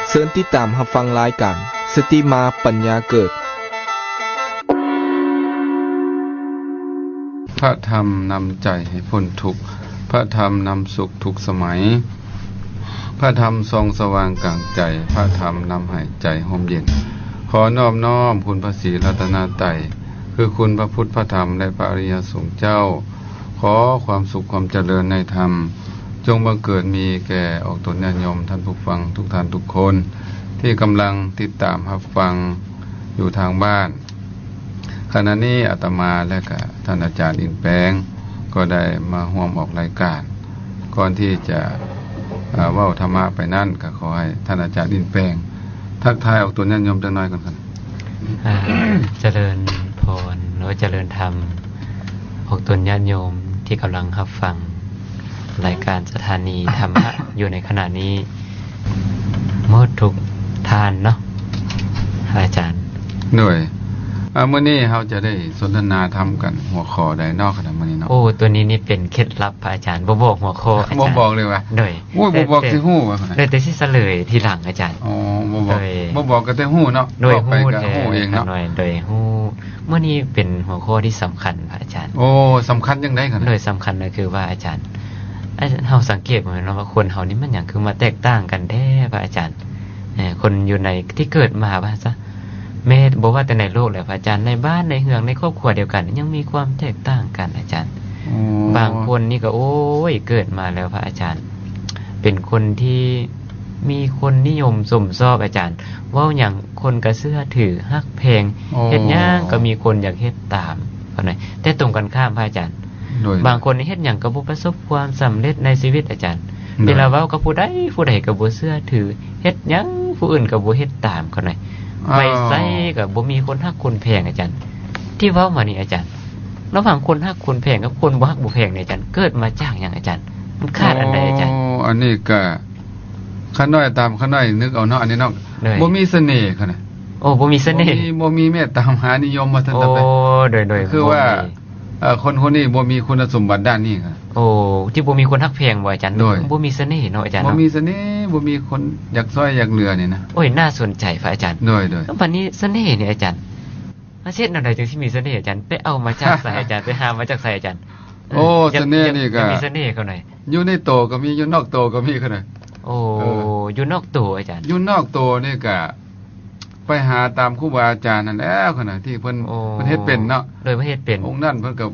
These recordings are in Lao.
ເຊີນຕິດຕາມຮັບຟັງລາຍການ ສະຕິມາປັນຍາເກີດ. ພະທຳນຳໃຈໃຫ້ພົ້ນທຸກ, ພະທຳນຳສຸກທຸກສະໄໝ, ພະທຳສ່ອງສະຫວ່າງກາງໃຈ, ພະທຳນຳໃຫ້ໃຈຮົ່ມເຢັນ. ຂໍນອບນ້ອມຄຸນພະສີລັດຕະນະໄຕ, ຄືຄຸນພະພຸດ ພະທຳ ແລະ ພະອະລິຍະສົງເຈົ້າ. ຂໍຄວາມສຸກຄວາມຈະເລີນໃນທຳ ຈົ່ງບັງເກີດມີແກ່ອອກຕົນຍາດໂຍມທ່ານຜູ້ຟັງທຸກທ່ານທຸກຄົນ ທີ່ກຳລັງຕິດຕາມຮັບຟັງຢູ່ທາງບ້ານ. ຂະນະນີ້ອາດຕະມາ ແລະ ກະທ່ານອາຈານອິນແປງ ກໍໄດ້ມາຮ່ວມອອກລາຍການ. ກ່ອນທີ່ຈະ ເອີ ເວົ້າທຳມະໄປນັ້ນ ກໍຂໍໃຫ້ທ່ານອາຈານອິນແປງ ທັກທາຍອອກຕົນຍາດໂຍມຈັກໜ້ອຍກ່ອນ. ອ່າ ຈະເລີນພອນ ຫຼືວ່າຈະເລີນທຳ ອອກຕົນຍາດໂຍມທີ່ກຳລັງຮັບຟັງລາຍການສະຖານີທຳມະຢູ່ໃນຂະນະນີ້ໝົດທຸກທ່ານເນາະ ອາຈານ. ໂດຍ ອ່າ ມື້ນີ້ເຮົາຈະໄດ້ສົນທະນາທຳກັນຫົວຂໍ້ໃດເນາະ ຂະນະມື້ນີ້ເນາະ? ໂອ້ ຕົວນີ້ນີ້ເປັນເຄັດລັບພະອາຈານ ບໍ່ບອກຫົວຂໍ້ອາຈານ. ບໍ່ບອກເລີຍວະ? ໂດຍ. ໂອ້ຍ ບໍ່ບອກຊິຮູ້ວະ? ໂດຍ ແຕ່ຊິສະເຫຼີຍທີຫຼັງອາຈານ. ອໍ ບໍ່ບອກ. ໂດຍ ບໍ່ບອກກໍແຕ່ຮູ້ເນາະ. ໂດຍ ເວົ້າໄປກໍຮູ້ເອງເນາະ. ໂດຍ ຮູ້. ມື້ນີ້ເປັນຫົວຂໍ້ທີ່ສຳຄັນພະອາຈານ. ໂອ້ ສຳຄັນຈັ່ງໃດຂະນະ? ໂດຍ ສຳຄັນກໍຄືວ່າອາຈານ ອາ ເຮົາສັງເກດເບິ່ງແມ່ນວ່າຄົນເຮົານີ້ມັນຫຍັງຄືມາແຕກຕ່າງກັນແທ້ພະອາຈານ? ເອີ ຄົນຢູ່ໃນທີ່ເກີດມາວ່າຊະ ແມ້ບໍ່ວ່າແຕ່ໃນໂລກແຫຼະພະອາຈານ ໃນບ້ານໃນເຮືອນໃນຄອບຄົວດຽວກັນຍັງມີຄວາມແຕກຕ່າງກັນອາຈານ. ໂອ້ ບາງຄົນນີ້ກໍ ໂອ້ຍ ເກີດມາແລ້ວພະອາຈານ ເປັນຄົນທີ່ມີຄົນນິຍົມຊົມຊອບອາຈານ ເວົ້າຫຍັງຄົນກໍເຊື່ອຖືຮັກແພງ. ໂອ້ ເຮັດຫຍັງກໍມີຄົນຢາກເຮັດຕາມ ເຂົາໜ້ອຍ ແຕ່ຕົງກັນຂ້າມພະອາຈານ. ໂດຍ ບາງຄົນນີ້ເຮັດຫຍັງກໍບໍ່ປະສົບຄວາມສຳເລັດໃນຊີວິດອາຈານ. ໂດຍ ເວລາເວົ້າກັບຜູ້ໃດ ຜູ້ໃດກໍບໍ່ເຊື່ອຖື ເຮັດຫຍັງຜູ້ອື່ນກໍບໍ່ເຮັດຕາມເຂົາໜ້ອຍ. ອໍ ໄປໃສກໍບໍ່ມີຄົນຮັກຄົນແພງອາຈານ. ທີ່ເວົ້າມານີ້ອາຈານ ລະຫວ່າງຄົນຮັກຄົນແພງກັບຄົນບໍ່ຮັກບໍ່ແພງນີ້ອາຈານ ເກີດມາຈາກຫຍັງອາຈານ? ມັນຂາດອັນໃດອາຈານ? ໂອ້ ອັນນີ້ກະ ຂະນ້ອຍຕາມຂະນ້ອຍນຶກເອົາເນາະ ອັນນີ້ເນາະ. ໂດຍ ບໍ່ມີສະເໜ່ຂະນະ. ໂອ້ ບໍ່ມີສະເໜ່. ບໍ່ມີ ບໍ່ມີເມດຕາມຫານິຍົມວ່າຊັ້ນ. ໂອ້ ໂດຍໆ ຄືວ່າ ເອີ ຄົນຄົນນີ້ບໍ່ມີຄຸນສົມບັດດ້ານນີ້. ໂອ້ ທີ່ບໍ່ມີຄົນຮັກແພງບໍ່ອາຈານ? ໂດຍ ບໍ່ມີສະເໜ່ເນາະອາຈານເນາະ. ບໍ່ມີສະເໜ່ ບໍ່ມີຄົນຢາກຊ່ອຍຢາກເຫຼືອນີ້ນະ. ໂອ້ຍ ໜ້າສົນໃຈພະອາຈານ. ໂດຍໆ ບາດນີ້ສະເໜ່ນີ້ອາຈານ ອາ ເຮັດແນວໃດຈຶ່ງຊິມີສະເໜ່ອາຈານ? ໄປເອົາມາຈາກໃສອາຈານ? ໄປຫາມາຈາກໃສອາຈານ? ໂອ້ ສະເໜ່ນີ້ກະ ຢາກມີສະເໜ່ເຂົາໜ້ອຍ. ຢູ່ໃນໂຕກໍມີ ຢູ່ນອກໂຕກໍມີຂະໜ້ອຍ. ໂອ້ ເອີ ຢູ່ນອກໂຕອາຈານ. ຢູ່ນອກໂຕນີ້ກະ ໄປຫາຕາມຄູບາອາຈານນັ້ນແຫຼະຂະໜ້ອຍ ທີ່ເພິ່ນ ໂອ້ ເພິ່ນເຮັດເປັນເນາະ. ໂດຍ ເພິ່ນເຮັດເປັນ. ອົງນັ້ນເພິ່ນກໍ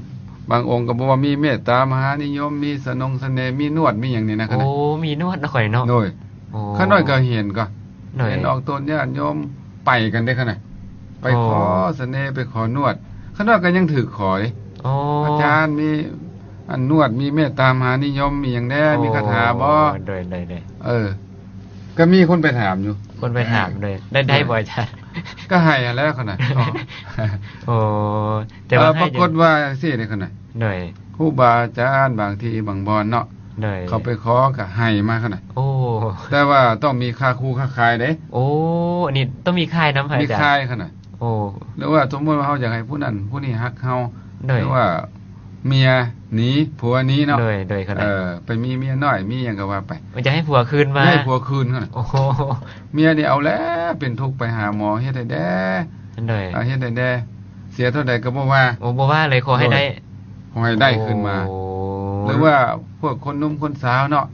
ບາງອົງກໍບອກວ່າມີເມດຕາມະຫານິຍົມ ມີສະນົງສະເໜ່ ມີນວດ ມີຫຍັງນີ້ນະຂະໜ້ອຍ. ໂອ້ ມີນວດນະຂ້ອຍເນາະ. ໂດຍ ໂອ້ ຂະນ້ອຍກໍເຫັນກໍ ໂດຍ ເຫັນອອກຕົນຍາດໂຍມໄປກັນເດ້ຂະໜ້ອຍ ໄປຂໍ ໂອ້ ສະເໜ່ ໄປຂໍນວດ. ຂະນ້ອຍກໍຍັງຖືກຂໍເດ້. ໂອ້ ອາຈານມີອັນນວດ ມີເມດຕາມະຫານິຍົມ ມີຫຍັງແດ່ ໂອ້ ມີຄາຖາບໍ່? ໂດຍໆໆ ເອີ ກໍມີຄົນໄປຖາມຢູ່. ຄົນໄປຖາມເລີຍ ໄດ້ ໄດ້ບໍ່ອາຈານ? ກໍໃຫ້ຫັ້ນແຫຼະຂະໜ້ອຍ. ໂອ້ ແຕ່ວ່າ ເອີ ປາກົດວ່າຈັ່ງຊີ້ເດ້ຂະໜ້ອຍ. ໂດຍ ຄູບາອາຈານບາງທີ່ບາງບ່ອນເນາະ ໂດຍ ເຂົາໄປຂໍກໍໃຫ້ມາຂະໜ້ອຍ. ໂອ້ ແຕ່ວ່າຕ້ອງມີຄ່າຄູຄ່າຂາຍເດ້. ໂອ້ ອັນນີ້ຕ້ອງມີຂາຍນຳພະອາຈານ. ມີຂາຍຂະໜ້ອຍ. ໂອ້ ຫຼືວ່າສົມມຸດວ່າເຮົາຢາກໃຫ້ຜູ້ນັ້ນຜູ້ນີ້ຮັກເຮົາ ໂດຍ ຫຼືວ່າເມຍໜີ ຜົວໜີເນາະ. ໂດຍໆ ຂະໜ້ອຍ ເອີ ໄປມີເມຍນ້ອຍ ມີຫຍັງກໍວ່າໄປ ຢາກໃຫ້ຜົວຄືນມາ ຢາກໃຫ້ຜົວຄືນຂະໜ້ອຍ. ໂອ້ ເມຍນີ້ເອົາແລ້ວເປັນທຸກ ໄປຫາໝໍເຮັດໃຫ້ແດ່. ໂດຍ ເຮັດໃຫ້ແດ່ ເສຍເທົ່າໃດກໍບໍ່ວ່າ. ໂອ້ ບໍ່ວ່າເລີຍ ຂໍໃຫ້ໄດ້ ໂດຍ ຂໍໃຫ້ໄດ້ຄືນມາ. ໂອ້ ຫຼືວ່າພວກຄົນໜຸ່ມຄົນສາວເນາະ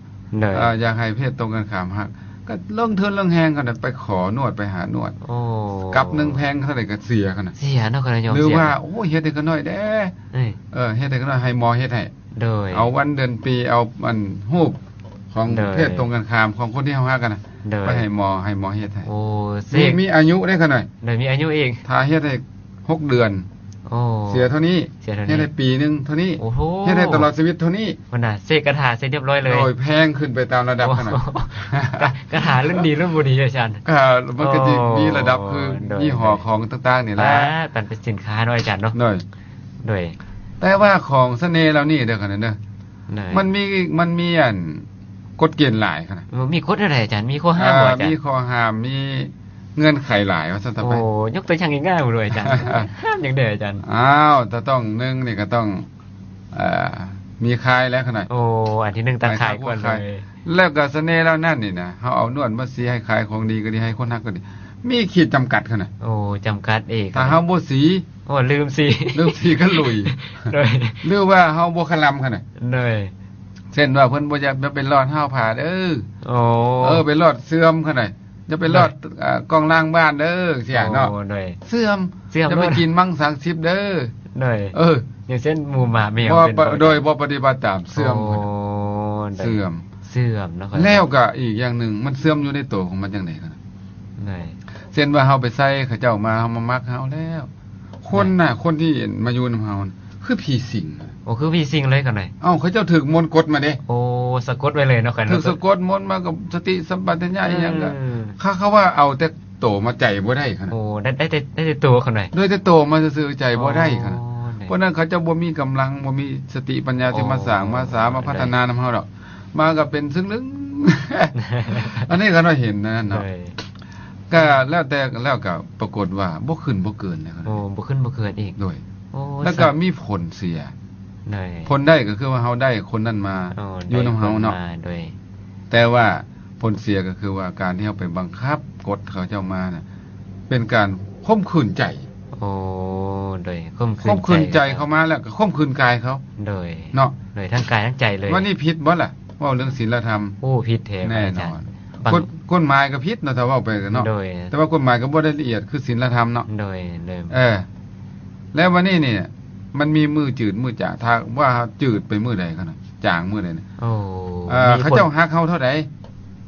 ໂດຍ ເອີ ຢາກໃຫ້ເພດຕົງກັນຂ້າມຮັກ ກໍລົງທຶນລົງແຮງຂະໜ້ອຍ ໄປຂໍນວດ ໄປຫານວດ. ໂອ້ ກັບໜຶ່ງແພງເທົ່າໃດກໍເສຍຂະໜ້ອຍ. ເສຍເນາະ ຂະໜ້ອຍ ຍອມເສຍ. ຫຼືວ່າ ໂອ້ຍ ເຮັດໃຫ້ຂະນ້ອຍແດ່ ເອີ ເຮັດໃຫ້ຂະນ້ອຍ ໃຫ້ໝໍເຮັດໃຫ້. ໂດຍ ເອົາວັນເດືອນປີ ເອົາອັນຮູບຂອງ ໂດຍ ເພດຕົງກັນຂ້າມຂອງຄົນທີ່ເຮົາຮັກຫັ້ນນະ ໂດຍ ໄປໃຫ້ໝໍ ໃຫ້ໝໍເຮັດໃຫ້. ໂອ້ ມີ ມີອາຍຸເດ້ຂະໜ້ອຍ. ໂດຍ ມີອາຍຸອີກ. ຖ້າເຮັດໃຫ້ ຫົກເດືອນ ໂອ້ ເສຍເທົ່ານີ້ ເສຍເທົ່ານີ້ ເຮັດໃຫ້ປີໜຶ່ງເທົ່ານີ້. ໂອ້ໂຫ ເຮັດໃຫ້ຕະຫຼອດຊີວິດເທົ່ານີ້. ພຸ້ນນະ ເສກກະຖາເສຍຮຽບຮ້ອຍເລີຍ. ໂດຍ ແພງຂຶ້ນໄປຕາມລະດັບຂະໜ້ອຍ. ກະ ກະຖາລຸ້ນດີລຸ້ນບໍ່ດີອາຈານ. ກະ ມັນກະຊິມີລະດັບຄື ໂອ້ ໂດຍ ຍີ່ຫໍ້ຂອງຕ່າງໆນີ້ແຫຼະ ປານເປັນສິນຄ້າເນາະອາຈານເນາະ. ໂດຍ ໂດຍ ແຕ່ວ່າຂອງສະເໜ່ເຫຼົ່ານີ້ເດີຂະໜ້ອຍເດີ ໂດຍ ມັນມີ ມັນມີອັນ ກົດເກນຫຼາຍຂະໜ້ອຍ. ມີກົດແນວໃດອາຈານ? ມີຂໍ້ຫ້າມບໍ່ອາຈານ? ມີຂໍ້ຫ້າມ ມີເງື່ອນໄຂຫຼາຍວ່າຊັ້ນຊະໄປ. ໂອ້ ຍົກຕົວຢ່າງງ່າຍໆເບິ່ງດູອາຈານ ຫ້າມຫຍັງແດ່ອາຈານ? ອ້າວ ຈະຕ້ອງ ໜຶ່ງນີ້ກໍຕ້ອງ ເອີ ມີຄາຍແຫຼະຂະໜ້ອຍ. ໂອ້ ອັນທີໜຶ່ງຕ້ອງຄາຍກ່ອນເລີຍ. ແລ້ວກໍສະເໜ່ເຫຼົ່ານັ້ນນີ້ນະ ເຮົາເອົານວດມາສີໃຫ້ຂາຍຂອງດີກໍດີ ໃຫ້ຄົນຮັກກໍດີ ມີຂີດຈຳກັດຂະໜາດ. ໂອ້ ຈຳກັດເອງ. ຖ້າເຮົາບໍ່ສີ ໂອ້ ລືມສີ ລືມສີກໍລຸຍ ໂດຍ ຫຼືວ່າເຮົາບໍ່ຄະລຳຂະໜາດ. ໂດຍ ເຊັ່ນວ່າເພິ່ນບໍ່ຢາກ ຢ່າໄປລອດຮາວຜ້າເດີ. ໂອ້ ເອີ ໄປລອດເສື່ອມຂະໜາດ. ຢ່າໄປລອດ ໂດຍ ອ່າ ກ້ອງລ້າງບ້ານເດີ ຈັ່ງຊີ້ເນາະ. ໂອ້ ໂດຍ ເສື່ອມ ເສື່ອມ ຢ່າໄປກິນມັງສາງສິບເດີ. ໂດຍ ເອີ ຢ່າງເຊັ່ນໝູໝາແມວ ບໍ່ ເປັນ ໂດຍ ບໍ່ປະຕິບັດຕາມ ເສື່ອມ. ໂອ້ ໂດຍ ເສື່ອມ ເສື່ອມເນາະ. ແລ້ວກໍອີກຢ່າງໜຶ່ງ ມັນເສື່ອມຢູ່ໃນໂຕຂອງມັນຈັ່ງໃດກໍໄດ້. ໂດຍ ເຊັ່ນວ່າເຮົາໄປໃສ່ເຂົາເຈົ້າມາ ເຮົາມາມັກເຮົາແລ້ວ ຄົນນະ ໂດຍ ຄົນທີ່ມາຢູ່ນຳເຮົານະ ຄືຜີສິງ. ໂອ້ ຄືຜີສິງເລີຍຂະໜາດ. ເອົ້າ ເຂົາເຈົ້າຖືກມົນກົດມາເດ້. ໂອ້ ສະກົດໄວ້ເລີຍເນາະຂະໜາດ. ຖືກສະກົດມົນມາກັບສະຕິສຳປະຊັນຍະອີ່ຫຍັງກໍ ອືມ ເຂົາ ເຂົາວ່າເອົາແຕ່ໂຕມາ ໃຈບໍ່ໄດ້ຂະໜາດ. ໂອ້ ໄດ້ ໄດ້ແຕ່ ໄດ້ແຕ່ໂຕຂະໜາດ. ໄດ້ແຕ່ໂຕມາຊື່ໆ ໃຈບໍ່ໄດ້ຂະໜາດ. ໂອ້ ເພາະນັ້ນເຂົາເຈົ້າບໍ່ມີກຳລັງ ບໍ່ມີສະຕິປັນຍາທີ່ມາສ້າງ ໂອ້ ມາສາ ມາພັດທະນານຳເຮົາດອກ. ໂດຍ ມາກໍເປັນຊຶ້ງລຶ້ງ ອັນນີ້ກໍນ້ອຍເຫັນນັ້ນເນາະ. ໂດຍ ກໍແລ້ວແຕ່ ແລ້ວກໍປາກົດວ່າບໍ່ຂຶ້ນບໍ່ເກີນເລີຍ. ໂອ້ ບໍ່ຂຶ້ນບໍ່ເກີນອີກ. ໂດຍ ໂອ້ ແລ້ວກໍມີຜົນເສຍ. ໂດຍ ຜົນໄດ້ກໍຄືວ່າເຮົາໄດ້ຄົນນັ້ນມາ ໂອ້ ຢູ່ນຳເຮົາເນາະ. ໂດຍ ແຕ່ວ່າຜົນເສຍກໍຄືວ່າການທີ່ເຮົາໄປບັງຄັບກົດເຂົາເຈົ້າມານະ ເປັນການຂົ່ມຂືນໃຈ. ໂອ້ ໂດຍ ຂົ່ມຂືນ ຂົ່ມຂືນໃຈ ໃຈເຂົາມາແລ້ວກໍຂົ່ມຂືນກາຍເຂົາ. ໂດຍ ເນາະ ໂດຍ ທັງກາຍທັງໃຈເລີຍ. ວ່ານີ້ຜິດບໍ່ລະ? ເວົ້າເລື່ອງສິນລະທຳ. ໂອ້ ຜິດແທ້ ແນ່ນອນ ອາຈານ. ກົດ ກົດໝາຍກໍຜິດເນາະ ຖ້າເວົ້າໄປເນາະ. ໂດຍ ແຕ່ວ່າກົດໝາຍກໍບໍ່ລະອຽດຄືສິນລະທຳເນາະ. ໂດຍ ໂດຍ ເອີ ແລ້ວບັດນີ້ນີ້ ມັນມີມື້ຈືດມື້ຈາງ ຖ້າວ່າເຮົາຈືດໄປມື້ໃດຂະໜາດ ຈາງມື້ໃດນະ ໂອ້ ເອີ ມີ ເຂົາເຈົ້າຮັກເຮົາເທົ່າໃດ ໂດຍ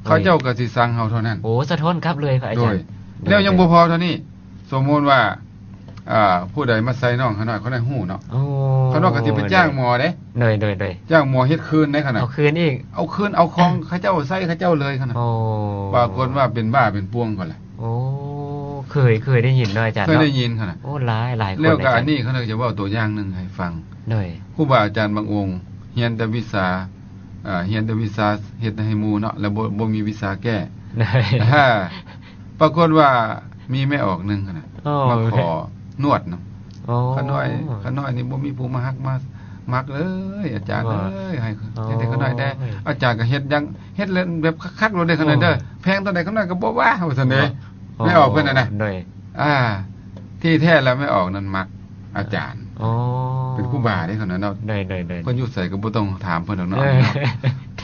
ເຂົາເຈົ້າກໍຊິຊັງເຮົາເທົ່ານັ້ນ. ໂອ້ ສະທ້ອນກັບເລີຍພະອາຈານ. ໂດຍ ໂດຍ ແລ້ວຍັງບໍ່ພໍເທົ່ານີ້ ສົມມຸດວ່າ ອ່າ ຜູ້ໃດມາໃສ່ນ້ອງຂ້ານ້ອຍ ຂ້ານ້ອຍຮູ້ເນາະ. ໂອ້ ຂ້ານ້ອຍກໍຊິໄປຈ້າງໝໍເດ້. ໂດຍ ໂດຍ ໂດຍ ຈ້າງໝໍເຮັດຄືນເດ້ຂ້ານ້ອຍ. ເອົາຄືນອີກ. ເອົາຄືນ ເອົາຂອງເຂົາເຈົ້າໃສ່ເຂົາເຈົ້າເລີຍຂ້ານ້ອຍ. ໂອ້ ປາກົດວ່າເປັນບ້າເປັນປ່ວງກ່ອນແຫຼະ. ໂອ້ ເຄີຍ ເຄີຍໄດ້ຍິນເນາະອາຈານເນາະ. ເຄີຍໄດ້ຍິນຂະໜາດ. ໂອ້ ຫຼາຍ ຫຼາຍຄົນ. ແລ້ວກໍອັນນີ້ຂ້ານ້ອຍຈະເວົ້າຕົວຢ່າງໜຶ່ງໃຫ້ຟັງ. ໂດຍ ຄູບາອາຈານບາງອົງຮຽນແຕ່ວິຊາ ເອີ ຮຽນແຕ່ວິຊາເຮັດໃຫ້ໝູ່ເນາະ ແລ້ວບໍ່ ບໍ່ມີວິຊາແກ້. ໂດຍ ປາກົດວ່າມີແມ່ອອກໜຶ່ງຫັ້ນນະ ໂອ້ ມາຂໍນວດນຳ. ໂອ້ ຂ້ານ້ອຍ ຂ້ານ້ອຍນີ້ບໍ່ມີຜູ້ມາຮັກມາມັກເລີຍ ອາຈານເອີຍ ໃຫ້ເຮັດໃຫ້ຂ້ານ້ອຍແດ່. ອາຈານກໍເຮັດຢ່າງ ເຮັດແບບຄັກໆໂລດເດ້ຂ້ານ້ອຍເດີ. ໂອ້ ແພງເທົ່າໃດຂ້ານ້ອຍກໍບໍ່ວ່າ ວ່າຊັ້ນເດ້. ແມ່ອອກເພິ່ນນະ. ໂດຍ ອ່າ ທີ່ແທ້ແລ້ວແມ່ອອກນັ້ນມັກອາຈານ. ອໍ ເປັນຄູບາເດ້ຂ້ານ້ອຍເນາະ. ໂດຍ ໂດຍ ໂດຍ ເພິ່ນຢູ່ໃສກໍບໍ່ຕ້ອງຖາມເພິ່ນດອກເນາະ. ເອີ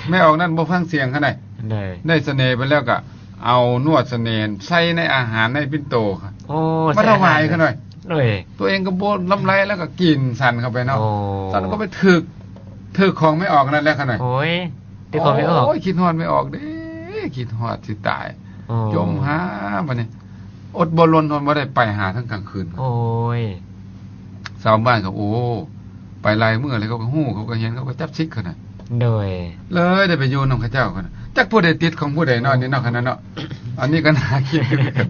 ແມ່ອອກນັ້ນບໍ່ຟັງສຽງຂ້ານ້ອຍ. ໂດຍ ໄດ້ສະເໜ່ໄປແລ້ວກໍ ເອົານວດສະເໜ່ໃສ່ໃນອາຫານໃນປິ່ນໂຕ ໂອ້ ມາຖວາຍຂ້ານ້ອຍ. ໂດຍ ຕົວເອງກໍບໍ່ລຳໄລ ແລ້ວກໍກິນສັນເຂົ້າໄປເນາະ. ໂອ້ ສັນກໍໄປຖືກ ຖືກຂອງແມ່ອອກນັ້ນແຫຼະຂ້ານ້ອຍ. ໂອ້ຍ ຖືກຂອງແມ່ອອກ. ໂອ້ຍ ຄິດຮອດແມ່ອອກເດ້ ຄິດຮອດຊິຕາຍ. ໂອ້ ຈົ່ມຫາບັດນີ້ ອົດບໍ່ລົນ ທົນບໍ່ໄດ້ ໄປຫາທັງກາງຄືນ. ໂອ້ຍ ຊາວບ້ານກໍ ໂອ້ ໄປຫຼາຍມື້ແລ້ວ ເຂົາກໍຮູ້ ເຂົາກໍເຫັນ ເຂົາກໍຈັບສິກຂະໜາດ. ໂດຍ ເລີຍໄດ້ໄປຢູ່ນຳເຂົາເຈົ້າຂະໜາດ. ຈັກຜູ້ໃດຕິດຂອງຜູ້ໃດເນາະ ໂອ້ ນີ້ເນາະ ຂະໜາດເນາະ. ອັນນີ້ກໍໜ້າຄິດຄືກັນ.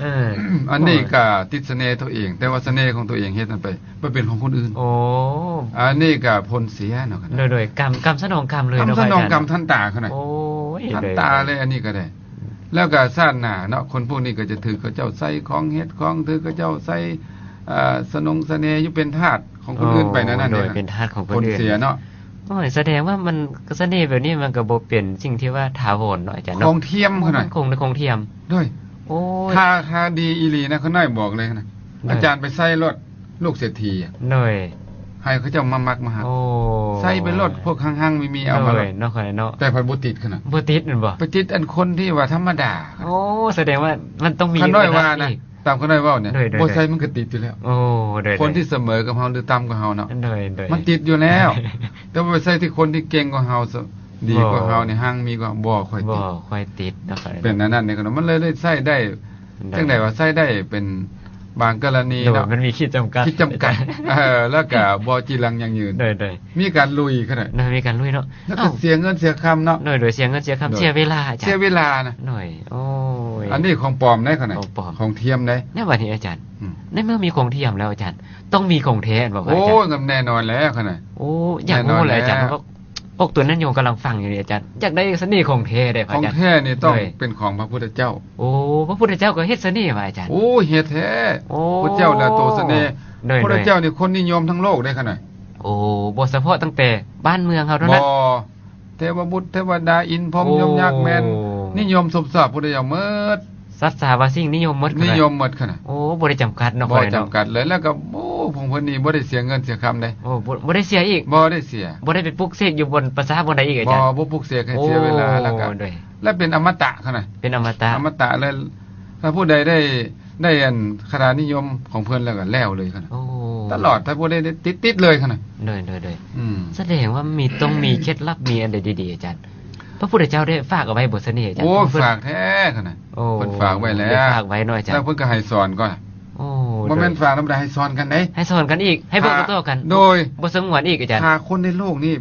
ເອີ ອັນນີ້ກໍຕິດສະເໜ່ຕົວເອງ ແຕ່ວ່າສະເໜ່ຂອງຕົວເອງເຮັດນັ້ນໄປ ໄປເປັນຂອງຄົນອື່ນ. ໂອ້ ອັນນີ້ກໍຜົນເສຍເນາະ. ໂດຍ ໂດຍ ກຳ ກຳສະໜອງກຳເລີຍເນາະ. ກຳສະໜອງກຳ ອາຈານ ທັນຕາຂະໜາດ. ໂອ້ຍ ທັນຕາເລີຍ ອັນນີ້ກໍໄດ້. ແລ້ວກໍຊາດໜ້າເນາະ ຄົນພວກນີ້ກໍຈະຖືກເຂົາເຈົ້າໃສ່ຂອງເຮັດຂອງ ຖືກເຂົາເຈົ້າໃສ່ ເອີ ສະໜົງສະເໜ່ຢູ່ ເປັນທາດຂອງຄົນອື່ນໄປນັ້ນ. ໂອ້ ນັ້ນ ໂດຍ ເປັນທາດຂອງຄົນອື່ນ ຜົນເສຍເນາະ. ໂອ້ຍ ສະແດງວ່າມັນ ສະເໜ່ແບບນີ້ມັນກໍບໍ່ເປັນສິ່ງທີ່ວ່າຖາວອນເນາະອາຈານເນາະ. ຂອງທຽມຂະໜາດ. ຂອງ ຂອງທຽມ. ໂດຍ ໂອ້ຍ ຖ້າ ຖ້າດີອີ່ຫຼີນະ ຂ້ານ້ອຍບອກເລີຍນະ. ໂດຍ ອາຈານໄປໃສ່ໂລດ ລູກເສດຖີ ໂດຍ ໃຫ້ເຂົາເຈົ້າມາມັກມາຮັກ. ໂອ້ ໃສ່ໄປໂລດ ພວກຮັ່ງໆມີໆເອົາມາໂລດ. ໂດຍ ເນາະ ຂ້ານ້ອຍເນາະ. ແຕ່ຂ້ອຍບໍ່ຕິດຂະໜາດ. ບໍ່ຕິດແມ່ນບໍ່? ໄປຕິດອັນຄົນທີ່ວ່າທຳມະດາ. ໂອ້ ສະແດງວ່າມັນຕ້ອງມີ ຂ້ານ້ອຍວ່ານະ ຕາມຂ້ານ້ອຍເວົ້ານີ້ ໂດຍ ໂດຍ ບໍ່ໃສ່ມັນກໍຕິດຢູ່ແລ້ວ. ໂອ້ ໂດຍ ໂດຍ ຄົນທີ່ສະເໝີກັບເຮົາ ຫຼື ຕ່ຳກວ່າເຮົາເນາະ. ໂດຍ ໂດຍ ມັນຕິດຢູ່ແລ້ວ. ແຕ່ວ່າໄປໃສ່ທີ່ຄົນທີ່ເກັ່ງກວ່າເຮົາ ດີກວ່າເຮົານີ້ ຮັ່ງມີກວ່າ ບໍ່ຄ່ອຍຕິດ. ບໍ່ຄ່ອຍຕິດເນາະ. ເປັນອັນນັ້ນນີ້ກໍ ມັນເລີຍໄດ້ໃຊ້ໄດ້ ໂດຍ ຈັ່ງໃດວ່າໃຊ້ໄດ້ເປັນບາງກໍລະນີເນາະ. ໂດຍ ມັນມີຂີດຈຳກັດ ຂີດຈຳກັດ. ເອີ ແລ້ວກໍບໍ່ຈີລັງຢັ້ງຢືນ. ໂດຍ ໂດຍ ມີການລຸຍຂະໜາດ. ໂດຍ ມີການລຸຍເນາະ. ແລ້ວກໍເສຍເງິນເສຍຄຳເນາະ. ໂດຍ ໂດຍ ເສຍເງິນເສຍຄຳ ໂດຍ ເສຍເວລາອາຈານ. ເສຍເວລານະ. ໂດຍ ໂອ້ຍ ອັນນີ້ຂອງປອມເດ້ຂະໜາດ. ຂອງປອມ ຂອງທຽມເດ້. ແລ້ວບັດນີ້ອາຈານ ອືມ ໃນເມື່ອມີຂອງທຽມແລ້ວອາຈານ ຕ້ອງມີຂອງແທ້ແມ່ນບໍ່ອາຈານ? ໂອ້ຍ ກໍແນ່ນອນແລ້ວຂະໜາດ. ໂອ້ ຢາກຮູ້ແຫຼະອາຈານ ແນ່ນອນແລ້ວ ພວກ ພວກຕົວນັ້ນໂຍມກຳລັງຟັງຢູ່ນີ້ອາຈານ ຢາກໄດ້ສະເໜ່ຂອງແທ້ເດ້ອາຈານ. ຂອງແທ້ນີ້ຕ້ອງ ໂດຍ ເປັນຂອງພະພຸດທະເຈົ້າ. ໂອ້ ພະພຸດທະເຈົ້າກໍເຮັດສະເໜ່ຫວາອາຈານ? ໂອ້ ເຮັດແທ້. ໂອ້ ພະພຸດທະເຈົ້າແຫຼະໂຕສະເໜ່. ໂດຍ ໂດຍ ພະພຸດທະເຈົ້ານີ້ຄົນນິຍົມທັງໂລກເດ້ຂະໜາດ. ໂອ້ ບໍ່ສະເພາະຕັ້ງແຕ່ບ້ານເມືອງເຮົາເທົ່ານັ້ນ. ບໍ່ ເທວະບຸດ ເທວະດາ ອິນ ພົມ ໂອ້ ຍົມ ຍັກ ແມ່ນນິຍົມຊົມຊອບພຸດທະເຈົ້າໝົດ. ສັດສາວາສິ່ງນິຍົມໝົດ ນິຍົມໝົດຂະນະ. ໂອ້ ບໍ່ໄດ້ຈຳກັດເນາະ ບໍ່ຈຳກັດເລີຍ. ແລ້ວກໍ ໂອ້ ຂອງເພິ່ນນີ້ບໍ່ໄດ້ເສຍເງິນເສຍຄຳເດ້. ໂອ້ ບໍ່ ບໍ່ໄດ້ເສຍອີກ. ບໍ່ໄດ້ເສຍ. ບໍ່ໄດ້ໄປປຸກເສກຢູ່ບ່ອນປ່າຊ້າບ່ອນໃດອີກອາຈານ? ບໍ່ ບໍ່ປຸກເສກໃຫ້ເສຍເວລາ. ໂອ້ ແລ້ວກໍ ໂດຍ ແລ້ວເປັນອະມະຕະຂະນະ. ເປັນອະມະຕະ. ອະມະຕະເລີຍ. ຖ້າຜູ້ໃດໄດ້ ໄດ້ອັນຄາຖານິຍົມຂອງເພິ່ນແລ້ວກໍແລ້ວເລີຍຂະນະ. ໂອ້ ຕະຫຼອດ ຖ້າຜູ້ໃດໄດ້ຕິດ ຕິດເລີຍຂະນະ. ໂດຍ ໂດຍ ໂດຍ. ອືມ ສະແດງວ່າມີ ຕ້ອງມີເຄັດລັບ ມີອັນໃດດີໆ ອາຈານ? ພະພຸດທະເຈົ້າໄດ້ຝາກເອົາໄວ້ບໍ່ ສະເໜ່ອາຈານ? ໂອ້ ເພິ່ນຝາກແທ້ຂະນະ. ໂອ້ ເພິ່ນຝາກໄວ້ແລ້ວ. ເພິ່ນຝາກໄວ້ເນາະອາຈານ. ແລ້ວເພິ່ນກໍໃຫ້ສອນກ່ອນ. ໂອ້ ບໍ່ແມ່ນ ໂດຍ ຝາກທຳມະດາ ໃຫ້ສອນກັນເດ້. ໃຫ້ສອນກັນອີກ ໃຫ້ບອກ ຖ້າ ຕໍ່ໆກັນ. ໂດຍ ບໍ່ສະຫງວນອີກອາຈານ. ຖ້າຄົນໃນໂລກນີ້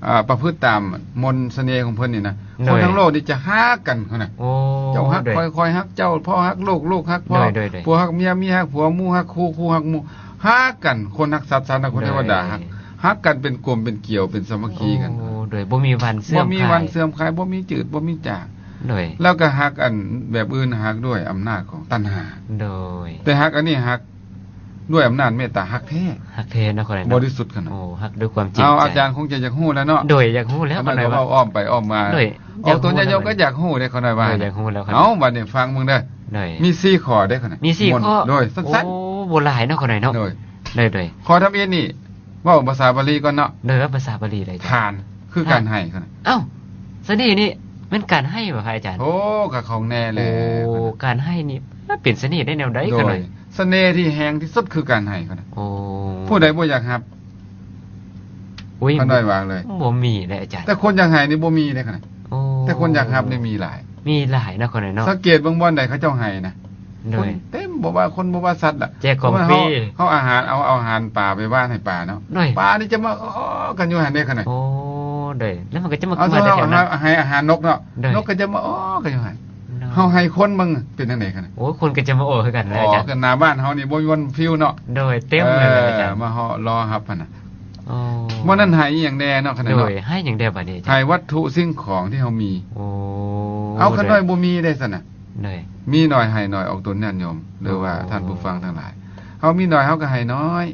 ອ່າ ປະພຶດຕາມມົນສະເໜ່ຂອງເພິ່ນນີ້ນະ ໂດຍ ຄົນທັງໂລກນີ້ຈະຮັກກັນພຸ້ນນະ. ໂອ້ ເຈົ້າຮັກ ໂດຍ ຂ້ອຍ ຂ້ອຍຮັກເຈົ້າ ພໍ່ຮັກລູກ ລູກຮັກພໍ່. ໂດຍ ໂດຍ ໂດຍ. ຜົວຮັກເມຍ ເມຍຮັກຜົວ ໝູ່ຮັກຄູ່ ຄູ່ຮັກໝູ່ ຮັກກັນ. ຄົນຮັກສັດ ສັດຮັກຄົນ ໂດຍ ເທວະດາຮັກ ຮັກກັນເປັນກົມເປັນກຽວ ເປັນສາມັກຄີກັນ. ໂອ້ ໂດຍ ບໍ່ມີວັນເສື່ອມ ບໍ່ມີວັນເສື່ອມຄາຍ ບໍ່ມີຈືດ ບໍ່ມີຈາງ. ໂດຍ ແລ້ວກໍຮັກອັນແບບອື່ນ ຮັກດ້ວຍອຳນາດຂອງຕັນຫາ. ໂດຍ ແຕ່ຮັກອັນນີ້ ຮັກ ດ້ວຍອຳນາດເມດຕາ ຮັກແທ້ ຮັກແທ້ເນາະ ຂໍໜ້ອຍເນາະ ບໍລິສຸດຂະໜາດ. ໂອ້ ຮັກດ້ວຍຄວາມຈິງໃຈ. ເອົາ ອາຈານຄົງຈະຢາກຮູ້ແລ້ວເນາະ. ໂດຍ ຢາກຮູ້ແລ້ວ ຂໍໜ້ອຍ ຂ້ານ້ອຍວ່າ ເວົ້າອ້ອມໄປອ້ອມມາ. ໂດຍ ອອກຕົວຍາດໂຍມກໍຢາກຮູ້ເດ້ ຂໍໜ້ອຍວ່າ. ໂດຍ ຢາກຮູ້ແລ້ວ. ເອົາ ບັດນີ້ຟັງເບິ່ງເດີ. ໂດຍ ມີສີ່ຂໍ້ເດ້ ຂ້ານ້ອຍ. ມີສີ່ຂໍ້. ໂດຍ ສັ້ນໆ. ໂອ້ ບໍ່ຫຼາຍເນາະ ຂໍໜ້ອຍເນາະ. ໂດຍ ໂດຍ ໂດຍ. ຂໍ້ທຳອິດນີ້ ເວົ້າພາສາບາລີກ່ອນເນາະ. ໂດຍ ເວົ້າພາສາບາລີໄດ້. ທານ ຄືການໃຫ້ ຂ້ານ້ອຍ. ເອົ້າ ສະເໜ່ນີ້ແມ່ນການໃຫ້ບໍ່ ພະອາຈານ? ໂອ້ ກໍຂອງແນ່ແຫຼະ. ໂອ້ ການໃຫ້ນີ້ເປັນສະເໜ່ໄດ້ແນວໃດ ຂ້ານ້ອຍ? ໂດຍ ສະເໜ່ທີ່ແຮງທີ່ສຸດຄືການໃຫ້ ຂ້ານ້ອຍ. ໂອ້ ຜູ້ໃດບໍ່ຢາກຮັບ? ໂອ້ຍ ຂ້ານ້ອຍວ່າເລີຍ ບໍ່ມີເດ້ອາຈານ. ແຕ່ຄົນຢາກໃຫ້ນີ້ບໍ່ມີເດ້ ຂ້ານ້ອຍ. ໂອ້ ແຕ່ຄົນຢາກຮັບນີ້ມີຫຼາຍ. ມີຫຼາຍເນາະ ຂ້ານ້ອຍເນາະ. ສັງເກດເບິ່ງບ່ອນໃດເຂົາເຈົ້າໃຫ້ນະ. ໂດຍ ຄົນເຕັມ ບໍ່ວ່າຄົນບໍ່ວ່າສັດລະ. ແຈກຂອງຟຣີ. ເຮົາ ເຮົາອາຫານ ເອົາ ເອົາອາຫານປາໄປຫວ່ານໃຫ້ປາເນາະ. ໂດຍ ປານີ້ຈະມາອໍກັນຢູ່ຫັ້ນເດ້ ຂ້ານ້ອຍ. ໂອ້ ໂດຍ ແລ້ວມັນກໍຈະມາ ເອົາ ມາແຕ່ແຖວນັ້ນ. ໃຫ້ອາຫານນົກເນາະ. ໂດຍ ນົກກໍຈະມາອໍກັນຢູ່ຫັ້ນ. ໂດຍ ເຮົາໃຫ້ຄົນເບິ່ງເປັນຈັ່ງໃດ ຂ້ານ້ອຍ? ໂອ້ ຄົນກໍຈະມາອໍຄືກັນແຫຼະ ອາຈານ. ໜ້າບ້ານເຮົານີ້ບໍ່ມີວັນຟິວເນາະ. ໂດຍ ເຕັມເລີຍ ເອີ ອາຈານ ມາຮໍ ລໍຮັບຫັ້ນນະ. ໂອ້ ມື້ນັ້ນໃຫ້ອີ່ຫຍັງແດ່ເນາະ ຂ້ານ້ອຍເນາະ? ໂດຍ ໃຫ້ຫຍັງແດ່ບາດນີ້ ອາຈານ? ໃຫ້ວັດຖຸສິ່ງຂອງທີ່ເຮົາມີ. ໂອ້ ເອົາ ຂ້ານ້ອຍ ໂດຍ ບໍ່ມີເດ້ຊັ້ນນະ. ໂດຍ ມີໜ້ອຍໃຫ້ໜ້ອຍ ອອກຕົນຍາດໂຍມ ຫຼືວ່າ ໂອ້ ທ່ານຜູ້ຟັງທັງຫຼາຍ. ເຮົາມີໜ້ອຍເຮົາກໍໃຫ້ໜ້ອຍ.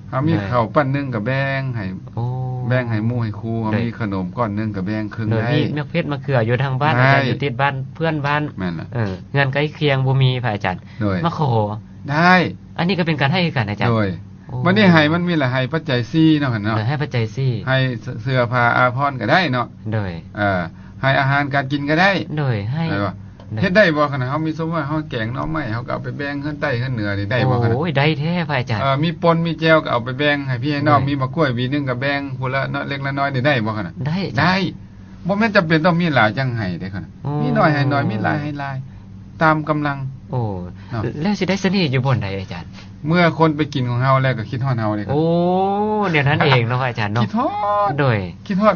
ເຮົາມີ ໂດຍ ເຂົ້າປັ້ນໜຶ່ງກໍແບ່ງໃຫ້ ໂອ້ ແບ່ງໃຫ້ໝູ່ໃຫ້ຄູ່. ໂດຍ ເຮົາມີຂະໜົມກ້ອນໜຶ່ງກໍແບ່ງເຄິ່ງ ໂດຍ ໄດ້. ມີໝາກເຜັດໝາກເຂືອຢູ່ທາງບ້ານ ໂດຍ ອາຈານ ຢູ່ຕິດບ້ານເພື່ອນບ້ານ. ແມ່ນລະ ເອີ ເຮືອນໃກ້ຄຽງບໍ່ມີ ພະອາຈານ. ໂດຍ ມາຂໍໄດ້. ອັນນີ້ກໍເປັນການໃຫ້ຄືກັນ ອາຈານ. ໂດຍ ໂອ້ ບັດນີ້ໃຫ້ມັນມີລະ ໃຫ້ປັດໄຈສີ່ເນາະ ຄັນເນາະ. ໂດຍ ໃຫ້ປັດໄຈສີ່. ໃຫ້ເສື້ອຜ້າອາພອນກໍໄດ້ເນາະ. ໂດຍ ເອີ ໃຫ້ອາຫານການກິນກໍໄດ້. ໂດຍ ໃຫ້ ແມ່ນບໍ່? ໂດຍ ເຮັດໄດ້ບໍ່ຄັນນະ? ເຮົາມີ ສົມມຸດວ່າເຮົາແກງໜໍ່ໄມ້ ເຮົາກໍເອົາໄປແບ່ງເຮືອນໃຕ້ເຮືອນເໜືອນີ້ໄດ້ບໍ່ຄັນນະ? ໂອ້ຍ ໄດ້ແທ້ພະອາຈານ. ເອີ ມີປົ່ນມີແຈ່ວກໍເອົາໄປແບ່ງໃຫ້ພີ່ໃຫ້ນ້ອງ. ໂດຍ ມີໝາກກ້ວຍຫວີໜຶ່ງກໍແບ່ງຜູ້ລະເນາະ ເລັກລະນ້ອຍນີ້ໄດ້ບໍ່ຄັນນະ? ໄດ້ ໄດ້. ບໍ່ແມ່ນຈຳເປັນຕ້ອງມີຫຼາຍຈັ່ງໃຫ້ເດ້ຄັນນະ. ໂອ້ ມີໜ້ອຍໃຫ້ໜ້ອຍ ມີຫຼາຍໃຫ້ຫຼາຍ ຕາມກຳລັງ. ໂອ້ ເນາະ ແລ້ວຊິໄດ້ສະເໜ່ຢູ່ບ່ອນໃດອາຈານ? ເມື່ອຄົນໄປກິນຂອງເຮົາແລ້ວກໍຄິດຮອດເຮົາເດ້. ໂອ້ ແນວນັ້ນເອງເນາະພະອາຈານເນາະ. ຄິດຮອດ. ໂດຍ ຄິດຮອດ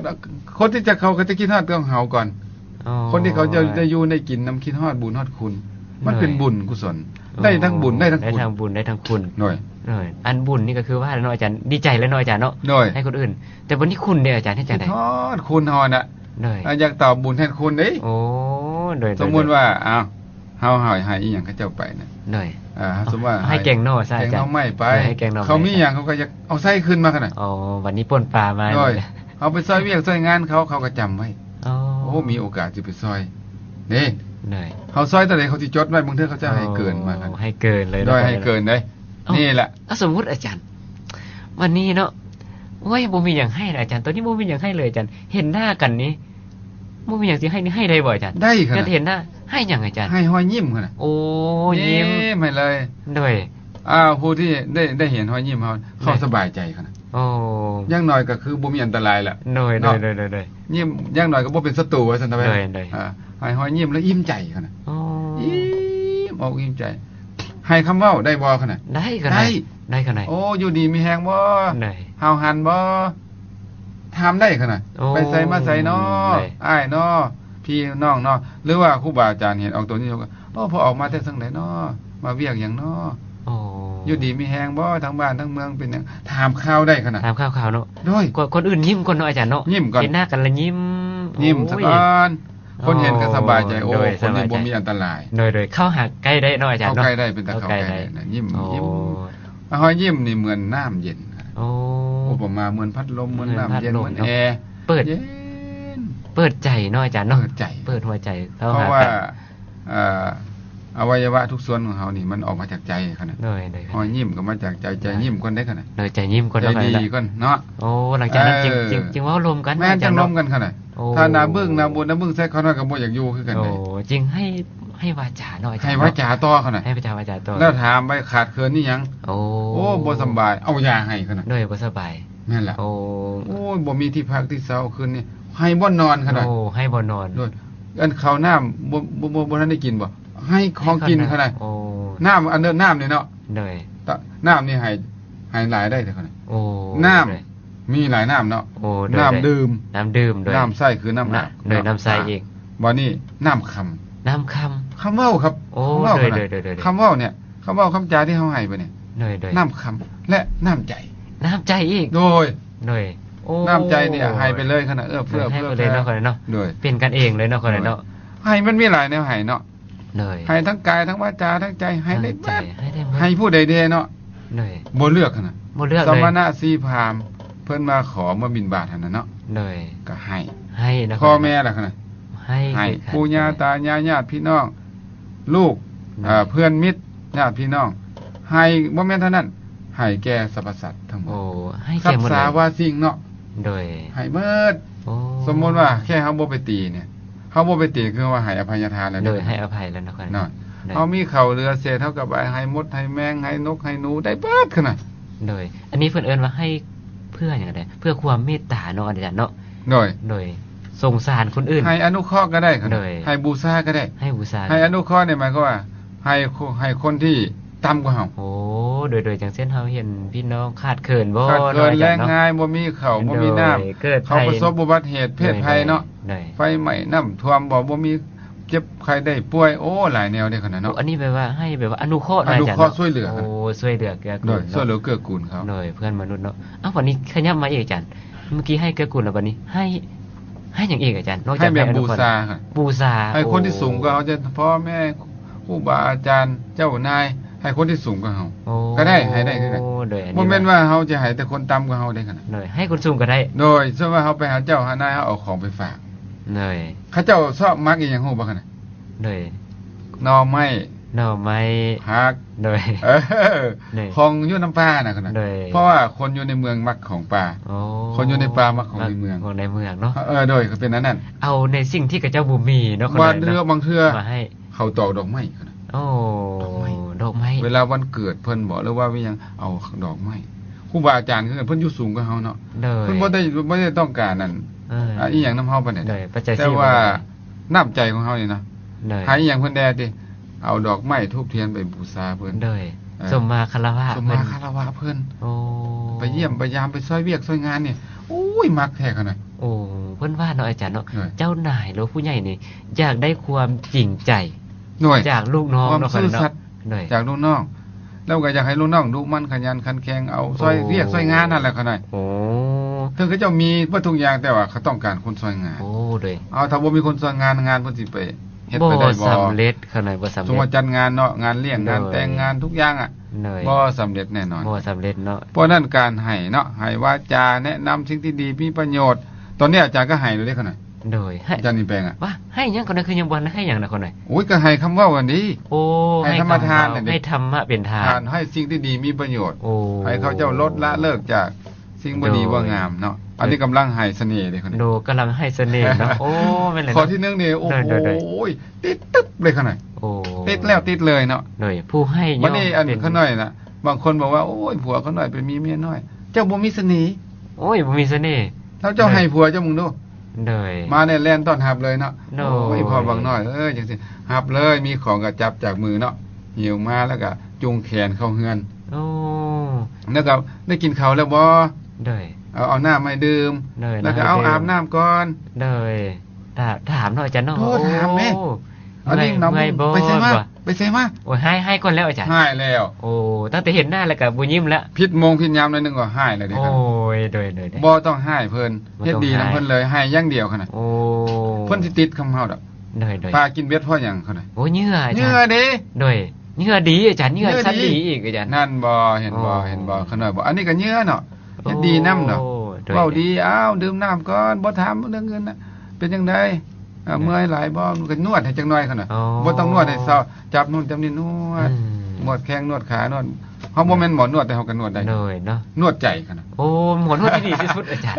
ຄົນທີ່ຈະ ເຂົາກໍຈະຄິດຮອດຂອງເຮົາກ່ອນ. ອໍ ຄົນທີ່ເຂົາຈະໄດ້ຢູ່ໄດ້ກິນນຳ ຄິດຮອດບຸນຮອດຄຸນ. ໂດຍ ມັນເປັນບຸນກຸສົນ. ອໍ ໄດ້ທັງບຸນ ໄດ້ທັງຄຸນ. ໄດ້ທັງບຸນ ໄດ້ທັງຄຸນ. ໂດຍ ໂດຍ ອັນບຸນນີ້ກໍຄືວ່າແຫຼະເນາະອາຈານ ດີໃຈແລ້ວເນາະອາຈານເນາະ. ໂດຍ ໃຫ້ຄົນອື່ນ. ແຕ່ບັດນີ້ຄຸນເດອາຈານ ເຮັດຈັ່ງໃດ? ຄິດຮອດຄຸນເຮົານະ. ໂດຍ ອາ ຢາກຕອບບຸນແທນຄຸນເດ້. ໂອ້ ໂດຍ ໂດຍ ສົມມຸດວ່າ ເອົາ ເຮົາໃຫ້ ໃຫ້ອີ່ຫຍັງເຂົາເຈົ້າໄປນະ. ໂດຍ ເອີ ສົມມຸດວ່າໃຫ້ແກງໜໍ່ຊະ ແກງໜໍ່ໄມ້ໄປ. ໂດຍ ໃຫ້ແກງໜໍ່ໄມ້ ເຂົາມີຫຍັງເຂົາກໍຢາກເອົາໃສ່ຄືນມາຂະໜາດ. ອໍ ບັດນີ້ປົ່ນປາມາ. ໂດຍ ເຮົາໄປຊ່ອຍວຽກຊ່ອຍງານເຂົາ ເຂົາກໍຈຳໄວ້. ອໍ ໂອ້ ມີໂອກາດຊິໄປຊ່ອຍເດ້. ໂດຍ ເຮົາຊ່ອຍເທົ່າໃດເຂົາຊິຈົດໄວ້ ບາງເທື່ອເຂົາເຈົ້າໃຫ້ເກີນມາ. ອໍ ໃຫ້ເກີນເລີຍ. ໂດຍ ເນາະ ໃຫ້ເກີນເດ້. ອໍ ນີ້ແຫຼະ ເອົາ ສົມມຸດອາຈານ ວັນນີ້ເນາະ ໂອ້ຍ ບໍ່ມີຫຍັງໃຫ້ລະອາຈານ ຕອນນີ້ບໍ່ມີຫຍັງໃຫ້ເລີຍອາຈານ. ເຫັນໜ້າກັນນີ້ ບໍ່ມີຫຍັງຊິໃຫ້ນີ້ ໃຫ້ໄດ້ບໍ່ອາຈານ? ໄດ້ຂະໜາດ. ເຫັນໜ້າ ໃຫ້ຫຍັງອາຈານ? ໃຫ້ຮອຍຍິ້ມຂະໜາດ. ໂອ້ ຍິ້ມ ຍິ້ມໃຫ້ເລີຍ. ໂດຍ ອ່າ ຜູ້ທີ່ໄດ້ ໄດ້ເຫັນຮອຍຍິ້ມເຮົາ ໂດຍ ເຂົາສະບາຍໃຈຂະໜາດ. ໂອ້ ຢ່າງໜ້ອຍກໍຄືບໍ່ມີອັນຕະລາຍລະ. ໂດຍ ເນາະ ໂດຍ ໂດຍ ໂດຍ ໂດຍ ຍິ້ມ ຢ່າງໜ້ອຍກໍບໍ່ເປັນສັດຕູວ່າຊັ້ນເຖາະ. ໂດຍ ໂດຍ ອ່າ ໃຫ້ຮອຍຍິ້ມແລ້ວອີ່ມໃຈຂະໜາດ. ອໍ ອີ່ມອົກອີ່ມໃຈ. ໃຫ້ຄຳເວົ້າໄດ້ບໍ່ຂະໜາດ? ໄດ້ຂະໜາດ. ໄດ້ ໄດ້ຂະໜາດ. ໂອ້ ຢູ່ດີມີແຮງບໍ່? ໄດ້ ຫ້າວຫັນບໍ່? ຖາມໄດ້ຂະໜາດ. ໂອ້ ໄປໃສມາໃສເນາະ? ໄດ້ ອ້າຍເນາະ ພີ່ນ້ອງເນາະ ຫຼືວ່າຄູບາອາຈານເຫັນອອກຕົນຢູ່ ໂອ້ ພໍ່ອອກມາແຕ່ທາງໃດເນາະ? ມາວຽກຫຍັງເນາະ? ໂອ້ ຢູ່ດີມີແຮງບໍ່? ທາງບ້ານທາງເມືອງເປັນຫຍັງ? ຖາມຂ່າວໄດ້ຂະໜາດ. ຖາມຂ່າວໆເນາະ. ໂດຍ ຄົນ ຄົນອື່ນຍິ້ມກ່ອນເນາະອາຈານເນາະ. ຍິ້ມກ່ອນ ເຫັນໜ້າກັນລະຍິ້ມ. ຍິ້ມສະກ່ອນ. ໂອ້ຍ ຄົນເຫັນກໍສະບາຍໃຈ. ໂອ້ ໂດຍ ຄົນນີ້ບໍ່ມີອັນຕະລາຍ. ໂດຍ ໂດຍ ເຂົ້າຫາໃກ້ໄດ້ເນາະອາຈານເນາະ. ເຂົ້າໃກ້ໄດ້ ເປັນຕາເຂົ້າໃກ້ໄດ້ນະ. ຍິ້ມ ໂອ້ ຍິ້ມ ຮອຍຍິ້ມນີ້ເໝືອນນ້ຳເຢັນ. ໂອ້ ອຸປະມາເໝືອນພັດລົມ ເໝືອນນ້ຳເຢັນ ເໝືອນແອ ເປີດ ເຢັນ ເປີດໃຈເນາະອາຈານເນາະ ເປີດໃຈ ເປີດຫົວໃຈເຂົ້າຫາກັນ ເພາະວ່າ ເອີ ອະໄວຍະວະທຸກສ່ວນຂອງເຮົານີ້ ມັນອອກມາຈາກໃຈຫັ້ນນະ ໂດຍ ໂດຍ ຮອຍຍິ້ມກໍມາຈາກໃຈ ໃຈຍິ້ມກ່ອນເດ້ຫັ້ນນະ ໂດຍ ໃຈຍິ້ມກ່ອນ ໃຈດີກ່ອນເນາະ ໂອ້ ຫຼັງຈາກນັ້ນຈຶ່ງ ເອີ ຈຶ່ງ ຈຶ່ງເວົ້າລົມກັນ ແມ່ນ ຈັ່ງລົມກັນຫັ້ນນະ ໂອ້ ຖ້າໜ້າບຶ້ງ ໜ້າບູດ ໜ້າບຶ້ງໃສ່ເຂົາໜ້ອຍກໍບໍ່ຢາກຢູ່ຄືກັນເດ້ ໂອ້ ຈຶ່ງໃຫ້ ໃຫ້ວາຈາເນາະອາຈານ ໃຫ້ວາຈາຕໍ່ຫັ້ນນະ ໃຫ້ວາຈາ ວາຈາຕໍ່ ແລ້ວຖາມໄປຂາດເຂີນອີ່ຫຍັງ ໂອ້ ໂອ້ ບໍ່ສຳບາຍ ເອົາຢາໃຫ້ຫັ້ນນະ ໂດຍ ບໍ່ສະບາຍ ແມ່ນລະ ໂອ້ ໂອ້ຍ ບໍ່ມີທີ່ພັກທີ່ເຊົາຄືນນີ້ ໃຫ້ບ່ອນນອນຂະໜາດ ໂອ້ ໃຫ້ບ່ອນນອນ ໂດຍ ອັນເຂົ້ານ້ຳ ບໍ່ ບໍ່ ບໍ່ ບໍ່ທັນໄດ້ກິນບໍ່ ໃຫ້ຂອງກິນຂະໜາດ ໂອ້ ນ້ຳ ອັນເດີ ນ້ຳນີ້ເນາະ ໂດຍ ນ້ຳນີ້ໃຫ້ ໃຫ້ຫຼາຍໄດ້ເດ້ຂະໜາດ ໂອ້ ນ້ຳ ໂດຍ ມີຫຼາຍນ້ຳເນາະ ໂອ້ ໂດຍ ນ້ຳດື່ມ ນ້ຳດື່ມ ໂດຍ ນ້ຳໃຊ້ຄືນ້ຳອາບ ໂດຍ ນ້ຳໃຊ້ອີກ ບາດນີ້ນ້ຳຄຳ ນ້ຳຄຳ ຄຳເວົ້າຄັບ ໂອ້ ຄຳເວົ້າ ໂດຍ ໂດຍ ໂດຍ ຄຳເວົ້ານີ້ ຄຳເວົ້າຄຳຈາທີ່ເຮົາໃຫ້ໄປນີ້ ໂດຍ ໂດຍ ນ້ຳຄຳ ແລະ ນ້ຳໃຈ ນ້ຳໃຈອີກ ໂດຍ ໂດຍ ໂອ້ ນ້ຳໃຈນີ້ໃຫ້ໄປເລີຍຂະໜາດ ເອື້ອເຟື້ອເຜື່ອແຜ່ ເນາະ ໂດຍ ເປັນກັນເອງເລີຍເນາະ ໂດຍ ຂະໜາດເນາະ ໃຫ້ມັນມີຫຼາຍແນວໃຫ້ເນາະ ໂດຍ ໃຫ້ທັງກາຍ ທັງວາຈາ ທັງໃຈ ໃຫ້ໄດ້ເບິດ ໃຫ້ໄດ້ເບິດ ໃຫ້ຜູ້ໃດແດ່ເນາະ ໂດຍ ບໍ່ເລືອກຫັ້ນນະ ບໍ່ເລືອກເລີຍ ສະມະນະ ຊີພາມ ເພິ່ນມາຂໍມາບິນບາດຫັ້ນນະເນາະ ໂດຍ ກໍໃຫ້ ໃຫ້ເນາະ ພໍ່ແມ່ລະຫັ້ນນະ ໃຫ້ ໃຫ້ ຄືກັນ ປູ່ຍ່າຕາຍາຍ ຍາດພີ່ນ້ອງ ລູກ ໂດຍ ເອີ ເພື່ອນມິດ ຍາດພີ່ນ້ອງ ໃຫ້ ບໍ່ແມ່ນເທົ່ານັ້ນ ໃຫ້ແກ່ສັບພະສັດທັງໝົດ ໂອ້ ໃຫ້ແກ່ໝົດເລີຍ ສັບສາວາສິ່ງເນາະ ໂດຍ ໃຫ້ເບິດ ໂອ້ ສົມມຸດວ່າແຄ່ເຮົາບໍ່ໄປຕີນີ້ ເຮົາບໍ່ໄປຕີ ຄືວ່າໃຫ້ອະໄພຍະທານແລ້ວເດ້ ໂດຍ ໃຫ້ອະໄພແລ້ວເນາະ ໂດຍ ເຮົາມີເຂົ້າເຫຼືອເສດ ເຮົາກໍໄປໃຫ້ມົດໃຫ້ແມງ ໃຫ້ນົກໃຫ້ໜູໄດ້ເບິດຂະໜາດ ໂດຍ ອັນນີ້ເພິ່ນເອີ້ນວ່າໃຫ້ເພື່ອຫຍັງກະໄດ້ ເພື່ອຄວາມເມດຕາເນາະອາຈານເນາະ ໂດຍ ໂດຍ ສົງສານຄົນອື່ນ ໃຫ້ອະນຸເຄາະກໍໄດ້ຂະໜາດ ໂດຍ ໃຫ້ບູຊາກໍໄດ້ ໃຫ້ບູຊາ ໃຫ້ອະນຸເຄາະນີ້ໝາຍຄວາມວ່າ ໃຫ້ ໃຫ້ຄົນທີ່ຕ່ຳກວ່າເຮົາ ໂອ້ ໂດຍ ໂດຍ ຈັ່ງເຊັ່ນເຮົາເຫັນພີ່ນ້ອງຂາດເຂີນບໍ່ ຂາດເຂີນ ເນາະອາຈານເນາະ ແລ້ງງາຍ ບໍ່ມີເຂົ້າ ໂດຍ ບໍ່ມີນ້ຳ ເກີດໄພ ເຂົາປະສົບອຸບັດເຫດເພດໄພເນາະ ໂດຍ ໂດຍ ໄຟໄໝ້ ນ້ຳຖ້ວມບໍ່ ບໍ່ມີເຈັບໄຂ້ໄດ້ປ່ວຍ ໂອ້ ຫຼາຍແນວເດ້ຂະໜາດເນາະ ໂອ້ ອັນນີ້ແບບວ່າໃຫ້ແບບວ່າອະນຸເຄາະ ອະນຸເຄາະ ເນາະອາຈານເນາະ ຊ່ວຍເຫຼືອ ໂອ້ ຊ່ວຍເຫຼືອເກື້ອກູນ ໂດຍ ເນາະ ຊ່ວຍເຫຼືອເກື້ອກູນເຂົາ ໂດຍ ເພື່ອນມະນຸດເນາະ ເອົ້າ ບັດນີ້ຂະຫຍັບມາອີກອາຈານ ເມື່ອກີ້ໃຫ້ເກື້ອກູນແລ້ວ ບັດນີ້ໃຫ້ ໃຫ້ຫຍັງອີກອາຈານ ນອກຈາກໃຫ້ແບບບູຊາ ບູຊາ ໃຫ້ຄົນທີ່ສູງກວ່າເຮົາ ຈະພໍ່ແມ່ ຄູບາອາຈານ ເຈົ້ານາຍ ໃຫ້ຄົນທີ່ສູງກວ່າເຮົາ ໂອ້ ກໍໄດ້ ໃຫ້ໄດ້ຄືກັນ ໂດຍ ບໍ່ແມ່ນວ່າເຮົາຈະໃຫ້ແຕ່ຄົນຕ່ຳກວ່າເຮົາເດ້ຂະໜາດ ໂດຍ ໃຫ້ຄົນສູງກໍໄດ້ ໂດຍ ສົມມຸດວ່າເຮົາໄປຫາເຈົ້າຫານາຍ ເຮົາເອົາຂອງໄປຝາກ ໂດຍ ເຂົາເຈົ້າຊອບມັກອີ່ຫຍັງຮູ້ບໍ່ຂະໜາດ ໂດຍ ໜໍ່ໄມ້ ໜໍ່ໄມ້ ຜັກ ໂດຍ ເອີ ໂດຍ ຂອງຢູ່ນຳປ່ານະຂະໜາດ ໂດຍ ເພາະວ່າຄົນຢູ່ໃນເມືອງມັກຂອງປ່າ ໂອ້ ຄົນຢູ່ໃນປ່າມັກຂອງໃນເມືອງ ມັກຂອງໃນເມືອງເນາະ ເອີ ໂດຍ ກໍເປັນອັນນັ້ນ ເອົາໃນສິ່ງທີ່ເຂົາເຈົ້າບໍ່ມີເນາະ ບາງເທື່ອ ບາງເທື່ອ ມາໃຫ້ ເຂົາຕອກດອກໄມ້ ໂອ້ ດອກໄມ້ ດອກໄມ້ ເວລາວັນເກີດເພິ່ນບໍ ຫຼືວ່າມີຫຍັງ ເອົາດອກໄມ້ ຄູບາອາຈານຄືກັນ ເພິ່ນຢູ່ສູງກວ່າເຮົາເນາະ ໂດຍ ເພິ່ນບໍ່ໄດ້ ບໍ່ໄດ້ຕ້ອງການອັນ ເອີ ອາ ອີ່ຫຍັງນຳເຮົາປານໃດ ໂດຍ ປັດໄຈສີ່ ແຕ່ວ່າ ບໍ່ໄດ້ ນ້ຳໃຈຂອງເຮົານີ້ນະ ໂດຍ ໃຫ້ອີ່ຫຍັງເພິ່ນແດ່ຕິ ເອົາດອກໄມ້ທູບທຽນໄປບູຊາເພິ່ນ ໂດຍ ເອີ ສົມມາຄາລະວະ ສົມມາຄາລະວະເພິ່ນ ໂອ້ ໄປຢ້ຽມໄປຢາມ ໄປຊ່ອຍວຽກຊ່ອຍງານນີ້ ໂອ້ຍ ມັກແທ້ຂະໜາດ ໂອ້ ເພິ່ນວ່າເນາະອາຈານເນາະ ໂດຍ ເຈົ້ານາຍ ຫຼືຜູ້ໃຫຍ່ນີ້ ຢາກໄດ້ຄວາມຈິງໃຈ ໂດຍ ຈາກລູກນ້ອງເນາະ ຄວາມຊື່ສັດ ໂດຍ ຈາກລູກນ້ອງ ແລ້ວກໍຢາກໃຫ້ລູກນ້ອງດຸໝັ່ນຂະຫຍັນຂັນແຂງ ເອົາຊ່ອຍ ໂອ້ ວຽກຊ່ອຍງານນັ້ນແຫຼະຂະໜາດ ໂອ້ ເຖິງເຂົາເຈົ້າມີເບິດທຸກຢ່າງ ແຕ່ວ່າເຂົາຕ້ອງການຄົນຊ່ອຍງານ ໂອ້ ໂດຍ ເອົາ ຖ້າບໍ່ມີຄົນຊ່ອຍງານ ງານເພິ່ນຊິໄປເຮັດໄປໄດ້ບໍ່ ບໍ່ສຳເລັດຂະໜາດ ບໍ່ສຳເລັດ ສົມມຸດວ່າຈັດງານເນາະ ງານລ້ຽງ ໂດຍ ງານແຕ່ງງານທຸກຢ່າງອະ ໂດຍ ບໍ່ສຳເລັດແນ່ນອນ ບໍ່ສຳເລັດເນາະ ເພາະນັ້ນການໃຫ້ເນາະ ໃຫ້ວາຈາແນະນຳສິ່ງທີ່ດີມີປະໂຫຍດ ຕອນນີ້ອາຈານກໍໃຫ້ແລ້ວເດ້ຂະໜາດ ໂດຍ ໃຫ້ ອາຈານອິນແປງອະ ວ່າໃຫ້ຫຍັງກ່ອນນະ ຄືຍັງບໍ່ທັນໃຫ້ຫຍັງນະຄົນໃດ ໂອ້ຍ ກໍໃຫ້ຄຳເວົ້າຫັ້ນເດ້ ໂອ້ ໃຫ້ທຳມະທານຫັ້ນເດ້ ໃຫ້ທຳມະເປັນທານ ທານ ໃຫ້ສິ່ງທີ່ດີມີປະໂຫຍດ ໂອ້ ໃຫ້ເຂົາເຈົ້າລົດລະເລີກຈາກສິ່ງບໍ່ດີ ໂດຍ ບໍ່ງາມເນາະ ໂດຍ ອັນນີ້ກຳລັງໃຫ້ສະເໜ່ເດ້ຄົນ ໂດຍ ກຳລັງໃຫ້ສະເໜ່ເນາະ ໂອ້ ແມ່ນແຫຼະ ຂໍ້ທີໜຶ່ງນີ້ ໂອ້ໂຫ ໂດຍ ໂດຍ ໂດຍ ຕິດຕຶບເລີຍຂະໜາດ ໂອ້ ຕິດແລ້ວຕິດເລີຍເນາະ ໂດຍ ຜູ້ໃຫ້ ບັດນີ້ອັນ ຂະໜ້ອຍນະ ບາງຄົນບອກວ່າ ໂອ້ຍ ຜົວຂະໜ້ອຍໄປມີເມຍນ້ອຍ ເຈົ້າບໍ່ມີສະເໜ່ ໂອ້ຍ ບໍ່ມີສະເໜ່ ແລ້ວເຈົ້າໃຫ້ຜົວເຈົ້າເບິ່ງດູ ໂດຍ ມາແນ່ແລ່ນຕ້ອນຮັບເລີຍເນາະ ໂດຍ ໂອ້ຍ ພໍ່ບັກນ້ອຍເອີຍ ຈັ່ງຊີ້ ຮັບເລີຍ ມີຂອງກໍຈັບຈາກມືເນາະ ຫິ້ວມາແລ້ວກໍຈູງແຂນເຂົ້າເຮືອນ ໂອ້ ແລ້ວກໍໄດ້ກິນເຂົ້າແລ້ວບໍ່ ໂດຍ ເອົາ ເອົານ້ຳໃຫ້ດື່ມ ໂດຍ ແລ້ວກໍເອົາ ນ້ຳໃຫ້ດື່ມ ອາບນ້ຳກ່ອນ ໂດຍ ຖາມ ຖາມເນາະອາຈານເນາະ ໂອ້ ຖາມແມ່ ໂອ້ ອັນນີ້ນຳ ເມື່ອຍບໍ່ ໄປໃສມາ ໄປໃສມາ ໂອ້ຍ ຮ້າຍ ຮ້າຍກ່ອນແລ້ວອາຈານ ຮ້າຍແລ້ວ ໂອ້ ຕັ້ງແຕ່ເຫັນໜ້າແລ້ວກໍບໍ່ຍິ້ມແລ້ວ ຜິດໂມງຜິດຍາມໜ້ອຍໜຶ່ງກໍຮ້າຍແລ້ວເດ້ ໂອ້ຍ ໂດຍ ໂດຍ ໂດຍ ບໍ່ຕ້ອງຮ້າຍເພິ່ນ ບໍ່ຕ້ອງຮ້າຍ ເຮັດດີນຳເພິ່ນເລີຍ ໃຫ້ຢ່າງດຽວຂະໜາດ ໂອ້ ເພິ່ນຊິຕິດຄຳເຮົາດອກ ໂດຍ ໂດຍ ປາກິນເບັດເພາະຫຍັງຂະໜາດ ໂອ້ ເຫຍື່ອອາຈານ ເຫຍື່ອເດ້ ໂດຍ ເຫຍື່ອດີອາຈານ ເຫຍື່ອ ເຫຍື່ອສັດດີ ດີອີກອາຈານ ນັ້ນບໍ່ ເຫັນບໍ່ ໂອ້ ເຫັນບໍ່ ຂະໜ້ອຍບໍ່ ອັນນີ້ກໍເຫຍື່ອເນາະ ເຮັດດີນຳເນາະ ໂອ້ ໂດຍ ເວົ້າດີ ອ້າວ ດື່ມນ້ຳກ່ອນ ບໍ່ຖາມເລື່ອງເງິນນະ ເປັນຈັ່ງໃດ? ເອີ ເມື່ອຍຫຼາຍບໍ່? ມັນກໍນວດໃຫ້ຈັກໜ່ອຍ ຄັນນະ ບໍ່ຕ້ອງນວດໃຫ້ເຊົາ ຈັບໂນ່ນຈັບນີ້ ນວດ ອືມ ນວດແຂ້ງ ນວດຂາ ນວດ ເຮົາບໍ່ແມ່ນໝໍນວດ ແຕ່ເຮົາກໍນວດໄດ້ ໂດຍເນາະ ນວດໃຈ ຄັນນະ ໂອ້ ໝໍນວດທີ່ດີທີ່ສຸດ ອາຈານ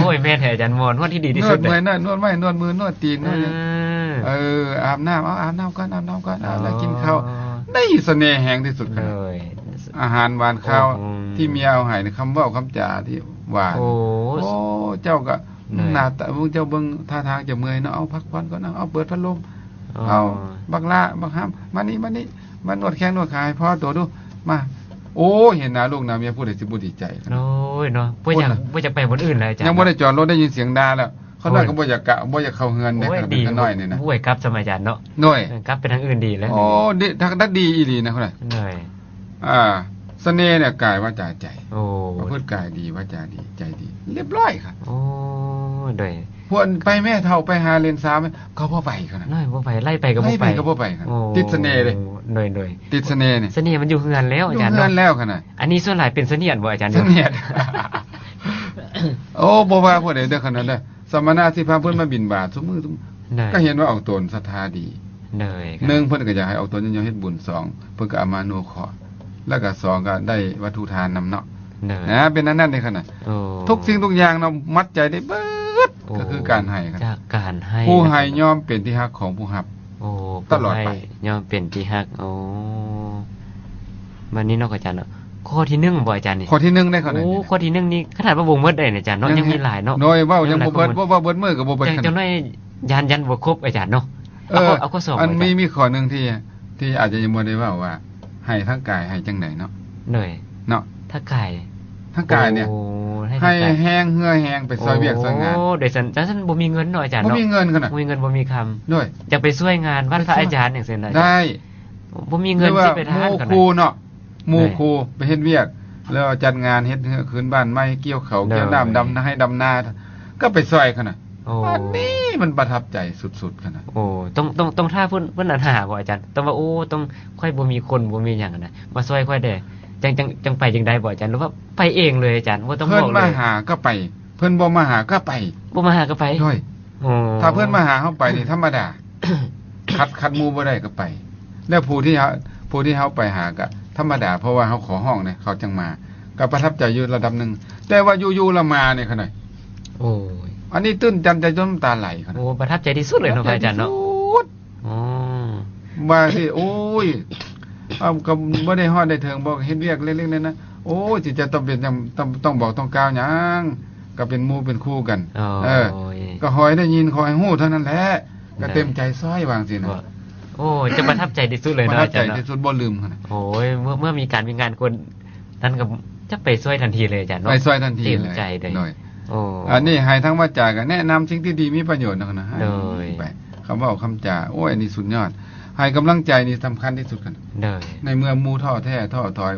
ໂອ້ຍ ແມ່ນແທ້ ອາຈານ ໝໍນວດທີ່ດີທີ່ສຸດ ນວດເມື່ອຍ ນວດໄມ້ ນວດມື ນວດຕີນ ເອີ ເອີ ອາບນ້ຳ ເອົາ ອາບນ້ຳກ່ອນ ອາບນ້ຳກ່ອນ ເອົາ ແລ້ວກິນເຂົ້າ ອໍ ໄດ້ສະເໜ່ແຮງທີ່ສຸດ ຄັນນະ ໂດຍ ອາຫານຫວານຄາວ ໂອ້ໂຫ ທີ່ເມຍເອົາໃຫ້ ຄຳເວົ້າຄຳຈາທີ່ຫວານ ໂອ້ ໂອ້ ເຈົ້າກໍ ໂດຍ ໜ້າຕາ ເຈົ້າເບິ່ງທ່າທາງຈະເມື່ອຍເນາະ ເອົາພັກຜ່ອນກ່ອນ ເອົາ ເອົາເປີດພັດລົມ ອໍ ເອົາ ບັກຫຼ້າ ບັກຫາມ ມານີ້ ມານີ້ ມານວດແຂ້ງນວດຂາໃຫ້ພໍ່ໂຕດູ ມາ ໂອ້ຍ ເຫັນໜ້າລູກໜ້າເມຍ ຜູ້ໃດຊິບໍ່ດີໃຈ ໂອ້ຍເນາະ ບໍ່ຢາກ ບໍ່ຢາກໄປບ່ອນອື່ນແລ້ວ ອາຈານ ຍັງບໍ່ໄດ້ຈອດລົດ ໄດ້ຍິນສຽງດ່າແລ້ວ ຂ້ານ້ອຍກໍບໍ່ຢາກກະ ບໍ່ຢາກເຂົ້າເຮືອນເດ້ ໂອ້ຍ ຄັນເປັນຂ້ານ້ອຍນີ້ນະ ບໍ່ໃຫ້ກັບ ສະໄໝ ອາຈານເນາະ ໂດຍ ເອີ ກັບໄປທາງອື່ນດີແລ້ວ ໂອ້ ດີ ທັກດັກດີອີ່ຫຼີນະ ໂດຍ ອ່າ ສະເໜ່ເນຍ ກາຍ ວາຈາ ໃຈ ໂອ້ ປະພຶດກາຍດີ ວາຈາດີ ໃຈດີ ລຽບຮ້ອຍຄັບ ໂອ້ ໂດຍ ພວກໄປແມ່ເຖົ້າ ໄປຫາເຫຼັ້ນສາວ ກໍບໍ່ໄປ ຄັນນະ ໂດຍ ບໍ່ໄປ ໄລ່ໄປກໍບໍ່ໄປ ໄປກໍບໍ່ໄປ ໂອ້ ຕິດສະເໜ່ເດ້ ໂດຍ ໂດຍ ຕິດສະເໜ່ນີ້ ສະເໜ່ມັນຢູ່ເຮືອນແລ້ວ ອາຈານເນາະ ຢູ່ເຮືອນແລ້ວ ຄັນນະ ອັນນີ້ສ່ວນຫຼາຍເປັນສະເໜ່ຍນບໍ່ ອາຈານ ສະເໜ່ຍ ໂອ້ ບໍ່ວ່າຜູ້ໃດເດີ ຄັນນັ້ນເດີ ສະມະນະທີ່ພາເພິ່ນມາບິນບາດຊຸມື້ ໂດຍ ກໍເຫັນວ່າອອກຕົນສັດທາດີ ໂດຍ ໜຶ່ງ ເພິ່ນກໍຢາກໃຫ້ອອກຕົນຍ້ອນເຮັດບຸນ ສອງ ເພິ່ນກໍອາມານຸເຄາະ ແລ້ວກໍ ສອງ ກໍໄດ້ວັດຖຸທານນຳເນາະ ໂດຍ ນະ ເປັນອັນນັ້ນເດ້ ຄັນນະ ໂອ້ ທຸກສິ່ງທຸກຢ່າງເນາະ ມັດໃຈໄດ້ເບິດ ໂອ້ ກໍຄືການໃຫ້ ຈາກການໃຫ້ ຜູ້ໃຫ້ ນະ ຍ່ອມເປັນທີ່ຮັກຂອງຜູ້ຮັບ ໂອ້ ຕະຫຼອດໄປ ຜູ້ໃຫ້ຍ່ອມເປັນທີ່ຮັກ ໂອ້ ບັດນີ້ເນາະ ອາຈານເນາະ ຂໍ້ທີໜຶ່ງບໍ່ ອາຈານ ນີ້ ຂໍ້ທີໜຶ່ງເດ້ ຂໍ້ນີ້ ໂອ້ ຂໍ້ທີໜຶ່ງນີ້ ຂະໜາດວ່າບໍ່ໝົດເດ້ ອາຈານເນາະ ຍັງມີຫຼາຍເນາະ ໂດຍ ເວົ້າຍັງບໍ່ເບິດ ເວົ້າ ເວົ້າເບິດມື້ກໍບໍ່ເບິດ ຈັກໜ້ອຍຢ້ານ ຢ້ານບໍ່ຄົບ ອາຈານເນາະ ເອີ ເອົາຂໍ້ ເອົາຂໍ້ສອງ ອັນ ມີ ມີຂໍ້ໜຶ່ງທີ່ ທີ່ອາດຈະຍັງບໍ່ໄດ້ເວົ້າວ່າ ໃຫ້ທາງກາຍໃຫ້ຈັ່ງໃດເນາະ ໂດຍ ເນາະ ທາງກາຍ ທາງກາຍເນຍ ໂອ້ ໃຫ້ ໃຫ້ແຮງເຫື່ອແຮງໄປຊ່ອຍວຽກຊ່ອຍງານ ໂອ້ ໂດຍຊັ້ນ ຈັ່ງຊັ້ນບໍ່ມີເງິນເນາະ ອາຈານເນາະ ບໍ່ມີເງິນ ຄັນນະ ບໍ່ມີເງິນບໍ່ມີຄຳ ໂດຍ ຈະໄປຊ່ວຍງານວັດພະອາຈານຈັ່ງຊີ້ນະ ໄດ້ ບໍ່ມີເງິນຊິໄປທານ ໝູ່ຄູ່ເນາະ ໝູ່ຄູ່ໄປເຮັດວຽກ ແລ້ວຈັດງານເຮັດເຮືອນຄືນບ້ານໃໝ່ ກ່ຽວເຂົ້າ ກ່ຽວນ້ຳ ດຳນາ ດຳນາ ກໍໄປຊ່ອຍ ຄັນນະ ໂອ້ ອັນນີ້ມັນປະທັບໃຈສຸດໆ ຄັນນະ ໂອ້ ຕ້ອງ ຕ້ອງ ຕ້ອງຖ້າເພິ່ນ ເພິ່ນອັນຫາບໍ່ ອາຈານ ຕ້ອງວ່າ ໂອ້ ຕ້ອງ ຂ້ອຍບໍ່ມີຄົນ ບໍ່ມີຫຍັງນະ ມາຊ່ອຍຂ້ອຍແດ່ ຈັ່ງ ຈັ່ງ ຈັ່ງໄປຈຶ່ງໄດ້ບໍ່ ອາຈານ ຫຼືວ່າໄປເອງເລີຍ ອາຈານ ບໍ່ຕ້ອງບອກເລີຍ ເພິ່ນມາຫາກໍໄປ ເພິ່ນບໍ່ມາຫາກໍໄປ ບໍ່ມາຫາກໍໄປ ໂດຍ ໂອ້ ຖ້າເພິ່ນມາຫາເຮົາໄປນີ້ທຳມະດາ ຂັດ ຂັດໝູ່ບໍ່ໄດ້ກໍໄປ ແລ້ວຜູ້ທີ່ເຮົາ ຜູ້ທີ່ເຮົາໄປຫາກໍທຳມະດາ ເພາະວ່າເຮົາຂໍຮ້ອງເດ້ ເຂົາຈັ່ງມາ ກໍປະທັບໃຈຢູ່ລະດັບໜຶ່ງ ແຕ່ວ່າຢູ່ໆລະມານີ້ ຂະໜ້ອຍ ໂອ້ຍ ອັນນີ້ຕື່ນຕັນໃຈຈົນນ້ຳຕາໄຫຼ ຂະໜ້ອຍ ໂອ້ ປະທັບໃຈທີ່ສຸດເລີຍເນາະ ພະອາຈານເນາະ ປະທັບໃຈທີ່ສຸດ ອໍ ວ່າຊິ ໂອ້ຍ ເອົາ ກໍບໍ່ໄດ້ຮອດໄດ້ເຖິງ ບໍ່ເຮັດວຽກເລັກໆນ້ອຍໆ ໂອ້ຍ ຊິຈະຕ້ອງເປັນຫຍັງ ຕ້ອງ ຕ້ອງບອກຕ້ອງກ່າວຫຍັງ ກໍເປັນໝູ່ເປັນຄູ່ກັນ ອໍ ເອີ ໂອ້ຍ ກໍຂໍໃຫ້ໄດ້ຍິນ ຂໍໃຫ້ຮູ້ເທົ່ານັ້ນແຫຼະ ກໍເຕັມໃຈຊ່ອຍ ວ່າຈັ່ງຊີ້ນະ ໂອ້ຍ ຈະປະທັບໃຈທີ່ສຸດເລີຍເນາະ ປະທັບໃຈທີ່ສຸດ ບໍ່ລືມ ໂອ້ຍ ເມື່ອ ເມື່ອມີການມີງານຄົນ ນັ້ນກໍຈະໄປຊ່ວຍທັນທີເລີຍ ອາຈານເນາະ ໄປຊ່ວຍທັນທີເລີຍ ເຕັມໃຈເລີຍ ໂດຍ ໂອ້ ອັນນີ້ໃຫ້ທາງວາຈາກໍແນະນຳສິ່ງທີ່ດີມີປະໂຫຍດນຳ ໂດຍ ໄປ ຄຳເວົ້າຄຳຈາ ໂອ້ຍ ອັນນີ້ສຸດຍອດ ໃຫ້ກຳລັງໃຈນີ້ສຳຄັນທີ່ສຸດ ໂດຍ ໃນເມື່ອໝູ່ທໍ້ແທ້ທໍ້ຖອຍ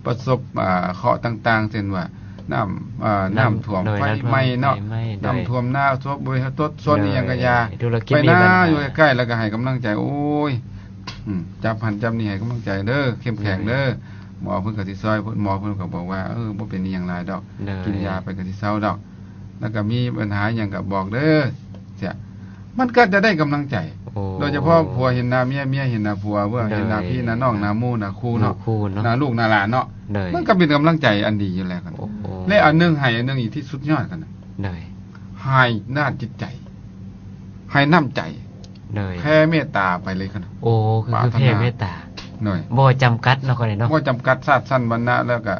ປະສົບ ອ່າ ເຄາະຕ່າງໆ ເຊັ່ນວ່າ ນ້ຳ ເອີ ນ້ຳ ນ້ຳຖ້ວມ ໂດຍ ໄຟໄໝ້ເນາະ ນ້ຳຖ້ວມ ໄຟໄໝ້ ໂດຍ ນ້ຳຖ້ວມນາ ສົບ ບໍລິຫາຕົດ ຊົນ ໂດຍ ອີ່ຫຍັງກໍຢ່າ ທຸລະກິດ ໄປນາ ມີບັນຫາ ຢູ່ໃກ້ໆ ແລ້ວກໍໃຫ້ກຳລັງໃຈ ໂອ້ຍ ອືມ ຈັບຫັ້ນຈັບນີ້ ໃຫ້ກຳລັງໃຈເດີ ເຂັ້ມແຂງເດີ ໂດຍ ໝໍເພິ່ນກໍຊິຊ່ອຍ ໝໍເພິ່ນກໍບອກວ່າ ເອີ ບໍ່ເປັນອີ່ຫຍັງຫຼາຍດອກ ໂດຍ ກິນຢາໄປກໍຊິເຊົາດອກ ແລ້ວກໍມີບັນຫາຫຍັງກໍບອກເດີ ເສຍ ມັນກໍຈະໄດ້ກຳລັງໃຈ ໂອ້ ໂດຍສະເພາະຜົວເຫັນໜ້າເມຍ ເມຍເຫັນໜ້າຜົວ ຜົວເຫັນໜ້າພີ່ ໂດຍ ໜ້ານ້ອງ ໜ້າໝູ່ ໜ້າຄູ່ເນາະ ໜ້າລູກ ໜ້າຫຼານເນາະ ໂດຍ ມັນກໍເປັນກຳລັງໃຈອັນດີຢູ່ແລ້ວ ໂອ້ ແລະ ອັນໜຶ່ງໃຫ້ ອັນໜຶ່ງອີກທີ່ສຸດຍອດ ໂອ້ ນະ ໃຫ້ດ້ານຈິດໃຈ ໃຫ້ນ້ຳໃຈ ໂດຍ ແຜ່ເມດຕາໄປເລີຍ ໂອ້ ຄື ຄືແຜ່ເມດຕາ ໂດຍ ບໍ່ຈຳກັດເນາະ ເນາະ ບໍ່ຈຳກັດຊາດຊັ້ນວັນນະ ແລ້ວກໍ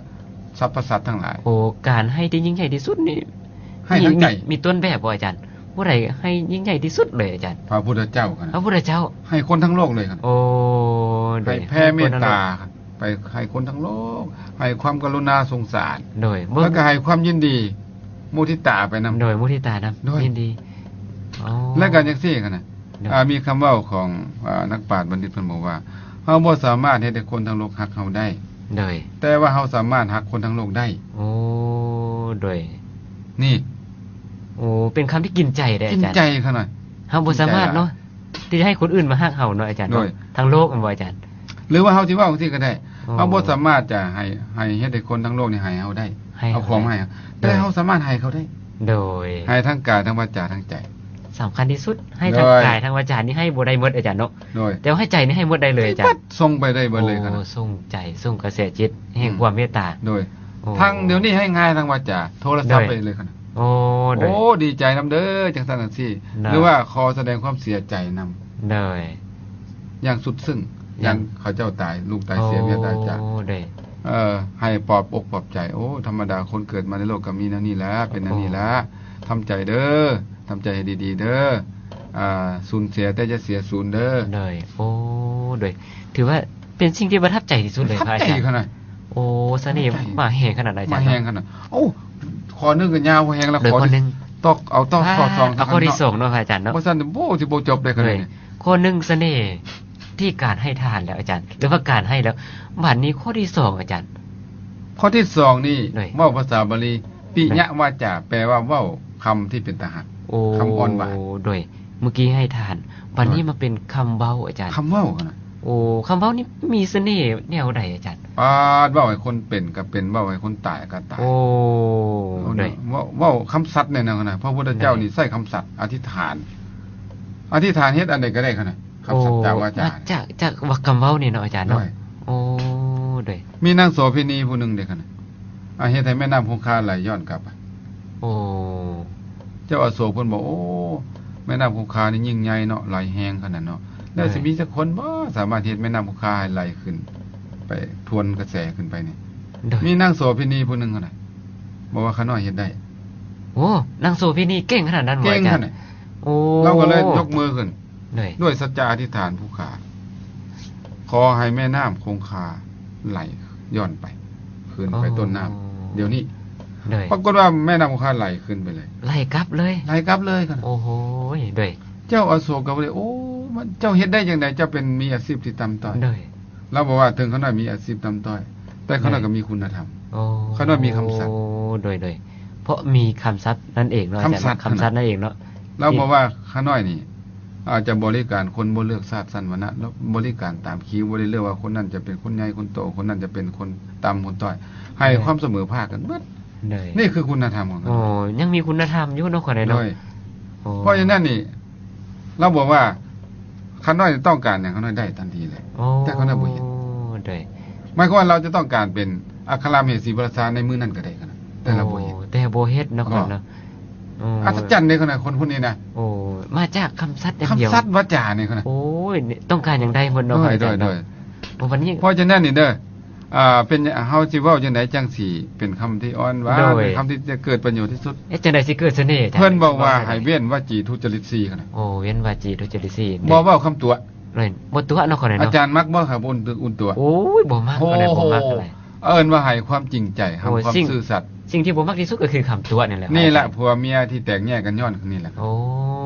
ສັບພະສັດທັງຫຼາຍ ໂອ້ ການໃຫ້ທີ່ຍິ່ງໃຫຍ່ທີ່ສຸດນີ້ ໃຫ້ທັງໃຈ ມີ ມີ ມີຕົ້ນແບບບໍ່ ອາຈານ? ຜູ້ໃດໃຫ້ຍິ່ງໃຫຍ່ທີ່ສຸດເລີຍ ອາຈານ? ພະພຸດທະເຈົ້າ ພະພຸດທະເຈົ້າ ໃຫ້ຄົນທັງໂລກເລີຍ ໂອ້ ໂດຍ ໃຫ້ແຜ່ເມດຕາ ໃຫ້ຄົນທັງໂລກ ໃຫ້ຄວາມກະລຸນາສົງສານ ໂດຍ ແລ້ວກໍໃຫ້ຄວາມຍິນດີ ມຸທິຕາໄປນຳ ໂດຍ ມຸທິຕານຳ ໂດຍ ຍິນດີ ອໍ ແລ້ວກໍຈັ່ງຊີ້ຫັ້ນນະ ໂດຍ ອ່າ ມີຄຳເວົ້າຂອງ ອ່າ ນັກປາດບັນດິດເພິ່ນບອກວ່າ ເຮົາບໍ່ສາມາດເຮັດໃຫ້ຄົນທັງໂລກຮັກເຮົາໄດ້ ໂດຍ ແຕ່ວ່າເຮົາສາມາດຮັກຄົນທັງໂລກໄດ້ ໂອ້ ໂດຍ ນີ້ ໂອ້ ເປັນຄຳທີ່ກິນໃຈເດ້ ກິນໃຈ ອາຈານ ຂະໜ້ອຍ ເຮົາບໍ່ສາມາດເນາະ ກິນໃຈຫຼາຍ ທີ່ຈະໃຫ້ຄົນອື່ນມາຮັກເຮົາເນາະ ອາຈານເນາະ ໂດຍ ທັງໂລກແມ່ນບໍ່ອາຈານ? ຫຼືວ່າເຮົາຊິເວົ້າຈັ່ງຊີ້ກໍໄດ້ ໂອ້ ເຮົາບໍ່ສາມາດຈະໃຫ້ ໃຫ້ເຮັດໃຫ້ຄົນທັງໂລກນີ້ໃຫ້ເຮົາໄດ້ ໃຫ້ເຮົາໄດ້ ເອົາຂອງມາໃຫ້ ໂດຍ ແຕ່ເຮົາສາມາດໃຫ້ເຂົາໄດ້ ໂດຍ ໃຫ້ທັງກາຍ ທັງວາຈາ ທັງໃຈ ສຳຄັນທີ່ສຸດ ໃຫ້ທັງ ໂດຍ ກາຍທັງວາຈານີ້ໃຫ້ບໍ່ໄດ້ໝົດອາຈານເນາະ ໂດຍ ແຕ່ວ່າໃຫ້ໃຈນີ້ໃຫ້ໝົດໄດ້ເລີຍອາຈານ ສົ່ງໄປໄດ້ເບິດເລີຍ ໂອ້ ສົ່ງໃຈ ສົ່ງກະແສຈິດແຫ່ງ ອືມ ຄວາມເມດຕາ ໂດຍ ໂອ້ ທາງດຽວນີ້ໃຫ້ງ່າຍທາງວາຈາ ໂທລະສັບ ໂດຍ ໄປເລີຍ ໂອ້ ໂດຍ ໂອ້ ດີໃຈນຳເດີ ຈັ່ງຊັ້ນຈັ່ງຊີ້ ໂດຍ ຫຼືວ່າຂໍສະແດງຄວາມເສຍໃຈນຳ ໂດຍ ຢ່າງສຸດຊຶ້ງ ຢ່າງ ຢ່າງເຂົາເຈົ້າຕາຍ ລູກຕາຍເສຍ ໂອ້ ເມຍຕາຍຈາກ ໂດຍ ເອີ ໃຫ້ປອບອົກປອບໃຈ ໂອ້ ທຳມະດາຄົນເກີດມາໃນໂລກກໍມີແນວນີ້ແຫຼະ ເປັນແນວນີ້ແຫຼະ ໂອ້ ທຳໃຈເດີ ທຳໃຈໃຫ້ດີໆເດີ ອ່າ ສູນເສຍແຕ່ຢ່າເສຍສູນເດີ ໂດຍ ໂອ້ ໂດຍ ຖືວ່າເປັນສິ່ງທີ່ປະທັບໃຈທີ່ສຸດເລີຍ ປະທັບໃຈ ພະອາຈານ ຂະໜາດ ໂອ້ ສະເໜ່ ປະທັບໃຈ ມາແຮງຂະໜາດໃດ ມາແຮງຂະໜາດ ໂອ້ ຂໍ້ໜຶ່ງກໍຍາວພໍແຮງແລ້ວ ໂດຍ ຂໍ້ໜຶ່ງ ຕໍ່ ເອົາຕໍ່ ອ່າ ຂໍ້ສອງ ເອົາຂໍ້ທີສອງເນາະ ພະອາຈານເນາະ ບໍ່ຊັ້ນ ໂອ້ ຊິບໍ່ຈົບເດ້ ໂດຍ ຂໍ້ໜຶ່ງ ສະເໜ່ທີ່ການໃຫ້ທານແລ້ວອາຈານ ຫຼືວ່າການໃຫ້ແລ້ວ ບາດນີ້ຂໍ້ທີສອງອາຈານ ຂໍ້ທີສອງນີ້ ໂດຍ ເວົ້າພາສາບາລີ ປິຍະວາຈາ ໂດຍ ແປວ່າເວົ້າຄຳທີ່ເປັນຕາຮັກ ໂອ້ ຄຳອ່ອນຫວານ ໂດຍ ເມື່ອກີ້ໃຫ້ທານ ບາດນີ້ ໂດຍ ມາເປັນຄຳເວົ້າອາຈານ ຄຳເວົ້າຫັ້ນນະ ໂອ້ ຄຳເວົ້ານີ້ມີສະເໜ່ແນວໃດອາຈານ ປາດ ເວົ້າໃຫ້ຄົນເປັນກໍເປັນ ເວົ້າໃຫ້ຄົນຕາຍກໍຕາຍ ໂອ້ ໂດຍ ເວົ້າ ເວົ້າຄຳສັດແນວນັ້ນນະ ພະພຸດທະເຈົ້າ ໂດຍ ນີ້ໃຊ້ຄຳສັດ ອະທິຖານ ອະທິຖານເຮັດອັນໃດກໍໄດ້ຫັ້ນນະ ຄຳສັດຈາວາຈາ ໂອ້ ຈາກ ຈາກ ຈາກຄຳເວົ້ານີ້ເນາະອາຈານເນາະ ໂດຍ ໂອ້ ໂດຍ ມີນາງໂສເພນີຜູ້ໜຶ່ງເດ້ຫັ້ນນະ ອາ ເຮັດໃຫ້ແມ່ນ້ຳຄົງຄາໄຫຼຍ້ອນກັບ ໂອ້ ເຈົ້າອະໂສກເພິ່ນບອກ ໂອ້ ແມ່ນ້ຳຄົງຄານີ້ຍິ່ງໃຫຍ່ເນາະ ໄຫຼແຮງຂະໜາດເນາະ ແລ້ວ ໂດຍ ຊິມີຈັກຄົນບໍ່ສາມາດເຮັດແມ່ນ້ຳຄົງຄາໃຫ້ໄຫຼຂຶ້ນໄປ ທວນກະແສຂຶ້ນໄປນີ້ ໂດຍ ມີນາງໂສເພນີຜູ້ໜຶ່ງຫັ້ນນະ ບອກວ່າຂ້ານ້ອຍເຮັດໄດ້ ໂອ້ ນາງໂສເພນີເກັ່ງຂະໜາດນັ້ນບໍ່ອາຈານ ເກັ່ງຂະໜາດ ໂອ້ ລາວກໍເລີຍຍົກມືຂຶ້ນ ໂດຍ ດ້ວຍສັດຈະອະທິຖານຜູ້ຂ້າ ຂໍໃຫ້ແມ່ນ້ຳຄົງຄາໄຫຼຍ້ອນໄປ ຄືນໄປ ໂອ້ ຕົ້ນນ້ຳດຽວນີ້ ໂດຍ ປາກົດວ່າແມ່ນ້ຳຄົງຄາໄຫຼຄືນໄປເລີຍ ໄຫຼກັບເລີຍ ໄຫຼກັບເລີຍ ໂອ້ໂຫ ໂດຍ ເຈົ້າອະໂສກກໍບໍ່ໄດ້ ໂອ້ ມັນ ເຈົ້າເຮັດໄດ້ຈັ່ງໃດ ເຈົ້າເປັນມີອາຊີບທີ່ຕ່ຳຕ້ອຍ ໂດຍ ລາວບອກວ່າເຖິງຂ້ານ້ອຍມີອາຊີບຕ່ຳຕ້ອຍ ແຕ່ຂ້ານ້ອຍ ໂດຍ ກໍມີຄຸນນະທຳ ໂອ້ ຂ້ານ້ອຍມີຄຳສັດ ໂດຍ ໂດຍ ເພາະມີຄຳສັດນັ້ນເອງເນາະ ຄຳສັດ ອາຈານເນາະ ຄຳສັດນັ້ນເອງເນາະ ລາວບອກວ່າຂ້ານ້ອຍນີ້ ອາດຈະບໍລິການຄົນບໍ່ເລືອກຊາດຊັ້ນວັນນະ ແລ້ວບໍລິການຕາມຄິວ ບໍ່ໄດ້ເລືອກວ່າຄົນນັ້ນຈະເປັນຄົນໃຫຍ່ຄົນໂຕ ຄົນນັ້ນຈະເປັນຄົນຕ່ຳຄົນຕ້ອຍ ໃຫ້ ໂດຍ ຄວາມສະເໝີພາກກັນເບິດ ໂດຍ ນີ້ຄືຄຸນນະທຳຂອງ ໂອ້ ຍັງມີຄຸນນະທຳຢູ່ເນາະ ຂ້ອຍເນາະ ໂດຍ ໂອ້ ເພາະສະນັ້ນນີ້ ລາວບອກວ່າ ຂ້ານ້ອຍຕ້ອງການຫຍັງ ຂ້ານ້ອຍໄດ້ທັນທີເລີຍ ໂອ້ ແຕ່ຂ້ານ້ອຍບໍ່ເຮັດ ໂດຍ ໝາຍຄວາມວ່າລາວຈະຕ້ອງການເປັນອັກຄະລາມະເຫສີພະລາຊາໃນມື້ນັ້ນກໍໄດ້ ແຕ່ລາວບໍ່ເຮັດ ໂອ້ ແຕ່ບໍ່ເຮັດເນາະ ເນາະ ເນາະ ໂອ້ ອັດສະຈັນເດ້ຂະໜາດຄົນຜູ້ນີ້ນະ ໂອ້ ມາຈາກຄຳສັດຢ່າງດຽວ ຄຳສັດວາຈານີ້ຂະໜາດ ໂອ້ຍ ຕ້ອງການຫຍັງໄດ້ໝົດເນາະ ໂດຍ ອາຈານເນາະ ໂດຍ ໂອ້ ບັດນີ້ ເພາະສະນັ້ນນີ້ເດີ ອ່າ ເປັນ ເຮົາຊິເວົ້າຈັ່ງໃດຈັ່ງຊິເປັນຄຳທີ່ອ່ອນຫວານ ໂດຍ ເປັນຄຳທີ່ຈະເກີດປະໂຫຍດທີ່ສຸດ ເຮັດຈັ່ງໃດຊິເກີດສະເໜ່ ຈັ່ງໃດຊິເວົ້າໄດ້ ເພິ່ນບອກວ່າໃຫ້ເວັ້ນວະຈີທຸຈະລິດສີ່ ຂະໜາດ ໂອ້ ເວັ້ນວະຈີທຸຈະລິດສີ່ ບໍ່ເວົ້າຄຳຕົວະ ໂດຍ ບໍ່ຕົວະເນາະ ຂະໜາດເນາະ ອາຈານມັກບໍ່ ຄຳອຸ່ນ ອຸ່ນຕົວະ ໂອ້ຍ ບໍ່ມັກ ໂອ້ ປານໃດ ບໍ່ມັກປານໃດ ເອີ້ນວ່າໃຫ້ຄວາມຈິງໃຈ ໃຫ້ຄວາມຊື່ສັດ ສິ່ງທີ່ບໍ່ມັກທີ່ສຸດກໍຄືຄຳຕົວະນີ້ແຫຼະ ນີ້ແຫຼະ ອາຈານ ຜົວເມຍທີ່ແຕກແຍກກັນຍ້ອນນີ້ແຫຼະ ໂອ້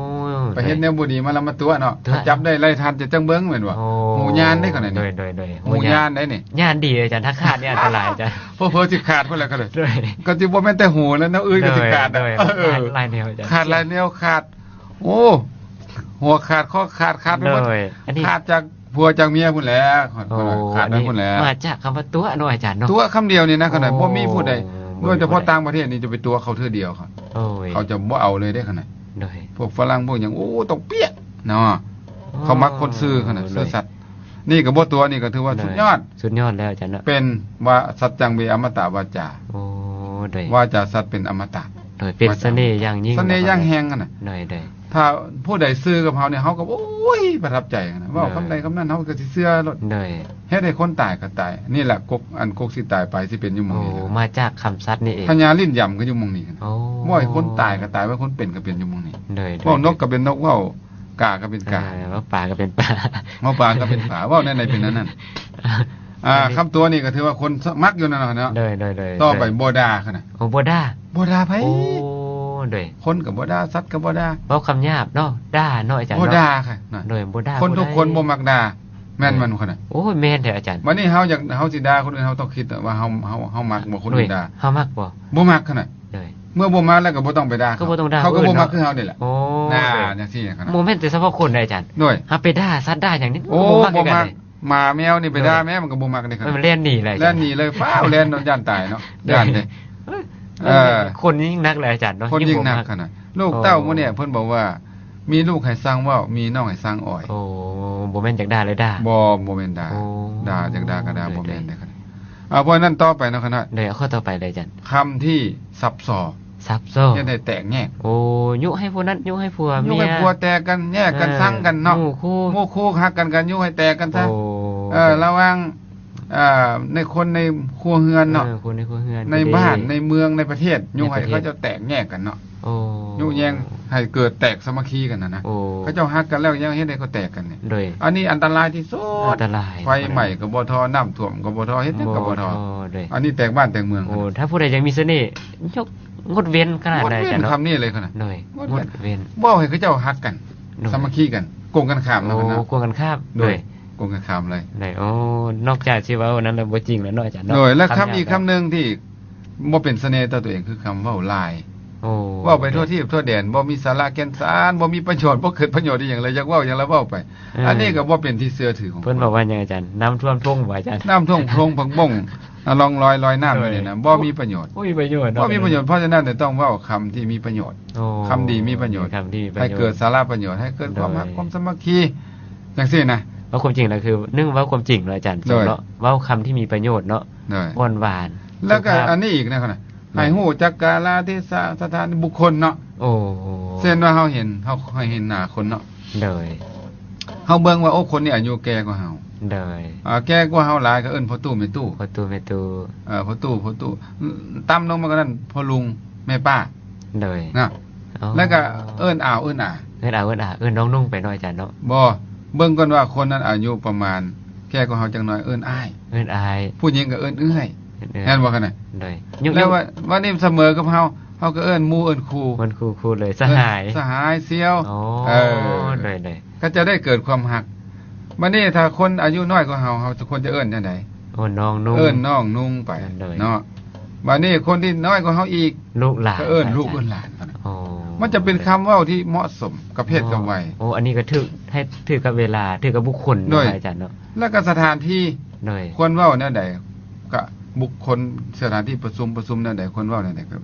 ໄປເຮັດແນວບໍ່ດີມາແລ້ວມາຕົວະເນາະ ຕົວະ ຈັບໄດ້ໄລ່ທັນຈະຈັ່ງເບິ່ງແມ່ນບໍ່ ໂອ້ ຫູຍານເດ້ ຂະໜາດນີ້ ໂດຍ ໂດຍ ໂດຍ ຫູຍານໄດ້ນີ້ ຍານດີອາຈານ ຖ້າຂາດນີ້ອັນຕະລາຍອາຈານ ເຜີໆຊິຂາດພຸ້ນແຫຼະ ໂດຍ ກໍຊິບໍ່ແມ່ນແຕ່ຫູແລ້ວ ແນວອື່ນກໍຊິຂາດ ໂດຍ ໂດຍ ເອີ ຂາດຫຼາຍແນວອາຈານ ຂາດຫຼາຍແນວ ຂາດ ໂອ້ ຫົວຂາດ ຄໍຂາດ ຂາດໄປໝົດ ໂດຍ ອັນນີ້ ຂາດຈາກຜົວຈາກເມຍພຸ້ນແຫຼະ ໂອ້ ຂາດໄປພຸ້ນແຫຼະ ອັນນີ້ມາຈາກຄຳວ່າຕົວະເນາະອາຈານເນາະ ຕົວະຄຳດຽວນີ້ນະ ຂະໜາດ ໂອ້ ບໍ່ມີຜູ້ໃດ ໂດຍ ໂດຍສະເພາະຕ່າງປະເທດນີ້ຈະໄປຕົວະເຂົາເທື່ອດຽວ ໂດຍ ເຂົາຈະບໍ່ເອົາເລີຍເດ້ ຂະໜາດ ໂດຍ ພວກຝຣັ່ງພວກຫຍັງ ໂອ້ ຕ້ອງເປຍ ເນາະ ໂອ້ ເຂົາມັກຄົນຊື່ຂະໜາດ ໂດຍ ຊື່ສັດ ນີ້ກໍບໍ່ຕົວະ ນີ້ກໍຖືວ່າ ໂດຍ ສຸດຍອດ ສຸດຍອດແລ້ວອາຈານເນາະ ເປັນວ່າ ສັດຈັງເວອະມະຕະວາຈາ ໂອ້ ໂດຍ ວາຈາສັດເປັນອະມະຕະ ໂດຍ ເປັນສະເໜ່ຢ່າງຍິ່ງ ສະເໜ່ຢ່າງແຮງຫັ້ນນະ ໂດຍ ໂດຍ ຖ້າຜູ້ໃດຊື່ກັບເຮົານີ້ ເຮົາກໍ ໂອ້ຍ ປະທັບໃຈຫັ້ນນະ ເວົ້າຄຳໃດຄຳນັ້ນ ໂດຍ ເຮົາກໍຊິເຊື່ອໂລດ ໂດຍ ເຮັດໃຫ້ຄົນຕາຍກໍຕາຍ ນີ້ແຫຼະ ກົກ ອັນກົກຊິຕາຍໄປ ຊິເປັນຢູ່ໝ່ອງນີ້ ໂອ້ ລະ ມາຈາກຄຳສັດນີ້ເອງ ພະຍາລິ້ນຢຳກໍຢູ່ໝ່ອງນີ້ ໂອ້ ເວົ້າໃຫ້ຄົນຕາຍກໍຕາຍ ເວົ້າໃຫ້ຄົນເປັນກໍເປັນຢູ່ໝ່ອງນີ້ ໂດຍ ໂດຍ ເວົ້ານົກກໍເປັນນົກ ເວົ້າ ກາກໍເປັນກາ ເອີ ເວົ້າປາກໍເປັນປາ ເວົ້າປາກໍເປັນປາ ເວົ້າແນວໃດເປັນແນວນັ້ນ ອ່າ ໂດຍ ຄຳຕົວະນີ້ກໍຖືວ່າຄົນມັກຢູ່ນະເນາະ ໂດຍ ໂດຍ ໂດຍ ຕໍ່ໄປ ໂດຍ ບໍ່ດ່າຂະໜາດ ໂອ້ ບໍ່ດ່າ ບໍ່ດ່າໃຜ ໂອ້ ໂດຍ ຄົນກໍບໍ່ດ່າ ສັດກໍບໍ່ດ່າ ເວົ້າຄຳຫຍາບເນາະ ດ່າເນາະອາຈານ ບໍ່ ເນາະ ດ່າຂະໜາດ ໂດຍ ບໍ່ດ່າ ຄົນທຸກຄົນບໍ່ມັກດ່າ ແມ່ນ ໂດຍ ມັນຂະໜາດ ໂອ້ຍ ແມ່ນແທ້ອາຈານ ບາດນີ້ເຮົາຢາກ ເຮົາຊິດ່າຄົນອື່ນ ເຮົາຕ້ອງຄິດວ່າເຮົາ ເຮົາ ເຮົາມັກບໍ່ຄົນອື່ນ ໂດຍ ດ່າ ເຮົາມັກບໍ່ ບໍ່ມັກຂະໜາດ ໂດຍ ເມື່ອບໍ່ມັກແລ້ວກໍບໍ່ຕ້ອງໄປດ່າ ກໍບໍ່ຕ້ອງດ່າ ເຂົາກໍບໍ່ມັກຄືເຮົານີ້ແຫຼະ ໂອ້ ນາ ໂດຍ ຈັ່ງຊີ້ຂະໜາດ ບໍ່ແມ່ນແຕ່ສະເພາະຄົນເດ້ອາຈານ ໂດຍ ເຮົາໄປດ່າສັດດ່າຫຍັງນີ້ ໂອ້ ບໍ່ມັກຄືກັນ ບໍ່ມັກ ໝາແມວນີ້ໄປດ່າແມ່ ມັນກໍບໍ່ມັກເດ້ ມັນແລ່ນໜີເລີຍ ແລ່ນໜີເລີຍ ຟ້າວແລ່ນ ຢ້ານຕາຍເນາະ ໂດຍ ຢ້ານເດ້ ເອີ ເອີ ຄົນຍິ່ງໜັກແຫຼະອາຈານເນາະ ຄົນຍິ່ງໜັກຂະໜາດ ໂລກເຕົ້າມື້ນີ້ເພິ່ນບອກວ່າ ມີລູກໃຫ້ສັ່ງເວົ້າ ມີນ້ອງໃຫ້ສັ່ງອ້ອຍ. ໂອ້ ບໍ່ແມ່ນຢາກດ່າແລ້ວດ່າ. ບໍ່ ບໍ່ແມ່ນດ່າ. ໂອ້ ດ່າ ຢາກດ່າກໍດ່າ. ໂດຍ ບໍ່ແມ່ນເດ້. ເອົາ ເພາະນັ້ນຕໍ່ໄປເນາະ ຂະນ້ອຍ. ໂດຍ ເອົາຂໍ້ຕໍ່ໄປເລີຍອາຈານ. ຄຳທີ່ສັບສໍ່ ສັບສໍ່ ເຮັດໃຫ້ແຕກແຍກ. ໂອ້ ຍຸໃຫ້ຜູ້ນັ້ນ ຍຸໃຫ້ຜົວເມຍ ຍຸໃຫ້ຜົວແຕກກັນ ແຍກກັນ ເອີ ຊັງກັນເນາະ. ໝູ່ຄູ່ ໝູ່ຄູ່ຮັກກັນ ກໍຍຸໃຫ້ແຕກກັນຊະ. ໂອ້ ເອີ ລະຫວ່າງ ອ່າ ໃນຄົນໃນຄົວເຮືອນເນາະ. ເອີ ຄົນໃນຄົວເຮືອນ ໃນບ້ານ ໃນເມືອງ ໃນປະເທດ ຍຸໃຫ້ເຂົາເຈົ້າແຕກແຍກກັນເນາະ. ໂອ້ ຍຸແຍງໃຫ້ເກີດແຕກສາມັກຄີກັນນະນະ. ໂອ້ ເຂົາເຈົ້າຮັກກັນແລ້ວຍັງເຮັດໃຫ້ເຂົາແຕກກັນນີ້. ໂດຍ ອັນນີ້ອັນຕະລາຍທີ່ສຸດ. ອັນຕະລາຍ. ໄຟໄໝ້ກໍບໍ່ທໍ້ ນ້ຳຖ້ວມກໍບໍ່ທໍ້ ເຮັດຫຍັງກໍບໍ່ທໍ້. ໂດຍ ອັນນີ້ແຕກບ້ານແຕກເມືອງ. ໂອ້ ຖ້າຜູ້ໃດຍັງມີສະເໜ່ ຍົກ ງົດເວັ້ນຂະໜາດໃດ ງົດເວັ້ນ ອາຈານເນາະ. ຄຳນີ້ເລີຍຂະໜາດ. ໂດຍ ງົດເວັ້ນ ງົດເວັ້ນ ເວົ້າໃຫ້ເຂົາເຈົ້າຮັກກັນ. ໂດຍ ສາມັກຄີກັນ ກົງກັນຂ້າມ. ໂອ້ ເນາະ ກົງກັນຂ້າມ. ໂດຍ ໂດຍ ກົງກັນຂ້າມເລີຍ. ໂດຍ ໂອ້ ນອກຈາກຊິເວົ້ານັ້ນແລ້ວບໍ່ຈິງແລ້ວເນາະອາຈານເນາະ. ໂດຍ ແລະຄຳອີກຄຳໜຶ່ງທີ່ບໍ່ເປັນສະເໜ່ຕໍ່ຕົວເອງ ຄືຄຳເວົ້າລາຍ. ໂອ້ ເວົ້າໄປທົ່ວທີບທົ່ວແດນ ບໍ່ມີສາລະແກ່ນສານ ບໍ່ມີປະໂຫຍດ ບໍ່ເກີດປະໂຫຍດອີ່ຫຍັງເລີຍ ຢາກເວົ້າຫຍັງລະເວົ້າໄປ. ເອີ ອັນນີ້ກໍບໍ່ເປັນທີ່ເຊື່ອຖືຂອງ ເພິ່ນບອກວ່າຫຍັງອາຈານ? ນ້ຳຖ້ວມທົ່ງບໍ່ອາຈານ? ນ້ຳຖ້ວມທົ່ງ ຜັກບົ້ງ ອາ ລ່ອງລອຍລອຍນ້ຳຢູ່ນີ້ນະ ໂດຍ ບໍ່ມີປະໂຫຍດ. ບໍ່ມີປະໂຫຍດເນາະ ບໍ່ມີປະໂຫຍດ. ເພາະສະນັ້ນຕ້ອງເວົ້າຄຳທີ່ມີປະໂຫຍດ. ໂອ້ ຄຳດີມີປະໂຫຍດ ຄຳທີ່ມີປະໂຫຍດ ໃຫ້ເກີດສາລະປະໂຫຍດ ໃຫ້ເກີດຄວາມຮັກ ໂດຍ ຄວາມສາມັກຄີ ຈັ່ງຊີ້ນະ. ເວົ້າຄວາມຈິງລະຄື ໜຶ່ງ ເວົ້າຄວາມຈິງເນາະອາຈານ ໂດຍ ເນາະ ເວົ້າຄຳທີ່ມີປະໂຫຍດເນາະ. ໂດຍ ອ່ອນຫວານ ແລ້ວກໍ ສຸພາບ ອັນນີ້ອີກນະ ໃຫ້ຮູ້ຈັກກາລະເທສະ ສະຖານ ບຸກຄົນເນາະ. ໂອ້ ເຊັ່ນວ່າເຮົາເຫັນ ເຮົາ ເຮົາເຫັນໜ້າຄົນເນາະ. ໂດຍ ເຮົາເບິ່ງວ່າ ໂອ້ ຄົນນີ້ອາຍຸແກ່ກວ່າເຮົາ. ໂດຍ ອ່າ ແກ່ກວ່າເຮົາຫຼາຍກໍເອີ້ນພໍ່ຕູ້ແມ່ຕູ້ ພໍ່ຕູ້ແມ່ຕູ້. ເອີ ພໍ່ຕູ້ ພໍ່ຕູ້ ຕ່ຳລົງມາກວ່ານັ້ນ ພໍ່ລຸງ ແມ່ປ້າ. ໂດຍ ນະ ອໍ ແລ້ວກໍເອີ້ນອາວເອີ້ນອາ ເອີ້ນອາວເອີ້ນອາ ເອີ້ນນ້ອງນຸ່ງໄປເນາະອາຈານເນາະ. ບໍ່ ເບິ່ງກ່ອນວ່າຄົນນັ້ນອາຍຸປະມານແກ່ກວ່າເຮົາຈັກໜ້ອຍ ເອີ້ນອ້າຍ ເອີ້ນອ້າຍ. ຜູ້ຍິງກໍເອີ້ນເອື້ອຍ ເອີ້ນເອື້ອຍ ແມ່ນບໍ່ຄະນະ? ໂດຍ ແລ້ວວັນນີ້ສະເໝີກັບເຮົາ ເຮົາກໍເອີ້ນໝູ່ເອີ້ນຄູ່ ເອີ້ນຄູ່ ຄູ່ເລີຍ ສະຫາຍ ສະຫາຍ ສ່ຽວ. ອໍ ເອີ ໂດຍໆ ກໍຈະໄດ້ເກີດຄວາມຮັກ. ບັດນີ້ຖ້າຄົນອາຍຸນ້ອຍກວ່າເຮົາ ເຮົາຄວນຈະເອີ້ນຈັ່ງໃດ? ໂອ້ ນ້ອງນຸ່ງ ເອີ້ນນ້ອງນຸ່ງໄປ ໂດຍ ເນາະ. ບັດນີ້ຄົນທີ່ນ້ອຍກວ່າເຮົາອີກ ລູກຫຼານ ກໍເອີ້ນລູກເອີ້ນຫຼານ. ໂອ້ ມັນຈະເປັນຄຳເວົ້າທີ່ເໝາະສົມກັບເພດກັບໄວ. ໂອ້ ອັນນີ້ກໍຖືກ ໃຫ້ຖືກກັບເວລາ ຖືກກັບບຸກຄົນເນາະ ໂດຍ ອາຈານເນາະ. ແລ້ວກໍສະຖານທີ່ ໂດຍ ຄວນເວົ້າແນວໃດ ກະບຸກຄົນ ສະຖານທີ່ປະຊຸມ ປະຊຸມແນວໃດ ຄວນເວົ້າແນວໃດ ກໍ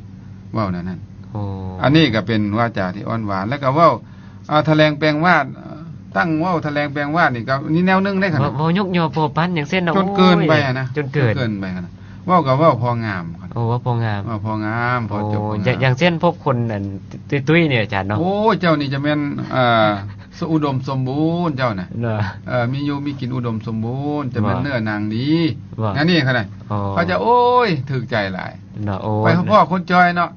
ເວົ້າແນວນັ້ນ. ໂອ້ ອັນນີ້ກໍເປັນວາຈາທີ່ອ່ອນຫວານ ແລ້ວກໍເວົ້າ ອ່າ ຖະແຫຼງແປງວາດ ຕັ້ງເວົ້າຖະແຫຼງແປງວາດນີ້ກໍນີ້ແນວໜຶ່ງເດ້. ເວົ້າ ເວົ້າຍົກຍໍ້ປໍປັນຫຍັງເຊັ່ນນະ ຈົນເກີນໄປຫັ້ນນະ ໂອ້ຍ ຈົນເກີນ ຈົນເກີນໄປຫັ້ນນະ. ເວົ້າກໍເວົ້າພໍງາມ ໂອ້ ເວົ້າພໍງາມ ເວົ້າພໍງາມ ພໍຈົບ ໂອ້ ພໍງາມ. ຢ່າງ ຢ່າງເຊັ່ນພວກຄົນອັນຕຸ້ຍໆນີ້ອາຈານເນາະ. ໂອ້ ເຈົ້ານີ້ຈະແມ່ນ ອ່າ ສະ ອຸດົມສົມບູນເຈົ້ານະ ເນາະ. ເອີ ມີຢູ່ມີກິນອຸດົມສົມບູນ ຈະແມ່ນເນື້ອໜັງດີ ແນວນີ້ຫັ້ນນະ. ອໍ ເຂົາຈະ ໂອ້ຍ ຖືກໃຈຫຼາຍເນາະ. ໂອ້ ໄປພໍ້ຄົນຈ່ອຍເນາະ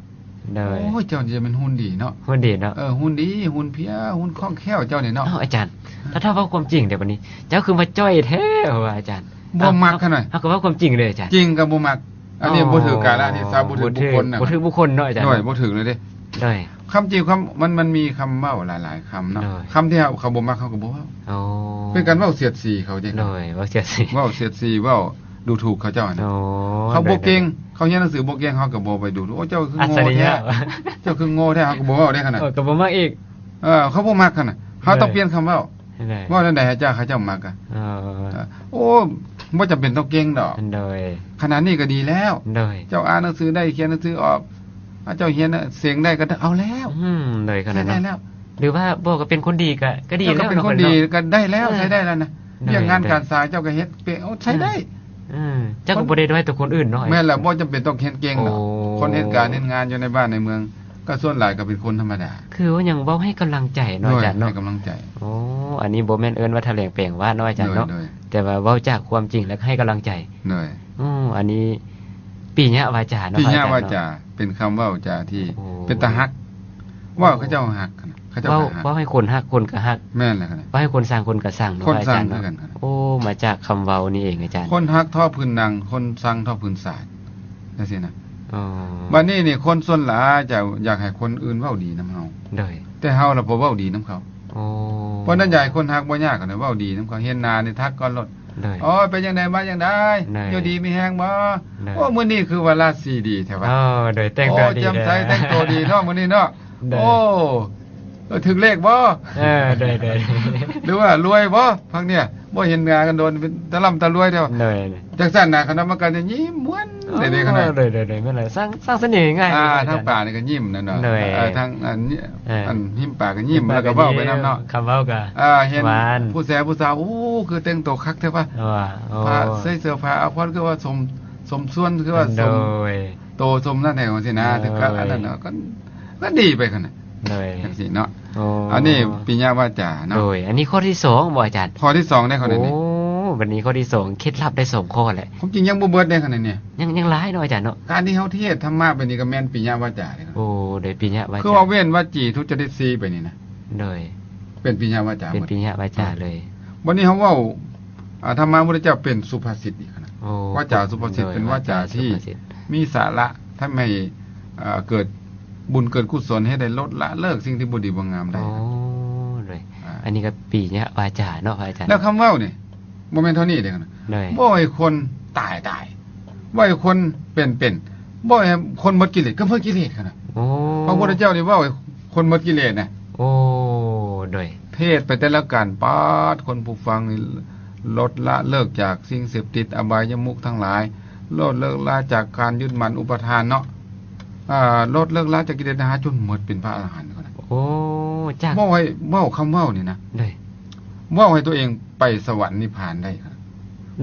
ໂດຍ ໂອ້ຍ ເຈົ້ານີ້ຈະແມ່ນຫຸ່ນດີເນາະ ຫຸ່ນດີເນາະ. ເອີ ຫຸ່ນດີ ຫຸ່ນເພຍ ຫຸ່ນຄ່ອງແຄ້ວເຈົ້ານີ້ເນາະ. ເອົ້າ ອາຈານ ຖ້າ ຖ້າເວົ້າຄວາມຈິງເດ້ ບັດນີ້ເຈົ້າຄືມາຈ່ອຍແທ້ວ່າອາຈານ? ບໍ່ມັກຂະໜ້ອຍ ເຮົາກໍເວົ້າຄວາມຈິງເດ້ອາຈານ. ຈິງກໍບໍ່ມັກ ອັນນີ້ ອໍ ບໍ່ຖືກກາລະເທສະ ບໍ່ຖືກບຸກຄົນນະ ບໍ່ຖືກບຸກຄົນເນາະອາຈານ. ໂດຍ ບໍ່ຖືກເລີຍເດ້. ໂດຍ ຄຳຈິງ ຄຳ ມັນ ມັນມີຄຳເວົ້າຫຼາຍໆຄຳເນາະ. ໂດຍ ຄຳທີ່ເຮົາ ເຂົາບໍ່ມັກ ເຮົາກໍບໍ່ເວົ້າ. ອໍ ເປັນການເວົ້າສຽດສີເຂົາເດ້. ໂດຍ ເວົ້າສຽດສີ ເວົ້າສຽດສີ ເວົ້າດູຖູກເຂົາເຈົ້າຫັ້ນນະ. ອໍ ເຂົາບໍ່ເກັ່ງ ໂດຍໆ ເຂົາຮຽນໜັງສືບໍ່ເກັ່ງ ເຮົາກໍບໍ່ໄປດູຖູກ ໂອ້ ເຈົ້າຄືໂງ່ແທ້ ເຈົ້າຄືໂງ່ແທ້ ເຮົາກໍບໍ່ເວົ້າເດ້ຂະໜາດ. ເອີ ກໍບໍ່ມັກອີກ. ເອີ ເຂົາບໍ່ມັກຫັ້ນນະ ເຮົາຕ້ອງ ໂດຍ ປ່ຽນຄຳເວົ້າ. ໂດຍ ເວົ້າແນວໃດໃຫ້ເຈົ້າ ເຂົາເຈົ້າມັກກະ? ອໍ ເອີ ໂອ້ ບໍ່ຈຳເປັນຕ້ອງເກັ່ງດອກ. ໂດຍ ຂະໜາດນີ້ກໍດີແລ້ວ. ໂດຍ ເຈົ້າອ່ານໜັງສືໄດ້ ຂຽນໜັງສືອອກ ອາ ເຈົ້າຮຽນເສັງໄດ້ກໍເອົາແລ້ວ. ອືມ ໂດຍ ຂະໜາດນັ້ນ ໃຊ້ໄດ້ແລ້ວ. ຫຼືວ່າບໍ່ກໍເປັນຄົນດີກໍ ກໍດີແລ້ວເນາະ ເປັນຄົນດີກໍໄດ້ແລ້ວ ໃຊ້ໄດ້ແລ້ວນະ. ວຽກງານການສາເຈົ້າກໍເຮັດເປັນ ໂອ້ ໃຊ້ໄດ້. ອືມ ເຈົ້າກໍບໍ່ໄດ້ດ້ອຍຕໍ່ຄົນອື່ນເນາະ. ແມ່ນລະ ບໍ່ຈຳເປັນຕ້ອງຮຽນເກັ່ງດອກ. ໂອ້ ຄົນເຮັດການເຮັດງານຢູ່ໃນບ້ານໃນເມືອງ ກໍສ່ວນຫຼາຍກໍເປັນຄົນທຳມະດາ ຄືວ່າຫຍັງ ເວົ້າໃຫ້ກຳລັງໃຈເນາະ ໂດຍ ອາຈານເນາະ ໃຫ້ກຳລັງໃຈ. ໂອ້ ອັນນີ້ບໍ່ແມ່ນເອີ້ນວ່າຖະແຫຼງແປງວາດເນາະອາຈານເນາະ. ໂດຍ ໂດຍ ແຕ່ວ່າເວົ້າຈາກຄວາມຈິງ ແລ້ວໃຫ້ກຳລັງໃຈ. ໂດຍ ອືມ ອັນນີ້ປິຍະວາຈາເນາະ ປິຍະວາຈາ ເປັນຄຳເວົ້າຈາທີ່ ໂອ້ ເປັນຕາຮັກ ເວົ້າເຂົາເຈົ້າຮັກ ເຂົາເຈົ້າກໍຮັກ ເວົ້າໃຫ້ຄົນຮັກ ຄົນກໍຮັກ. ແມ່ນແລ້ວ ເວົ້າໃຫ້ຄົນຊັງ ຄົນກໍຊັງເນາະ ຄົນຊັງຄືກັນ. ໂອ້ ມາຈາກຄຳເວົ້ານີ້ເອງອາຈານ. ຄົນຮັກທໍພື້ນໜັງ ຄົນຊັງທໍພື້ນສາດ ຈັ່ງຊີ້ນະ. ອໍ ບັດນີ້ນີ້ ຄົນສ່ວນຫຼາຍຈະຢາກໃຫ້ຄົນອື່ນເວົ້າດີນຳເຮົາ ໂດຍ ແຕ່ເຮົາລະບໍ່ເວົ້າດີນຳເຂົາ. ອໍ ເພາະນັ້ນຢາກໃຫ້ຄົນຮັກບໍ່ຍາກ ກໍເວົ້າດີນຳເຂົາ ເຫັນໜ້ານີ້ທັກກ່ອນໂລດ. ໂດຍ ໂອ້ຍ ເປັນຈັ່ງໃດ ມາຈັ່ງໃດ ໂດຍ ຢູ່ດີມີແຮງບໍ່? ໂດຍ ໂອ້ ມື້ນີ້ຄືວ່າລາສີດີແທ້ວະ. ອໍ ໂດຍ ແຕ່ງຕົວດີ ໂອ້ ແຈ່ມໃສ ແຕ່ງຕົວດີເນາະມື້ນີ້ເນາະ. ໂດຍ ໂອ້ ຖືກເລກບໍ່? ເອີ ໂດຍໆ ຫຼືວ່າລວຍບໍ່ພັກນີ້? ບໍ່ເຫັນໜ້າກັນໂດນ ເປັນຕາລ່ຳຕາລວຍແທ້. ໂດຍ ຈັ່ງຊັ້ນນະ ຄະນະກຳມະການຈະຍິ້ມມ່ວນ ໂອ້ ເດ້ໆ ຄະນະ. ໂດຍໆໆ ແມ່ນແຫຼະ ສ້າງ ສ້າງສະເໜ່ງ່າຍ ອ່າ ເດ້ ທາງປ່ານີ້ກໍຍິ້ມນະເນາະ. ໂດຍ ເອີ ທາງ ອັນ ເອີ ອັນ ຮິມປ່າກໍຍິ້ມ ແລ້ວກໍເວົ້າໄປນຳເນາະ. ຄຳເວົ້າກໍ ອ່າ ເຫັນ ຫວານ ຜູ້ແສຜູ້ສາວ ໂອ້ ຄືແຕ່ງໂຕຄັກແທ້ວະ. ໂອ້ ຜ້າ ໂອ້ ໃສ່ເສື້ອຜ້າອາພອນ ຄືວ່າສົມ ສົມສ່ວນ ຄືວ່າສົມ ໂດຍ ໂຕສົມນັ້ນແທ້ ຈັ່ງຊີ້ນະ. ໂດຍ ຖືກກັບອັນນັ້ນເນາະ ກໍ ກໍດີໄປຫັ້ນນະ. ໂດຍ ຈັ່ງຊີ້ເນາະ. ໂອ້ ອັນນີ້ປິຍະວາຈາເນາະ. ໂດຍ ອັນນີ້ຂໍ້ທີສອງບໍ່ອາຈານ? ຂໍ້ທີສອງເດ້ ຂໍ້ນີ້. ໂອ້ ບັດນີ້ຂໍ້ທີສອງ ເຄັດລັບໄດ້ສອງຂໍ້ແລ້ວ. ຄວາມຈິງຍັງບໍ່ເບິດເດ້ ຂ້ອຍນີ້ ຍັງ ຍັງຫຼາຍເນາະອາຈານເນາະ. ການທີ່ເຮົາເທດທຳມະໄປນີ້ກໍແມ່ນປິຍະວາຈາເດ້. ໂອ້ ໂດຍ ປິຍະວາຈາ ຄືວ່າເວັ້ນວະຈີທຸດຈະລິດສີ່ໄປນີ້ນະ. ໂດຍ ເປັນປິຍະວາຈາ ເປັນປິຍະວາຈາເລີຍ. ບັດນີ້ເຮົາເວົ້າ ອ່າ ທຳມະພຸດທະເຈົ້າເປັນສຸພາສິດອີກນະ. ໂອ້ ວາຈາສຸພາສິດ ໂດຍ ເປັນວາຈາທີ່ ວາຈາສຸພາສິດ ມີສາລະ ທຳໃຫ້ ເອີ ເກີດບຸນເກີດກຸສົນ ເຮັດໃຫ້ລົດລະເລີກສິ່ງທີ່ບໍ່ດີບໍ່ງາມໄດ້. ໂອ້ ໂດຍ ອ່າ ອັນນີ້ກໍປິຍະວາຈາເນາະ ພະອາຈານ. ແລ້ວຄຳເວົ້ານີ້ ບໍ່ແມ່ນເທົ່ານີ້ເດ້. ໂດຍ ເວົ້າໃຫ້ຄົນຕາຍ ຕາຍ ເວົ້າໃຫ້ຄົນເປັນ ເປັນ ເວົ້າໃຫ້ຄົນໝົດກິເລດ ກໍໝົດກິເລດຫັ້ນນະ. ໂອ້ ພະພຸດທະເຈົ້ານີ້ເວົ້າໃຫ້ຄົນໝົດກິເລດນະ. ໂອ້ ໂດຍ ເທດໄປແຕ່ລະການ ປາດ ຄົນຜູ້ຟັງນີ້ ລົດລະເລີກຈາກສິ່ງເສບຕິດ ອະບາຍະມຸກທັງຫຼາຍ ລົດເລີກລາຈາກການຍຶດໝັ້ນອຸປະທານເນາະ. ອ່າ ລົດເລີກລາຈາກກິເລດຕັນຫາຈົນໝົດເປັນພະອະລະຫັນ. ໂອ້ ຈາກ ເວົ້າໃຫ້ ເວົ້າຄຳເວົ້ານີ້ນະ ໂດຍ ເວົ້າໃຫ້ຕົວເອງໄປສະຫວັນນິບພານໄດ້. ໄດ້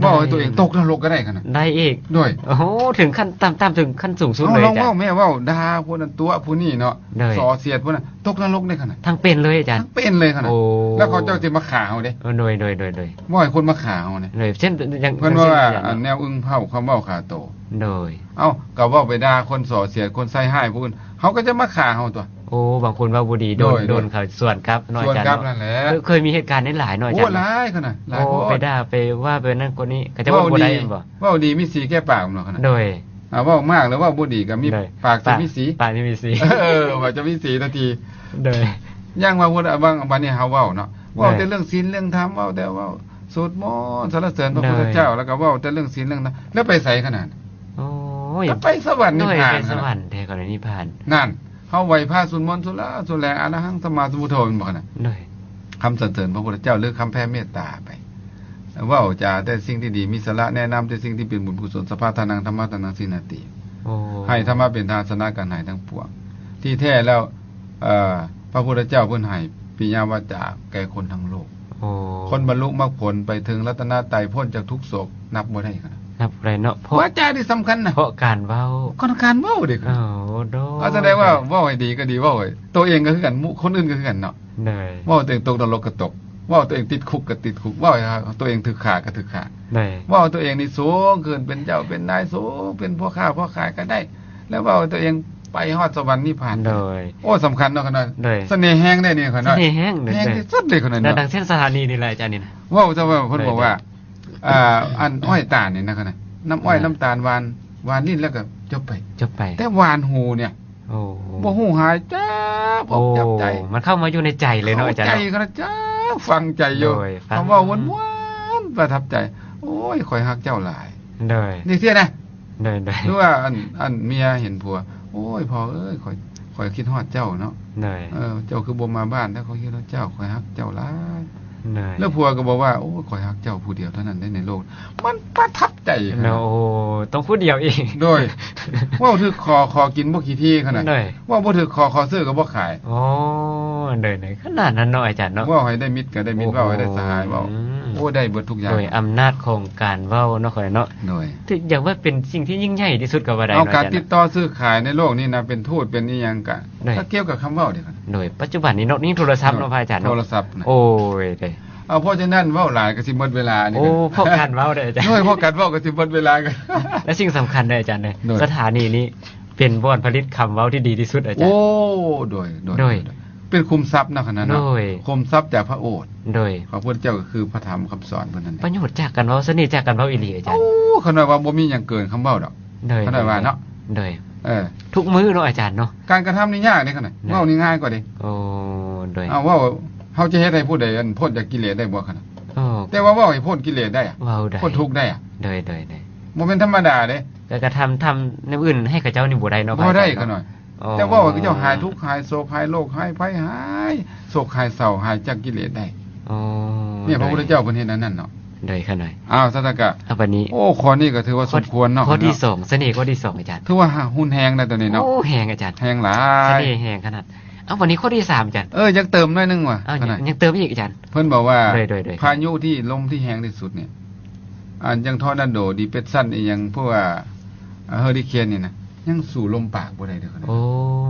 ເວົ້າໃຫ້ຕົວເອງຕົກນະລົກກໍໄດ້ຂະນະ ໄດ້ອີກ. ໂດຍ ໂອ້ໂຫ ເຖິງຂັ້ນຕ່ຳໆ ເຖິງຂັ້ນສູງສຸດເລີຍ. ເອົາ ລອງເວົ້າແມ້ ເວົ້າດ່າຜູ້ນັ້ນຕົວະຜູ້ນີ້ເນາະ. ໂດຍ ສໍ້ສຽດຜູ້ນັ້ນ ຕົກນະລົກໄດ້ຂະນະ. ທັງເປັນເລີຍອາຈານ. ທັງເປັນເລີຍຂະນະ. ໂອ້ ແລ້ວເຂົາເຈົ້າຊິມາຂ້າເຮົາເດ້. ໂດຍໆໆໆ ເວົ້າໃຫ້ຄົນມາຂ້າເຮົາເດ້. ໂດຍ ເຊັ່ນ ເພິ່ນວ່າ ເຊັ່ນ ອັນ ແນວອຶ່ງເຜົາຄຳເວົ້າຂ້າໂຕ. ໂດຍ ເອົ້າ ກໍເວົ້າໄປດ່າຄົນ ສໍ້ສຽດຄົນ ໃສ່ຮ້າຍຜູ້ອື່ນ ເຂົາກໍຈະມາຂ້າເຮົາຕົວະ. ໂອ້ ບາງຄົນເວົ້າບໍ່ດີ ໂດນ ໂດຍ ໂດນເຂົາສວນກັບເນາະອາຈານເນາະ. ສວນກັບນັ້ນແຫຼະ. ເຄີຍ ເຄີຍມີເຫດການຫຼາຍໆເນາະອາຈານ. ໂອ້ ຫຼາຍຂະໜາດ ຫຼາຍໂພດ. ໂອ້ ໄປດ່າໄປວ່າໄປນັ້ນຄົນນີ້ ເຂົາເຈົ້າເວົ້າບໍ່ໄດ້ແມ່ນບໍ່? ເວົ້າດີມີສີແກ່ປາກເນາະຂະໜາດ. ໂດຍ ອ່າ ເວົ້າມາກແລ້ວເວົ້າບໍ່ດີກໍມີ ໂດຍ ປາກຈະມີສີ. ປາກ ປາກຈະມີສີ. ເອີ ປາກຈະມີສີທັນທີ. ໂດຍ ຢ່າງວ່າພຸດ ບາງ ບາດນີ້ເຮົາເວົ້າເນາະ ເວົ້າແຕ່ເລື່ອງສິນເລື່ອງທຳ ເວົ້າແຕ່ເວົ້າສວດມົນສັນລະເສີນພະພຸດທະເຈົ້າ ໂດຍ ແລ້ວກໍເວົ້າແຕ່ເລື່ອງສິນເລື່ອງທຳ ແລ້ວໄປໃສຂະໜາດ? ໂອ້ຍ ແລ້ວໄປສະຫວັນນິບພານ. ໂດຍ ໄປສະຫວັນແທ້ກໍໄດ້ນິບພານ. ນັ້ນ ເຮົາໄຫວ້ພະສວດມົນສຸລາສຸແລ ອະລະຫັງສຳມາສຳພຸດໂທ ແມ່ນບໍ່ຂະນະ? ໂດຍ ຄຳສັນເສີນພະພຸດທະເຈົ້າ ຫຼື ຄຳແຜ່ເມດຕາໄປ ເວົ້າຈາແຕ່ສິ່ງທີ່ດີມີສາລະ ແນະນຳແຕ່ສິ່ງທີ່ເປັນບຸນກຸສົນ ສະພາທານັງທຳມະທານັງ ສີນາຕິ. ໂອ້ ໃຫ້ທຳມະເປັນທານ ຊະນະການໃຫ້ທັງປວງ. ທີ່ແທ້ແລ້ວ ເອີ ພະພຸດທະເຈົ້າເພິ່ນໃຫ້ປິຍະວາຈາແກ່ຄົນທັງໂລກ. ໂອ້ ຄົນບັນລຸມັກຜົນໄປເຖິງລັດຕະນະໄຕ ພົ້ນຈາກທຸກໂສກ ນັບບໍ່ໄດ້ຂະໜາດ. ນັບບໍ່ໄດ້ເນາະ ເພາະ ວາຈານີ້ສຳຄັນນະ. ເພາະການເວົ້າ ການ ການເວົ້າເດ້. ໂອ້ ໂດຍ ເອົາ ສະແດງວ່າເວົ້າໃຫ້ດີກໍດີ ເວົ້າໃຫ້ຕົວເອງກໍຄືກັນ ໝູ່ຄົນອື່ນກໍຄືກັນເນາະ. ໂດຍ ເວົ້າຕົວເອງຕົກນະລົກກໍຕົກ ເວົ້າຕົວເອງຕິດຄຸກກໍຕິດຄຸກ ເວົ້າໃຫ້ຕົວເອງຖືກຂ້າກໍຖືກຂ້າ. ໂດຍ ເວົ້າຕົວເອງນີ້ສູງຂຶ້ນ ເປັນເຈົ້າເປັນນາຍ ສູງເປັນພໍ່ຄ້າພໍ່ຂາຍກໍໄດ້ ແລ້ວເວົ້າຕົວເອງໄປຮອດສະຫວັນນິບພານ. ໂດຍ ໂອ້ ສຳຄັນເນາະຂະໜາດ. ໂດຍ ສະເໜ່ແຮງເດ້ນີ້ຂະໜາດ. ສະເໜ່ແຮງເດ້ ແຮງທີ່ສຸດເລີຍຂະໜາດ. ດັງເຊັ່ນສະຖານີນີ້ແຫຼະອາຈານນີ້ນະ. ເວົ້າຊະວ່າເພິ່ນບອກວ່າ ໂດຍ ອ່າ ອັນອ້ອຍຕານນີ້ນະຂະໜາດ ນ້ຳອ້ອຍ ໂດຍ ນ້ຳຕານຫວານ ຫວານລິ້ນແລ້ວກໍຈົບໄປ ຈົບໄປ ແຕ່ຫວານຫູນີ້ ໂອ້ ບໍ່ຮູ້ຫາຍຈັບອົກຈັບໃຈ. ໂອ້ ມັນເຂົ້າມາຢູ່ໃນໃຈເລີຍເນາະອາຈານເນາະ. ເຂົ້າໃຈຂະໜາດ ຈັບຝັງໃຈຢູ່. ໂດຍ ຟັງ ຄຳເວົ້າມ່ວນໆ ປະທັບໃຈ ໂອ້ຍ ຂ້ອຍຮັກເຈົ້າຫຼາຍ. ໂດຍ ນີ້ເສຍນະ. ໂດຍໆ ຫຼືວ່າ ອັນ ອັນເມຍເຫັນຜົວ ໂອ້ຍ ພໍ່ເອີຍ ຂ້ອຍ ຂ້ອຍຄິດຮອດເຈົ້າເນາະ. ໂດຍ ເອີ ເຈົ້າຄືບໍ່ມາບ້ານແທ້ ຂ້ອຍຄິດຮອດເຈົ້າ ຂ້ອຍຮັກເຈົ້າຫຼາຍ. ໂດຍ ແລ້ວຜົວກໍບອກວ່າ ໂອ້ຍ ຂ້ອຍຮັກເຈົ້າຜູ້ດຽວເທົ່ານັ້ນເດ້ໃນໂລກ. ມັນປະທັບໃຈຂະໜາດ. ໂອ້ ຕ້ອງຜູ້ດຽວອີກ. ໂດຍ ເວົ້າຖືກຄໍ ຂໍກິນບໍ່ຂີ້ຖີ່ຂະໜາດ. ໂດຍ ເວົ້າບໍ່ຖືກຄໍ ຂໍຊື້ກໍບໍ່ຂາຍ. ໂອ້ ໂດຍໆ ຂະໜາດນັ້ນເນາະອາຈານເນາະ. ເວົ້າໃຫ້ໄດ້ມິດກໍໄດ້ມິດ ໂອ້ໂຫ ເວົ້າໃຫ້ໄດ້ສະຫາຍເວົ້າ. ອືມ ໂອ້ ໄດ້ເບິດທຸກຢ່າງ. ໂດຍ ອຳນາດຂອງການເວົ້າເນາະ ຂ້ອຍເນາະ. ໂດຍ ຖືກ ຢາກວ່າເປັນສິ່ງທີ່ຍິ່ງໃຫຍ່ທີ່ສຸດກໍວ່າໄດ້. ເອົາ ເນາະ ການ ອາຈານເນາະ ຕິດຕໍ່ຊື້ຂາຍໃນໂລກນີ້ນະ ເປັນທູດເປັນອີ່ຫຍັງກະ ໂດຍ ກໍກ່ຽວກັບຄຳເວົ້າເດ້. ໂດຍ ປັດຈຸບັນນີ້ເນາະ ນີ້ໂທລະສັບເນາະ ໂດຍ ພະອາຈານເນາະ. ໂທລະສັບນະ. ໂອ້ຍ ເດ້ ເອົາ ເພາະສະນັ້ນເວົ້າຫຼາຍກໍຊິໝົດເວລາ. ໂອ້ ນີ້ກໍ ເພາະການເວົ້າເດ້ອາຈານ. ໂດຍ ເພາະການເວົ້າກໍຊິໝົດເວລາ. ແລະ ສິ່ງສຳຄັນເດ້ອາຈານເດ້ ໂດຍ ສະຖານີນີ້ເປັນບ່ອນຜະລິດຄຳເວົ້າທີ່ດີທີ່ສຸດອາຈານ. ໂອ້ ໂດຍ ໂດຍ ໂດຍ ໂດຍ ເປັນຂຸມຊັບເນາະຂະໜາດເນາະ. ໂດຍ ຂຸມຊັບຈາກພະໂອດ. ໂດຍ ພະພຸດທະເຈົ້າກໍຄືພະທຳຄຳສອນເພິ່ນນັ້ນແຫຼະ. ປະໂຫຍດຈາກການເວົ້າ ສະເໜ່ຈາກການເວົ້າອີ່ຫຼີອາຈານ. ໂອ້ ຂະໜາດວ່າບໍ່ມີຫຍັງເກີນຄຳເວົ້າດອກ. ໂດຍ ຂະໜາດວ່າເນາະ. ໂດຍ ເອີ ທຸກມື້ເນາະອາຈານເນາະ. ການກະທຳນີ້ຍາກເດ້ຂະໜາດ ໂດຍ ເວົ້ານີ້ງ່າຍກວ່າເດ້. ໂອ້ ໂດຍ ເອົາ ເວົ້າ ເຮົາຈະເຮັດໃຫ້ຜູ້ໃດ ອັນ ພົ້ນຈາກກິເລດໄດ້ບໍ່ຂະໜາດ? ໂອ້ ແຕ່ວ່າເວົ້າໃຫ້ພົ້ນກິເລດໄດ້ ເວົ້າໄດ້ ພົ້ນທຸກໄດ້. ໂດຍໆໆ ບໍ່ແມ່ນທຳມະດາເດ້. ກະກະທຳ ທຳແນວອື່ນໃຫ້ເຂົາເຈົ້ານີ້ບໍ່ໄດ້ເນາະ. ບໍ່ໄດ້ຂະໜາດ. ໂອ້ ແຕ່ເວົ້າໃຫ້ເຂົາເຈົ້າຫາຍທຸກ ຫາຍໂສກ ຫາຍໂລກ ຫາຍໄພ ຫາຍໂສກ ຫາຍເສົ້າ ຫາຍຈາກກິເລດໄດ້. ໂອ້ ນີ້ພະພຸດທະເຈົ້າເພິ່ນເຮັດອັນນັ້ນເນາະ. ໂດຍ ຂ້ານ້ອຍ. ອ້າວ ສະນັ້ນກະ ເອົາ ບາດນີ້ ໂອ້ ຂໍ້ນີ້ກໍຖືວ່າສົມຄວນເນາະ ຂໍ້ທີສອງ ສະເໜ່ຂໍ້ທີສອງ ອາຈານ ຖືວ່າຮຸນແຮງນະໂຕນີ້ເນາະ. ໂອ້ ແຮງອາຈານ ແຮງຫຼາຍ ສະເໜ່ແຮງຂະໜາດ. ເອົາ ບາດນີ້ຂໍ້ທີສາມ ອາຈານ. ເອີ ຢາກເຕີມໜ້ອຍໜຶ່ງວ່າ ເອົາ ຂະໜາດ ຍັງເຕີມອີກ ອາຈານ. ເພິ່ນບອກວ່າ ໂດຍ ໂດຍ ໂດຍ ພາຍຸທີ່ລົມທີ່ແຮງທີ່ສຸດນີ້ ອັນ ຢ່າງທໍນາໂດ ດີເປຣສຊັນ ອີ່ຫຍັງ ພວກ ອາ ເຮີຣິເຄນນີ້ນະ ຍັງສູ້ລົມປາກບໍ່ໄດ້ເດີ້. ໂອ້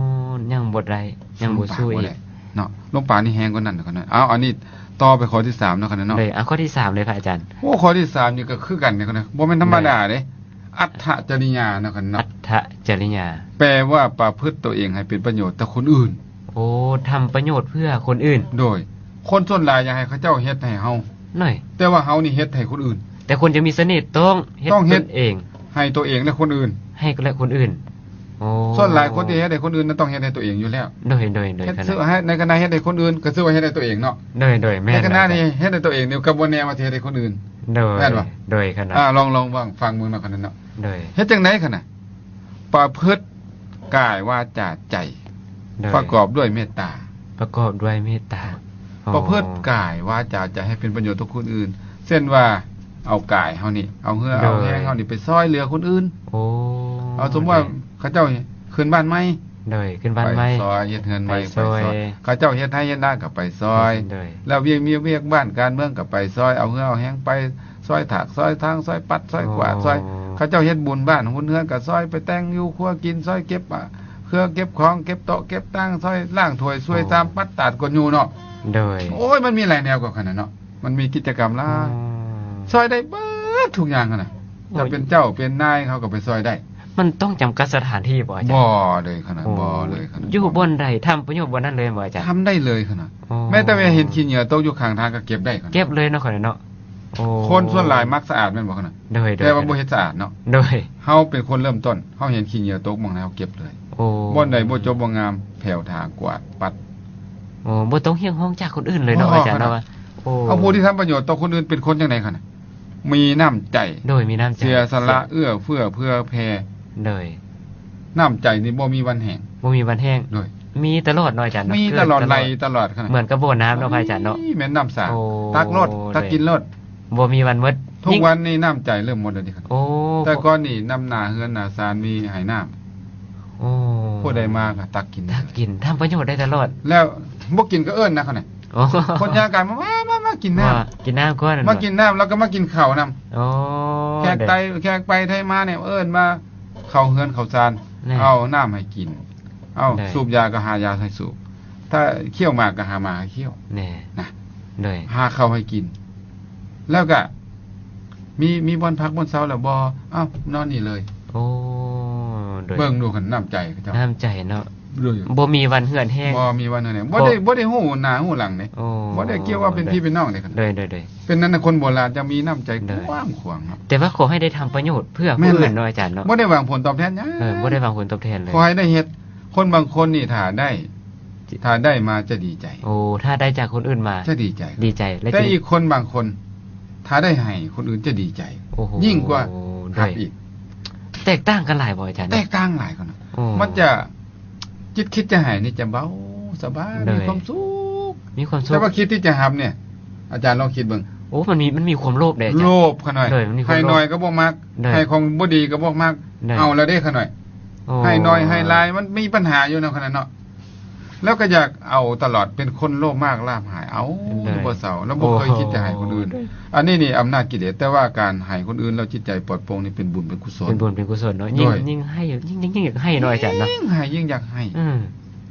ຍັງບໍ່ໄດ້ ຍັງບໍ່ສູ້ອີກເນາະ. ລົມປາກນີ້ແຮງກວ່ານັ້ນເນາະ. ເອົາ ອັນນີ້ຕໍ່ໄປຂໍ້ທີສາມເນາະ ຂະໜາດເນາະ. ເອີ ເອົາ ຂໍ້ທີສາມເລີຍພະອາຈານ. ໂອ້ ຂໍ້ທີສາມນີ້ກໍຄືກັນເດ້ ບໍ່ແມ່ນທຳມະດາເດ້. ອັດຖະຈະລິຍາເນາະ ຂະໜາດເນາະ. ອັດຖະຈະລິຍາ ແປວ່າປະພຶດຕົວເອງໃຫ້ເປັນປະໂຫຍດຕໍ່ຄົນອື່ນ. ໂອ້ ທຳປະໂຫຍດເພື່ອຄົນອື່ນ. ໂດຍ ຄົນສ່ວນຫຼາຍຢາກໃຫ້ເຂົາເຈົ້າເຮັດໃຫ້ເຮົາ ໂດຍ ແຕ່ວ່າເຮົານີ້ເຮັດໃຫ້ຄົນອື່ນ. ແຕ່ຄົນຈະມີສະເໜ່ຕ້ອງເຮັດ ຕ້ອງເຮັດຕົນເອງ ໃຫ້ຕົວເອງແລະຄົນອື່ນ. ໃຫ້ ແລະຄົນອື່ນ. ໂອ້ ສ່ວນຫຼາຍຄົນທີ່ເຮັດໃຫ້ຄົນອື່ນນັ້ນຕ້ອງເຮັດໃຫ້ຕົວເອງຢູ່ແລ້ວ. ໂດຍ ໂດຍ ໂດຍ ໃນຂະນະທີ່ເຮັດໃຫ້ຕົວເອງກໍຄືວ່າເຮັດໃຫ້ຕົວເອງເນາະ. ໂດຍ ໂດຍ ແມ່ນ. ໃນຂະນະທີ່ເຮັດໃຫ້ຕົວເອງນີ້ກໍບໍ່ແນ່ວ່າຊິເຮັດໃຫ້ຄົນອື່ນ. ໂດຍ ແມ່ນບໍ່? ໂດຍ ຂະນະ ອາ ລອງ ລອງຟັງເບິ່ງເນາະ ຂະນະເນາະ. ໂດຍ ເຮັດຈັ່ງໃດຂະນະ? ປະພຶດກາຍ ວາຈາ ໃຈ ໂດຍ ປະກອບດ້ວຍເມດຕາ. ປະກອບດ້ວຍເມດຕາ. ປະພຶດກາຍ ວາຈາ ໃຈ ໃຫ້ເປັນປະໂຫຍດຕໍ່ຄົນອື່ນ ເຊັ່ນວ່າ ເອົາກາຍເຮົານີ້ ເອົາເຫື່ອ ໂດຍ ເອົາແຮງເຮົານີ້ໄປຊ່ອຍເຫຼືອຄົນອື່ນ. ໂອ້ ເອົາ ສົມມຸດວ່າ ໂດຍ ເຂົາເຈົ້າຂຶ້ນບ້ານໃໝ່ ໂດຍ ຂຶ້ນບ້ານໃໝ່ ໄປຊ່ອຍເຮັດເຮືອນໃໝ່ ໄປຊ່ອຍ ໄປຊ່ອຍ ເຂົາເຈົ້າເຮັດໄຮ່ເຮັດນາກໍໄປຊ່ອຍ. ໂດຍ ແລ້ວວຽກ ວຽກ ວຽກບ້ານການເມືອງກໍໄປຊ່ອຍ ເອົາເຫື່ອເອົາແຮງໄປຊ່ອຍຖາກ ຊ່ອຍທາງ ຊ່ອຍປັດ ຊ່ອຍກວາດ ໂອ້ ຊ່ອຍ ເຂົາເຈົ້າເຮັດບຸນບ້ານບຸນເຮືອນກໍຊ່ອຍໄປແຕ່ງຢູ່ຄົວກິນ ຊ່ອຍເກັບ ອາ ເຄື່ອງເກັບຂອງ ເກັບໂຕະເກັບຕັ່ງ ຊ່ອຍລ້າງຖ້ວຍ ຊ່ວຍ ໂອ້ ຊາມ ປັດຕາດ ກວນຢູ່ເນາະ. ໂດຍ ໂອ້ຍ ມັນມີຫຼາຍແນວກວ່າຂະໜາດເນາະ. ມັນມີກິດຈະກຳຫຼາຍ ອືມ ຊ່ອຍໄດ້ເບິດທຸກຢ່າງຫັ້ນນະ. ໂອ້ຍ ຖ້າເປັນເຈົ້າເປັນນາຍເຂົາກໍໄປຊ່ອຍໄດ້. ມັນຕ້ອງຈຳກັດສະຖານທີ່ບໍ່ອາຈານ? ບໍ່ເລີຍຂະໜາດ ໂອ້ ບໍ່ເລີຍຂະໜາດ. ຢູ່ບ່ອນໃດທຳປະໂຫຍດບ່ອນນັ້ນເລີຍບໍ່ອາຈານ? ທຳໄດ້ເລີຍຂະໜາດ. ໂອ້ ແມ້ແຕ່ວ່າເຫັນຂີ້ເຫຍື້ອຕົກຢູ່ຂ້າງທາງກໍເກັບໄດ້ຂະໜາດ. ເກັບເລີຍເນາະ ຂະໜາດເນາະ. ໂອ້ ຄົນສ່ວນຫຼາຍມັກສະອາດແມ່ນບໍ່ຂະໜາດ? ໂດຍ ໂດຍ ແຕ່ວ່າບໍ່ເຮັດສະອາດເນາະ. ໂດຍ ເຮົາເປັນຄົນເລີ່ມຕົ້ນ ເຮົາເຫັນຂີ້ເຫຍື້ອຕົກໝ່ອງໃດເຮົາເກັບເລີຍ. ໂອ້ ບ່ອນໃດບໍ່ຈົບບໍ່ງາມ ແຜ່ວຖາງກວາດປັດ. ໂອ້ ບໍ່ຕ້ອງຮຽກຮ້ອງຈາກຄົນອື່ນເລີຍເນາະ ອາຈານເນາະ. ໂອ້ ເອົາ ຜູ້ທີ່ທຳປະໂຫຍດຕໍ່ຄົນອື່ນເປັນຄົນຈັ່ງໃດຂະນະ? ມີນ້ຳໃຈ. ໂດຍ ມີນ້ຳໃຈ ເສຍສະຫຼະ ເອື້ອເຟື້ອເຜື່ອແຜ່. ໂດຍ ນ້ຳໃຈນີ້ບໍ່ມີວັນແຫ້ງ. ບໍ່ມີວັນແຫ້ງ. ໂດຍ ມີຕະຫຼອດເນາະອາຈານເນາະ. ມີຕະຫຼອດ ເກີດຕະຫຼອດ ໄຫຼຕະຫຼອດຂະໜາດ. ເໝືອນກັບບໍ່ນ້ຳເນາະ ພະອາຈານເນາະ. ໂອ້ ແມ່ນນ້ຳສາ ໂອ້ ຕັກໂລດ ຕັກກິນໂລດ. ບໍ່ມີວັນໝົດ. ທຸກວັນນີ້ນ້ຳໃຈເລີ່ມໝົດແລ້ວເດ້. ໂອ້ ແຕ່ກ່ອນນີ້ນ້ຳໜ້າເຮືອນໜ້າຊານມີໃຫ້ນ້ຳ. ໂອ້ ຜູ້ໃດມາກໍຕັກກິນ ຕັກກິນ ທຳປະໂຫຍດໄດ້ຕະຫຼອດ. ແລ້ວບໍ່ກິນກໍເອີ້ນນະຂະນະ. ໂອ້ ຄົນຍາກາຍມາ ມາ ມາ ມາກິນນ້ຳ ກິນນ້ຳກ່ອນ ມາກິນນ້ຳ ແລ້ວກໍມາກິນເຂົ້ານຳ. ໂອ້ ແຂກໄຕ ແຂກໄປໄທມານີ້ເອີ້ນມາເຂົ້າເຮືອນເຂົ້າຊານ ເອົານ້ຳໃຫ້ກິນ. ເອົາ ໄດ້ ສູບຢາກໍຫາຢາໃຫ້ສູບ ຖ້າຂ້ຽວໝາກກໍຫາໝາກໃຫ້ຂ້ຽວ ແນ່ ນະ ໂດຍ ຫາເຂົ້າໃຫ້ກິນ ແລ້ວກະມີ ມີບ່ອນພັກບ່ອນເຊົາແລ້ວບໍ່? ເອົ້າ ນອນນີ້ເລີຍ. ໂອ້ ໂດຍ ເບິ່ງດູຄັນນ້ຳໃຈເຂົາເຈົ້າ ນ້ຳໃຈເນາະ. ໂດຍ ບໍ່ມີວັນເຫືອດແຫ້ງ ບໍ່ມີວັນເຫືອດແຫ້ງ ບໍ່ໄດ້ ບໍ່ໄດ້ຮູ້ໜ້າຮູ້ຫຼັງເດ້. ໂອ້ ບໍ່ໄດ້ກ່ຽວວ່າເປັນພີ່ເປັນນ້ອງເດ້. ໂດຍ ໂດຍ ໂດຍ ເປັນນັ້ນນະ ຄົນໂບລານຈະມີນ້ຳໃຈກວ້າງຂວາງເນາະ. ແຕ່ວ່າຂໍໃຫ້ໄດ້ທຳປະໂຫຍດເພື່ອຜູ້ອື່ນເນາະອາຈານເນາະ. ບໍ່ໄດ້ຫວັງຜົນຕອບແທນຫຍັງ. ເອີ ບໍ່ໄດ້ຫວັງຜົນຕອບແທນເລີຍ. ຂໍໃຫ້ໄດ້ເຮັດ. ຄົນບາງຄົນນີ້ຖ້າໄດ້ ຖ້າໄດ້ມາຈະດີໃຈ. ໂອ້ ຖ້າໄດ້ຈາກຄົນອື່ນມາຈະດີໃຈ ດີໃຈ. ແຕ່ອີກຄົນບາງຄົນຖ້າໄດ້ໃຫ້ຄົນອື່ນຈະດີໃຈ ໂອ້ໂຫ ຍິ່ງກວ່າຮັບອີກ. ແຕກຕ່າງກັນຫຼາຍບໍ່ອາຈານ? ແຕກຕ່າງຫຼາຍຂະໜາດ. ໂອ້ ມັນຈະ ຈິດຄິດຈະໃຫ້ນີ້ຈະເບົາສະບາຍ ໂດຍ ມີຄວາມສຸກ ມີຄວາມສຸກ. ແຕ່ວ່າຄິດທີ່ຈະຮັບນີ້ ອາຈານລອງຄິດເບິ່ງ. ໂອ້ ມັນມີ ມັນມີຄວາມໂລບເດ້ອາຈານ. ໂລບຂະໜ້ອຍ ໂດຍ ມັນມີຄວາມໂລບ. ໃຫ້ໜ້ອຍກໍບໍ່ມັກ ໂດຍ ໃຫ້ຂອງບໍ່ດີກໍບໍ່ມັກ. ໂດຍ ເອົາລະເດ້ຂະໜ້ອຍ. ໂອ້ ໃຫ້ໜ້ອຍໃຫ້ຫຼາຍມັນມີບັນຫາຢູ່ເນາະຂະໜາດເນາະ. ແລ້ວກໍຢາກເອົາຕະຫຼອດ ເປັນຄົນໂລບມາກລາບຫາຍ ເອົາ ໂດຍ ຢູ່ບໍ່ເຊົາ ແລ້ວບໍ່ເຄີຍຄິດຈະໃຫ້ຄົນອື່ນ. ໂດຍ ອັນນີ້ນີ້ອຳນາດກິເລດ ແຕ່ວ່າການໃຫ້ຄົນອື່ນແລ້ວຈິດໃຈປອດໂປ່ງນີ້ເປັນບຸນເປັນກຸສົນ. ເປັນບຸນເປັນກຸສົນເນາະ. ໂດຍ ຍິ່ງ ຍິ່ງໃຫ້ ຍິ່ງ ຍິ່ງ ຍິ່ງຢາກໃຫ້ເນາະອາຈານເນາະ. ຍິ່ງໃຫ້ຍິ່ງຢາກໃຫ້. ເອີ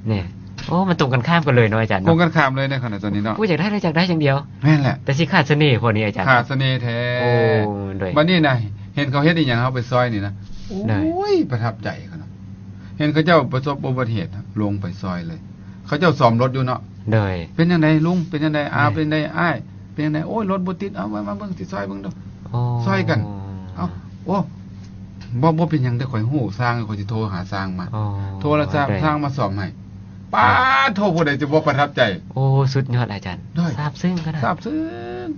ແນ່ ໂອ້ ມັນຕົງກັນຂ້າມກັນເລີຍເນາະອາຈານເນາະ. ກົງກັນຂ້າມເລີຍໃນຂະນະຕອນນີ້ເນາະ. ຜູ້ຢາກໄດ້ ຢາກໄດ້ຢ່າງດຽວ. ແມ່ນແຫຼະ. ແຕ່ຊິຂາດສະເໜ່ພວກນີ້ອາຈານ. ຂາດສະເໜ່ແທ້. ໂອ້ ໂດຍ ບັດນີ້ນະ ເຫັນເຂົາເຮັດອີ່ຫຍັງ ເຮົາໄປຊ່ອຍນີ້ນະ. ໂດຍ ໂອ້ຍ ປະທັບໃຈຂະໜາດ. ເຫັນເຂົາເຈົ້າປະສົບອຸບັດເຫດ ລົງໄປຊ່ອຍເລີຍ. ເຂົາເຈົ້າສ້ອມລົດຢູ່ເນາະ. ໂດຍ ເປັນຈັ່ງໃດລຸງ? ເປັນຈັ່ງໃດອາ? ເປັນຈັ່ງໃດອ້າຍ? ເປັນຈັ່ງໃດ? ໂອ້ຍ ລົດບໍ່ຕິດ ເອົາມາ ມາເບິ່ງ ຊິຊ່ອຍເບິ່ງດູ. ໂອ້ ຊ່ອຍກັນ. ເອົາ ໂອ້ ບໍ່ ບໍ່ເປັນຫຍັງເດີ້ ຂ້ອຍຮູ້ຊ່າງ ຂ້ອຍຊິໂທຫາຊ່າງມາ. ໂອ້ ໂທລະຊ່າງ ໂດຍ ຊ່າງມາສ້ອມໃຫ້. ປາດໂທ ຜູ້ໃດຈະບໍ່ປະທັບໃຈ? ໂອ້ ສຸດຍອດອາຈານ. ໂດຍ ຊາບຊຶ້ງຂະໜາດ. ຊາບຊຶ້ງ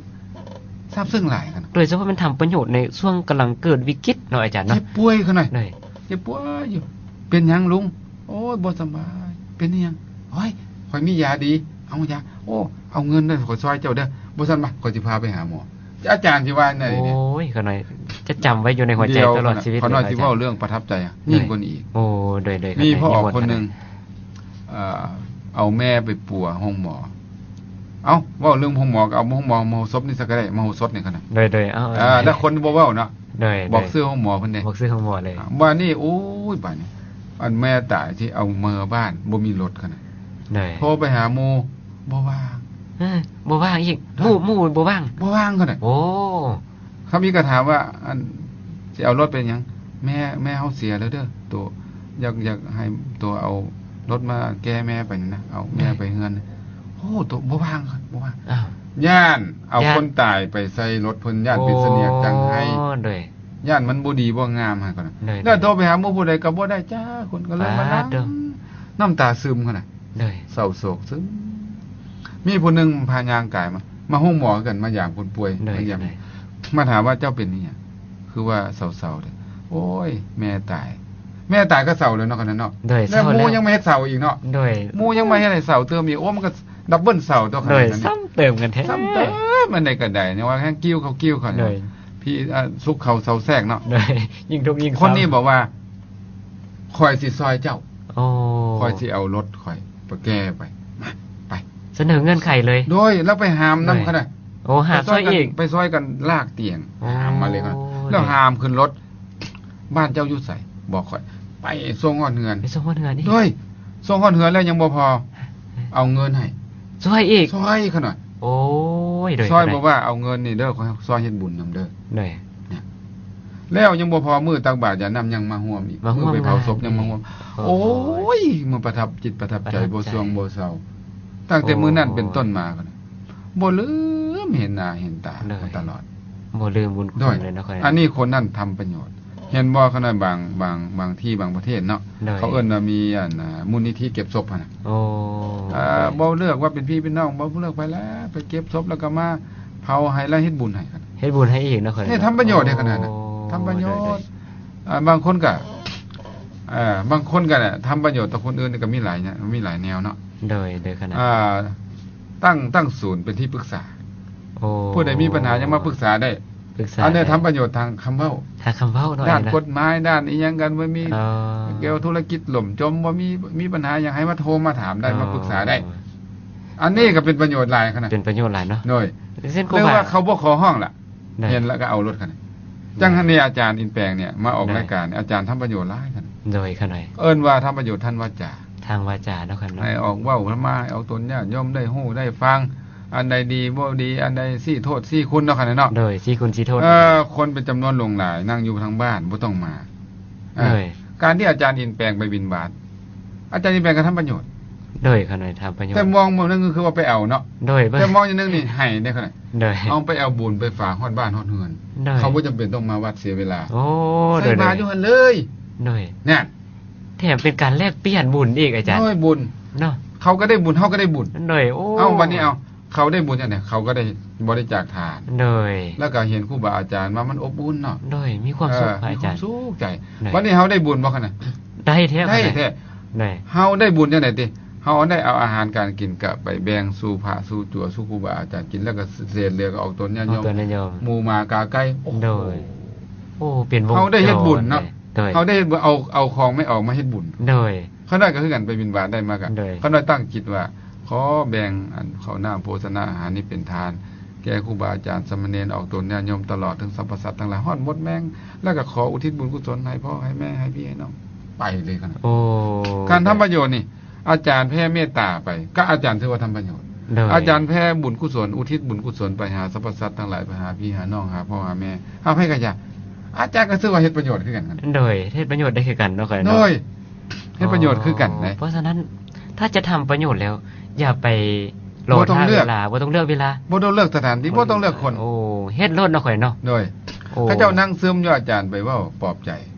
ຊາບຊຶ້ງຫຼາຍຂະໜາດ. ໂດຍສະເພາະມັນທຳປະໂຫຍດໃນຊ່ວງກຳລັງເກີດວິກິດເນາະອາຈານເນາະ. ເຈັບປ່ວຍຂະໜາດ. ໂດຍ ເຈັບປ່ວຍຢູ່. ເປັນຫຍັງລຸງ? ໂອ້ຍ ບໍ່ສະບາຍ. ເປັນອີ່ຫຍັງ? ໂອ້ຍ ຂ້ອຍມີຢາດີ. ເອົາຢາ. ໂອ້ ເອົາເງິນເດີ້ ຂ້ອຍຊ່ອຍເຈົ້າເດີ້. ບໍ່ຊັ້ນມາ ຂ້ອຍຊິພາໄປຫາໝໍ. ອາຈານຊິວ່າແນວໃດນີ້? ໂອ້ຍ ຂ້ານ້ອຍຈະຈຳໄວ້ຢູ່ໃນຫົວໃຈຕະຫຼອດຊີວິດເລີຍ ຂ້ານ້ອຍຊິເວົ້າເລື່ອງປະທັບໃຈຍິ່ງກວ່ານີ້ອີກ. ໂອ້ ໂດຍໆ ມີພໍ່ອອກຄົນໜຶ່ງ ເອີ ເອົາແມ່ໄປປົວໂຮງໝໍ. ເອົ້າ ເວົ້າເລື່ອງໂຮງໝໍ ກໍເອົາໂຮງໝໍ ມະໂຫສົບນີ້ຊະກໍໄດ້ ມະໂຫສົດນີ້ຂະນະ. ໂດຍໆ ເອົາ ແລ້ວຄົນບໍ່ເວົ້າເນາະ. ໂດຍໆ ບອກຊື່ໂຮງໝໍເພິ່ນເດ້ ບອກຊື່ໂຮງໝໍເລີຍ. ບາດນີ້ ໂອ້ຍ ບາດນີ້ ອັນແມ່ຕາຍທີ່ເອົາເມືອບ້ານ ບໍ່ມີລົດຂະນະ. ໂທໄປຫາໝູ່ ບໍ່ວ່າງ. ເອີ ບໍ່ວ່າງອີກ. ໝູ່ ໝູ່ບໍ່ວ່າງ. ບໍ່ວ່າງຂະນະ. ໂອ້ ຄຳອີກກໍຖາມວ່າ ອັນ ຊິເອົາລົດໄປຫຍັງ? ແມ່ ແມ່ເຮົາເສຍແລ້ວເດີ ໂຕ ຢາກ ຢາກໃຫ້ໂຕເອົາລົດມາແກ່ແມ່ໄປນີ້ນະ ເອົາແມ່ໄປເຮືອນ. ໂອ້ ໂຕບໍ່ວ່າງ ບໍ່ວ່າງ. ຢ້ານເອົາຄົນຕາຍໄປໃສ່ລົດເພິ່ນ ຢ້ານເປັນສະເໜຽດຈັ່ງໃຫ້. ໂດຍ ຢ້ານມັນບໍ່ດີບໍ່ງາມຫັ້ນກໍນະ. ແລ້ວໂທໄປຫາໝູ່ຜູ້ໃດກໍບໍ່ໄດ້ຈັກຄົນ ກໍເລີຍມານັ່ງ ນ້ຳຕາຊຶມຂະນະ. ໂດຍ ເສົ້າໂສກຊຶມ. ມີຜູ້ໜຶ່ງພາຍ່າງກາຍມາ ມາໂຮງໝໍຄືກັນ ມາຢາມຄົນປ່ວຍ ມາຢາມ ມາຖາມວ່າ ເຈົ້າເປັນອີຫຍັງ ຄືວ່າເສົ້າໆແທ້? ໂອ້ຍ ແມ່ຕາຍ. ແມ່ຕາຍກໍເສົ້າແລ້ວເນາະ ຂະນັ້ນເນາະ. ໂດຍ ແລ້ວໝູ່ຍັງມາເຮັດເສົ້າອີກເນາະ. ໂດຍ ໝູ່ຍັງມາເຮັດໃຫ້ເສົ້າຕື່ມອີກ. ໂອ້ ມັນກໍດັບເບິນເສົ້າຕົວະ ຂະນັ້ນ. ໂດຍ ຊ້ຳເຕີມກັນແທ້ ຊ້ຳເຕີມ. ມັນໄດ້ກໍໄດ້ ຍັງວ່າແຮ່ງກິ້ວເຂົາ ກິ້ວເຂົາ. ໂດຍ ພີ່ ອາ ສຸກເຂົາເຊົາແຊກເນາະ. ໂດຍ ຍິ່ງທຸກຍິ່ງເສົ້າ. ຄົນນີ້ບອກວ່າ ຂ້ອຍຊິຊ່ອຍເຈົ້າ. ໂອ້ ຂ້ອຍຊິເອົາລົດຂ້ອຍໄປແກ່ໄປ ມາ ໄປ ສະເໜີເງື່ອນໄຂເລີຍ. ໂດຍ ລາວໄປຫາມນຳຂະນະ. ໂອ້ ຫາຊ່ອຍອີກ ໄປຊ່ອຍກັນລາກຕຽງ ຫາມມາເລີຍ. ແລ້ວຫາມຂຶ້ນລົດ. ບ້ານເຈົ້າຢູ່ໃສ? ບອກຂ້ອຍ. ໄປສົ່ງຮອດເຮືອນ ໄປສົ່ງຮອດເຮືອນອີກ. ໂດຍ ສົ່ງຮອດເຮືອນແລ້ວຍັງບໍ່ພໍ ເອົາເງິນໃຫ້ ຊ່ອຍອີກ ຊ່ອຍຂະໜ້ອຍ. ໂອ້ຍ ໂດຍ ຊ່ອຍ ບໍ່ວ່າເອົາເງິນນີ້ເດີ ຂ້ອຍຊ່ອຍເຮັດບຸນນຳເດີ. ໂດຍ ແລ້ວຍັງບໍ່ພໍ ມື້ຕັກບາດຢາດນ້ຳຍັງມາຮ່ວມອີກ ມາຮ່ວມ ມື້ໄປເຜົາສົບຍັງມາຮ່ວມ. ໂອ້ຍ ມັນປະທັບຈິດປະທັບໃຈ ບໍ່ຊ່ວງບໍ່ເຊົາ. ຕັ້ງແຕ່ມື້ນັ້ນເປັນຕົ້ນມາກໍບໍ່ລືມເຫັນໜ້າເຫັນຕາມາຕະຫຼອດ ບໍ່ລືມບຸນຄຸນເລີຍເນາະ. ອັນນີ້ຄົນນັ້ນທຳປະໂຫຍດ ເຫັນບໍ່ຂະນ້ອຍ. ບາງ ບາງ ບາງທີ່ບາງປະເທດເນາະ ເຂົາເອີ້ນວ່າມີ ອັນ ມູນນິທິເກັບສົບຫັ້ນນະ. ໂອ້ ບໍ່ເລືອກວ່າເປັນພີ່ເປັນນ້ອງ ບໍ່ເລືອກໃຜແລ້ວ ໄປເກັບສົບແລ້ວກໍມາເຜົາໃຫ້ ແລ້ວເຮັດບຸນໃຫ້ ເຮັດບຸນໃຫ້ອີກເນາະ. ເຮັດ ທຳປະໂຫຍດເດ້ຂະໜາດນັ້ນ ທຳປະໂຫຍດ. ບາງຄົນກະ ເອີ ບາງຄົນກະທຳປະໂຫຍດຕໍ່ຄົນອື່ນກໍມີຫຼາຍ ມີຫຼາຍແນວເນາະ. ໂດຍ ໂດຍ ຂະໜາດ ຕັ້ງ ຕັ້ງສູນເປັນທີ່ປຶກສາ. ໂອ້ ຜູ້ໃດມີປັນຫາຍັງມາປຶກສາໄດ້. ອັນນີ້ທຳປະໂຫຍດທາງຄຳເວົ້າ ທາງຄຳເວົ້າເນາະ ດ້ານກົດໝາຍ ດ້ານອີ່ຫຍັງກັນ ບໍ່ມີ ກ່ຽວທຸລະກິດຫຼົ່ມຈົມ ບໍ່ມີ ມີປັນຫາຫຍັງໃຫ້ມາໂທມາຖາມໄດ້ ມາປຶກສາໄດ້. ອັນນີ້ກໍເປັນປະໂຫຍດຫຼາຍຂະໜາດ ເປັນປະໂຫຍດຫຼາຍເນາະ. ໂດຍ ເຊັ່ນ ຫຼືວ່າເຂົາບໍ່ຂໍຮ້ອງລະ ເຫັນແລ້ວກໍເອົາໂລດຂະໜາດ. ຈັ່ງຫັ້ນນີ້ ອາຈານອິນແປງນີ້ມາອອກລາຍການ ອາຈານທຳປະໂຫຍດຫຼາຍຂະໜາດ. ໂດຍ ຂະໜາດ ເອີ້ນວ່າທຳປະໂຫຍດທາງວາຈາ ທາງວາຈາເນາະ. ໃຫ້ອອກເວົ້າທຳມາ ໃຫ້ອອກຕົນຍາດໂຍມໄດ້ຮູ້ໄດ້ຟັງ ອັນໃດດີບໍ່ດີ ອັນໃດຊີ້ໂທດຊີ້ຄຸນເນາະ. ໂດຍ ຊີ້ຄຸນຊີ້ໂທດ. ເອີ ຄົນເປັນຈຳນວນຫຼວງຫຼາຍ ນັ່ງຢູ່ທາງບ້ານບໍ່ຕ້ອງມາ. ໂດຍ ການທີ່ອາຈານອິນແປງໄປບິນບາດ ອາຈານອິນແປງກໍທຳປະໂຫຍດ. ໂດຍ ຂະໜາດທຳປະໂຫຍດ ແຕ່ມອງມື້ໜຶ່ງກໍຄືວ່າໄປເອົາເນາະ. ໂດຍ ແຕ່ມອງມື້ໜຶ່ງນີ້ໃຫ້ເດ້ຂະໜາດ. ໂດຍ ເອົາໄປເອົາບຸນໄປຝາກຮອດບ້ານຮອດເຮືອນ. ໂດຍ ເຂົາບໍ່ຈຳເປັນຕ້ອງມາວັດເສຍເວລາ. ໂອ້ ໃສ່ບາດຢູ່ຫັ້ນເລີຍ. ໂດຍ ນັ້ນ ແຖມເປັນການແລກປ່ຽນບຸນອີກ ອາຈານ. ໂດຍ ບຸນເນາະ ເຂົາກໍໄດ້ບຸນ ເຮົາກໍໄດ້ບຸນ. ໂດຍ ໂອ້ ເອົາ ບັດນີ້ເອົາ ເຂົາໄດ້ບຸນຈັ່ງໃດ ເຂົາກໍໄດ້ບໍລິຈາກທານ. ໂດຍ ແລ້ວກໍເຫັນຄູບາອາຈານວ່າມັນອົບອຸ່ນເນາະ. ໂດຍ ມີຄວາມສຸກ ເອີ ພະອາຈານ ມີຄວາມສຸກໃຈ. ໂດຍ ບັດນີ້ເຮົາໄດ້ບຸນບໍ່ຂະນະ? ໄດ້ແທ້ ໄດ້ແທ້. ໂດຍ ເຮົາໄດ້ບຸນຈັ່ງໃດຕິ ເຮົາໄດ້ເອົາອາຫານການກິນກະໄປແບ່ງສູ່ພະສູ່ຈົວສູ່ຄູບາອາຈານກິນ ແລ້ວກໍເສດເຫຼືອກໍອອກຕົນຍາດໂຍມ ອອກຕົນຍາດໂຍມ ໝູໝາກາໄກ່. ໂອ້ໂຫ ໂດຍ ໂອ້ ເປັນວົງ ເຮົາໄດ້ເຮັດບຸນເນາະ. ໂດຍ ເຮົາໄດ້ເຮັດບຸນ ເອົາ ເອົາຂອງແມ່ອອກມາເຮັດບຸນ. ໂດຍ ຂ້ານ້ອຍກໍຄືກັນ ໄປບິນບາດໄດ້ມາກະ ຂ້ານ້ອຍຕັ້ງຈິດວ່າ ຂໍແບ່ງອັນເຂົ້ານ້ຳໂພຊະນາອາຫານນີ້ເປັນທານ ແກ່ຄູບາອາຈານສາມະເນນ ອອກຕົນຍາດໂຍມ ຕະຫຼອດເຖິງສັບພະສັດທັງຫຼາຍ ຮອດໝົດແມ່ງ ແລ້ວກໍຂໍອຸທິດບຸນກຸສົນໃຫ້ພໍ່ໃຫ້ແມ່ໃຫ້ພີ່ໃຫ້ນ້ອງ ໄປເລີຍຂະນະ. ໂອ້ ການທຳປະໂຫຍດນີ້ ອາຈານແຜ່ເມດຕາໄປ ກໍອາຈານຖືວ່າທຳປະໂຫຍດ. ໂດຍ ອາຈານແຜ່ບຸນກຸສົນ ອຸທິດບຸນກຸສົນໄປຫາສັບພະສັດທັງຫຼາຍ ໄປຫາພີ່ຫານ້ອງ ຫາພໍ່ຫາແມ່ ຫາໃຜກໍຢ່າ ອາຈານກໍຖືວ່າເຮັດປະໂຫຍດຄືກັນ. ໂດຍ ເຮັດປະໂຫຍດໄດ້ຄືກັນເນາະ. ໂດຍ ເຮັດປະໂຫຍດຄືກັນເດ້. ເພາະສະນັ້ນ ຖ້າຈະທຳປະໂຫຍດແລ້ວ ຢ່າໄປລໍຖ້າເວລາ ບໍ່ຕ້ອງເລືອກເວລາ ບໍ່ຕ້ອງເລືອກສະຖານທີ່ ບໍ່ຕ້ອງເລືອກຄົນ. ໂອ້ ເຮັດໂລດເນາະຂ້ອຍເນາະ. ໂດຍ ເຂົາເຈົ້ານັ່ງຊຶມຢູ່ ອາຈານໄປເວົ້າປອບໃຈ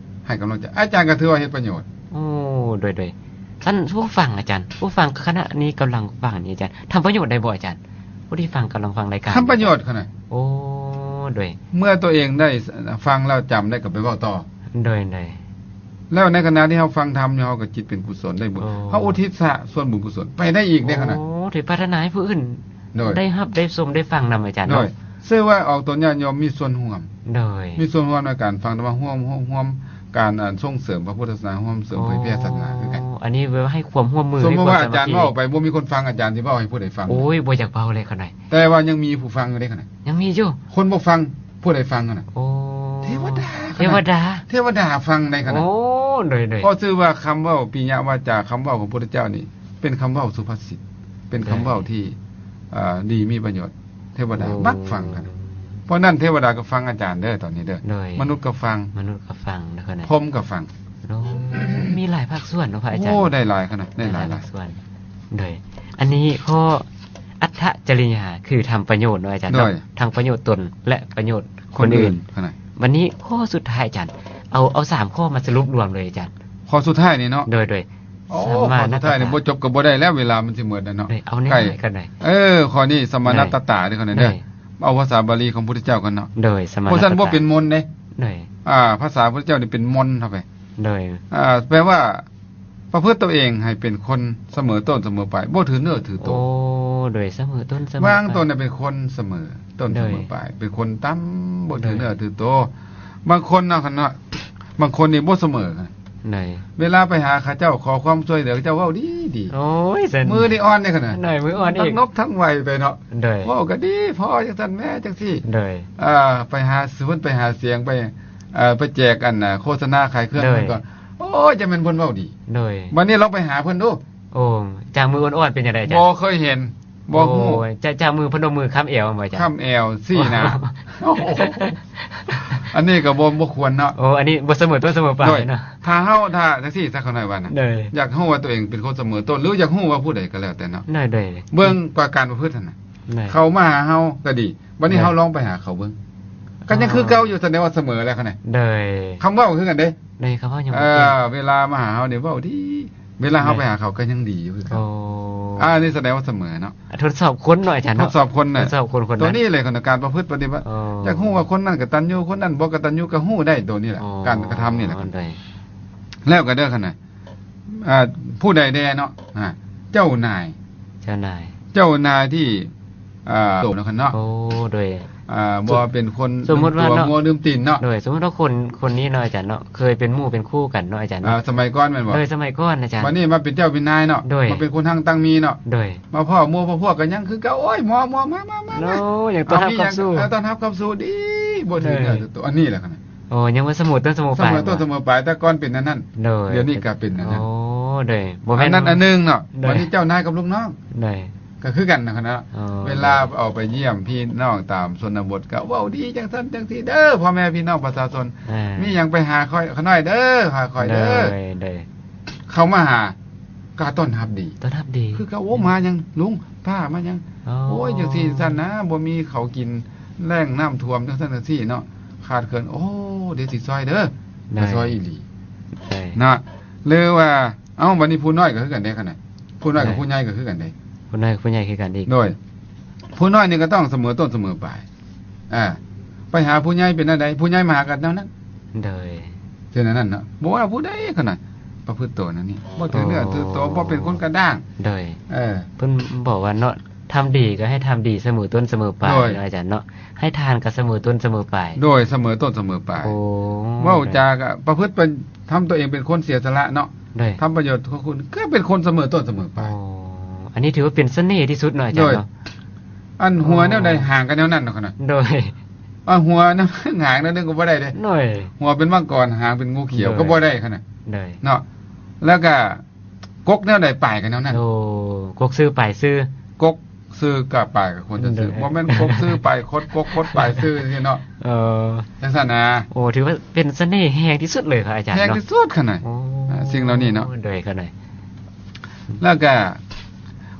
ໃຫ້ກຳລັງໃຈ ອາຈານກໍຖືວ່າເຮັດປະໂຫຍດ. ໂອ້ ໂດຍໆ ທ່ານຜູ້ຟັງ ອາຈານ ຜູ້ຟັງຂະນະນີ້ກຳລັງຟັງນີ້ ອາຈານ ທຳປະໂຫຍດໄດ້ບໍ່ ອາຈານ? ຜູ້ທີ່ຟັງ ກຳລັງຟັງລາຍການ ທຳປະໂຫຍດຂະນະ. ໂອ້ ໂດຍ ເມື່ອຕົວເອງໄດ້ຟັງແລ້ວ ຈຳໄດ້ກໍໄປເວົ້າຕໍ່. ໂດຍໆ ແລ້ວໃນຂະນະທີ່ເຮົາຟັງທຳຢູ່ ເຮົາກໍຈິດເປັນກຸສົນ ໄດ້ບຸນ ເຮົາອຸທິດສະສ່ວນບຸນກຸສົນໄປໄດ້ອີກເດ້ຂະນະ. ໂອ້ ຖືປາດຖະໜາໃຫ້ຜູ້ອື່ນ ໂດຍ ໄດ້ຮັບໄດ້ຊົມໄດ້ຟັງນຳ ອາຈານເນາະ. ໂດຍ ຊື່ວ່າອອກຕົນຍາດໂຍມມີສ່ວນຮ່ວມ ໂດຍ ມີສ່ວນຮ່ວມໃນການຟັງທຳມະ ຮ່ວມ ຮ່ວມ ຮ່ວມການ ອັນ ສົ່ງເສີມພະພຸດທະສາສະໜາ ຮ່ວມເສີມເຜີຍແຜ່ສາສະໜາຄືກັນ. ອໍ ອັນນີ້ແບບວ່າໃຫ້ຄວາມຮ່ວມມື ສົມມຸດວ່າອາຈານເວົ້າໄປ ບໍ່ມີຄົນຟັງ ອາຈານຊິເວົ້າໃຫ້ຜູ້ໃດຟັງ? ໂອ້ຍ ບໍ່ຢາກເວົ້າເລີຍຂະໜ້ອຍ ແຕ່ວ່າຍັງມີຜູ້ຟັງຢູ່ເດ້ຂະໜ້ອຍ ຍັງມີຢູ່ ຄົນບໍ່ຟັງ ຜູ້ໃດຟັງຫັ້ນນະ? ໂອ້ ເທວະດາ ເທວະດາ ເທວະດາຟັງໄດ້ຂະໜ້ອຍ. ໂອ້ ໂດຍໆ ເພາະຊື່ວ່າຄຳເວົ້າ ປິຍະວາຈາ ຄຳເວົ້າຂອງພຸດທະເຈົ້ານີ້ ເປັນຄຳເວົ້າສຸພາສິດ ເປັນຄຳເວົ້າທີ່ ເອີ ດີມີປະໂຫຍດ ເທວະດາມັກຟັງກັນ. ເພາະນັ້ນເທວະດາກໍຟັງອາຈານເດີ ຕອນນີ້ເດີ ໂດຍ ມະນຸດກໍຟັງ ມະນຸດກໍຟັງນະ ພົມກໍຟັງ. ໂອ້ ມີຫຼາຍພາກສ່ວນເນາະພະອາຈານ. ໂອ້ ໄດ້ຫຼາຍຂະໜາດ ໄດ້ຫຼາຍ ຫຼາຍພາກສ່ວນ. ໂດຍ ອັນນີ້ຂໍ້ອັດຖະຈະລິຍາ ຄືທຳປະໂຫຍດເນາະອາຈານເນາະ ທັງປະໂຫຍດຕົນ ແລະ ປະໂຫຍດຄົນອື່ນ. ບັດນີ້ຂໍ້ສຸດທ້າຍອາຈານ ເອົາ ເອົາສາມຂໍ້ມາສະຫຼຸບລວມເລີຍອາຈານ. ຂໍ້ສຸດທ້າຍນີ້ເນາະ? ໂດຍໆ. ໂອ້ ຂໍ້ສຸດທ້າຍນີ້ບໍ່ຈົບກໍບໍ່ໄດ້ແລ້ວ ເວລາມັນຊິໝົດແລ້ວເນາະ. ເອີ ຂໍ້ນີ້ສະມານະຕະຕາເດີ ຂ້ອຍນີ້ເດີ ເອົາພາສາບາລີຂອງພຸດທະເຈົ້າກ່ອນເນາະ. ໂດຍ ສະມານະຕະຕາ ບໍ່ຊັ້ນບໍ່ເປັນມົນເດ້. ໂດຍ ອາ ພາສາພຸດທະເຈົ້ານີ້ເປັນມົນເຂົ້າໄປ. ໂດຍ ອາ ແປວ່າປະພຶດຕົວເອງໃຫ້ເປັນຄົນສະເໝີຕົ້ນສະເໝີປາຍ ບໍ່ຖືເນື້ອຖືໂຕ. ໂອ້ ໂດຍ ສະເໝີຕົ້ນສະເໝີປາຍ ວາງຕົນໃຫ້ເປັນຄົນສະເໝີຕົ້ນສະເໝີປາຍ ເປັນຄົນຕ່ຳ ບໍ່ຖືເນື້ອຖືໂຕ. ບາງຄົນເນາະ ຄັນເນາະ ບາງຄົນນີ້ບໍ່ສະເໝີ ໂດຍ ເວລາໄປຫາເຂົາເຈົ້າຂໍຄວາມຊ່ວຍເຫຼືອ ເຂົາເຈົ້າເວົ້າດີໆ. ໂອ້ຍ ມືນີ້ອ່ອນເດ້ຂະໜາດ ໂດຍ ມືອ່ອນອີກ ທັງນົບທັງໄຫວ້ໄປເນາະ. ໂດຍ ເວົ້າກໍດີພໍ ຈັ່ງຊັ້ນແມ້ ຈັ່ງຊີ້. ໂດຍ ເອີ ໄປຫາ ເພິ່ນໄປຫາສຽງ ໄປ ເອີ ໄປແຈກອັນ ໂຄສະນາຂາຍເຄື່ອງ ເພິ່ນກໍ ໂອ້ຍ ຈະແມ່ນເພິ່ນເວົ້າດີ. ໂດຍ ບັດນີ້ລອງໄປຫາເພິ່ນດູ. ໂອ້ ຈາກມືອ່ອນໆ ເປັນຈັ່ງໃດອາຈານ? ບໍ່ເຄີຍເຫັນ ບໍ່ຮູ້. ໂອ້ ຈາກ ຈາກມືພະນົມມືຄ້ຳແອວແມ່ນບໍ່ອາຈານ? ຄ້ຳແອວຊີ້ໜ້າ. ໂອ້ ອັນນີ້ກໍບໍ່ ບໍ່ຄວນເນາະ. ໂອ້ ອັນນີ້ບໍ່ສະເໝີຕົ້ນສະເໝີປາຍເນາະ. ໂດຍ ຖ້າເຮົາ ຖ້າຈັ່ງຊີ້ ຊະ ຂ້ານ້ອຍວ່ານະ ໂດຍ ຢາກຮູ້ວ່າຕົວເອງເປັນຄົນສະເໝີຕົ້ນ ຫຼື ຢາກຮູ້ວ່າຜູ້ໃດກໍແລ້ວແຕ່ເນາະ. ໂດຍ ໂດຍ ເບິ່ງການປະພຶດຫັ້ນນະ ໂດຍ ເຂົາມາຫາເຮົາກໍດີ ບັດນີ້ ໂດຍ ເຮົາລອງໄປຫາເຂົາເບິ່ງ ກໍຍັງຄືເກົ່າຢູ່ ສະແດງວ່າສະເໝີແລ້ວຂະນະ. ໂດຍ ຄຳເວົ້າຄືກັນເດ້. ໂດຍ ຄຳເວົ້າຍັງບໍ່ປ່ຽນ. ເອີ ເວລາມາຫາເຮົານີ້ເວົ້າດີ ເວລາເຮົາໄປຫາເຂົາກໍຍັງດີຢູ່ຄືເກົ່າ. ໂອ້ ອັນນີ້ສະແດງວ່າສະເໝີເນາະ. ທົດສອບຄົນເນາະອາຈານເນາະ. ທົດສອບຄົນນະ ທົດສອບຄົນ ຄົນນັ້ນ ຕົວນີ້ແຫຼະ ການປະພຶດປະຕິບັດ ຢາກຮູ້ວ່າຄົນນັ້ນກະຕັນຍູ ຄົນນັ້ນບໍ່ກະຕັນຍູ ກໍຮູ້ໄດ້ໂຕນີ້ແຫຼະ ການກະທຳນີ້ແຫຼະ. ໂດຍ ແລ້ວກໍເດີຂະນະ ອ່າ ຜູ້ໃດແດ່ເນາະ ອ່າ ເຈົ້ານາຍ ເຈົ້ານາຍ ເຈົ້ານາຍທີ່ ອ່າ ໂຕເນາະ ໂອ້ ໂດຍ ອ່າ ບໍ່ເປັນຄົນ ສົມມຸດວ່າເນາະ ລືມຕົວງົວລືມຕີນເນາະ. ໂດຍ ສົມມຸດວ່າຄົນ ຄົນນີ້ເນາະອາຈານເນາະ ເຄີຍເປັນໝູ່ເປັນຄູ່ກັນເນາະອາຈານເນາະ. ອ່າ ສະໄໝກ່ອນແມ່ນບໍ່? ໂດຍ ສະໄໝກ່ອນອາຈານ. ບັດນີ້ມາເປັນເຈົ້າເປັນນາຍເນາະ. ໂດຍ ມາເປັນຄົນຮັ່ງຕັ້ງມີເນາະ. ໂດຍ ມາພໍ້ໝູ່ພໍ້ພວກກໍຍັງຄືເກົ່າ ໂອ້ຍ ໝໍ ໝໍ ມາ ມາ ມາ ໂອ້ ຍັງຕ້ອນຮັບຂັບສູ່ ເອີ ຕ້ອນຮັບຂັບສູ່ດີ ບໍ່ຖືກເນື້ອຖືໂຕ. ອັນນີ້ແຫຼະ ໂອ້ ຍັງວ່າສະເໝີຕົ້ນສະເໝີປາຍ ສະເໝີຕົ້ນສະເໝີປາຍ ແຕ່ກ່ອນເປັນອັນນັ້ນ. ໂດຍ ດຽວນີ້ກໍເປັນອັນນັ້ນ. ໂອ້ ໂດຍ ບໍ່ແມ່ນ ອັນນັ້ນອັນໜຶ່ງເນາະ. ໂດຍ ບັດນີ້ເຈົ້ານາຍກັບລູກນ້ອງ ໂດຍ ກໍຄືກັນນະຄະເນາະ. ເວລາອອກໄປຢ້ຽມພີ່ນ້ອງຕາມຊົນນະບົດ ກໍເວົ້າດີຈັ່ງຊັ້ນຈັ່ງຊີ້ເດີ ພໍ່ແມ່ພີ່ນ້ອງປະຊາຊົນ ມີຫຍັງໄປຫາຂ້ອຍ ຂ້ານ້ອຍເດີ ຫາຂ້ອຍເດີ. ໂດຍ ໂດຍ ເຂົ້າມາຫາ ກໍຕ້ອນຮັບດີ ຕ້ອນຮັບດີຄືເກົ່າ. ໂອ້ ມາຫຍັງລຸງ ປ້າ ມາຫຍັງ? ໂອ້ຍ ຈັ່ງຊີ້ຈັ່ງຊັ້ນນະ ບໍ່ມີເຂົ້າກິນ ແລ້ງນ້ຳຖ້ວມ ຈັ່ງຊັ້ນຈັ່ງຊີ້ເນາະ ຂາດເຂີນ. ໂອ້ ດຽວຊິຊ່ອຍເດີ ໂດຍ ຊ່ອຍອີ່ຫຼີ ໂດຍ ນະ. ຫຼືວ່າ ເອົ້າ ບັດນີ້ຜູ້ນ້ອຍກໍຄືກັນເດ້ຂະນະ ຜູ້ນ້ອຍກັບຜູ້ໃຫຍ່ກໍຄືກັນເດ້ ຜູ້ນ້ອຍກັບຜູ້ໃຫຍ່ຄືກັນອີກ. ໂດຍ ຜູ້ນ້ອຍນີ້ກໍຕ້ອງສະເໝີຕົ້ນສະເໝີປາຍ. ອ່າ ໄປຫາຜູ້ໃຫຍ່ເປັນແນວໃດ ຜູ້ໃຫຍ່ມາຫາກັນແນວນັ້ນ. ໂດຍ ເຊັ່ນນັ້ນເນາະ ບໍ່ວ່າຜູ້ໃດຂະນະ ປະພຶດໂຕແນວນີ້ ບໍ່ຖືເນື້ອຖືໂຕ ບໍ່ເປັນຄົນກະດ້າງ. ໂດຍ ເອີ ເພິ່ນບອກວ່າເນາະ ທຳດີກໍໃຫ້ທຳດີສະເໝີຕົ້ນສະເໝີປາຍເນາະອາຈານເນາະ ໃຫ້ທານກໍສະເໝີຕົ້ນສະເໝີປາຍ. ໂດຍ ສະເໝີຕົ້ນສະເໝີປາຍ. ໂອ້ ເວົ້າຈາກະປະພຶດ ທຳຕົວເອງເປັນຄົນເສຍສະຫຼະເນາະ. ໂດຍ ທຳປະໂຫຍດຂອງຄຸນ ກໍເປັນຄົນສະເໝີຕົ້ນສະເໝີປາຍ. ໂອ້ ອັນນີ້ຖືວ່າເປັນສະເໜ່ທີ່ສຸດເນາະອາຈານເນາະ. ໂດຍ ອັນຫົວແນວໃດຫາງກໍແນວນັ້ນເນາະຂະນະ. ໂດຍ ອັນຫົວແນວໜຶ່ງຫາງແນວໜຶ່ງກໍບໍ່ໄດ້ເດ້. ໂດຍ ຫົວເປັນມັງກອນ ຫາງເປັນງູຂຽວ ໂດຍ ກໍບໍ່ໄດ້ຂະນະ. ໂດຍ ເນາະ ແລ້ວກໍກົກແນວໃດປາຍກໍແນວນັ້ນ. ໂອ້ ກົກຊື່ປາຍຊື່ ກົກຊື່ກັບປາຍກໍຄວນຈະຊື່ ໂດຍ ບໍ່ແມ່ນກົກຊື່ປາຍຄົດ ກົກຄົດປາຍຊື່ຈັ່ງຊີ້ເນາະ. ເອີ ຈັ່ງຊັ້ນນະ. ໂອ້ ຖືວ່າເປັນສະເໜ່ແຮງທີ່ສຸດເລີຍພະອາຈານເນາະ ແຮງທີ່ສຸດຂະນະ. ໂອ້ ສິ່ງເຫຼົ່ານີ້ເນາະ. ໂດຍຂະນະ ແລ້ວກະ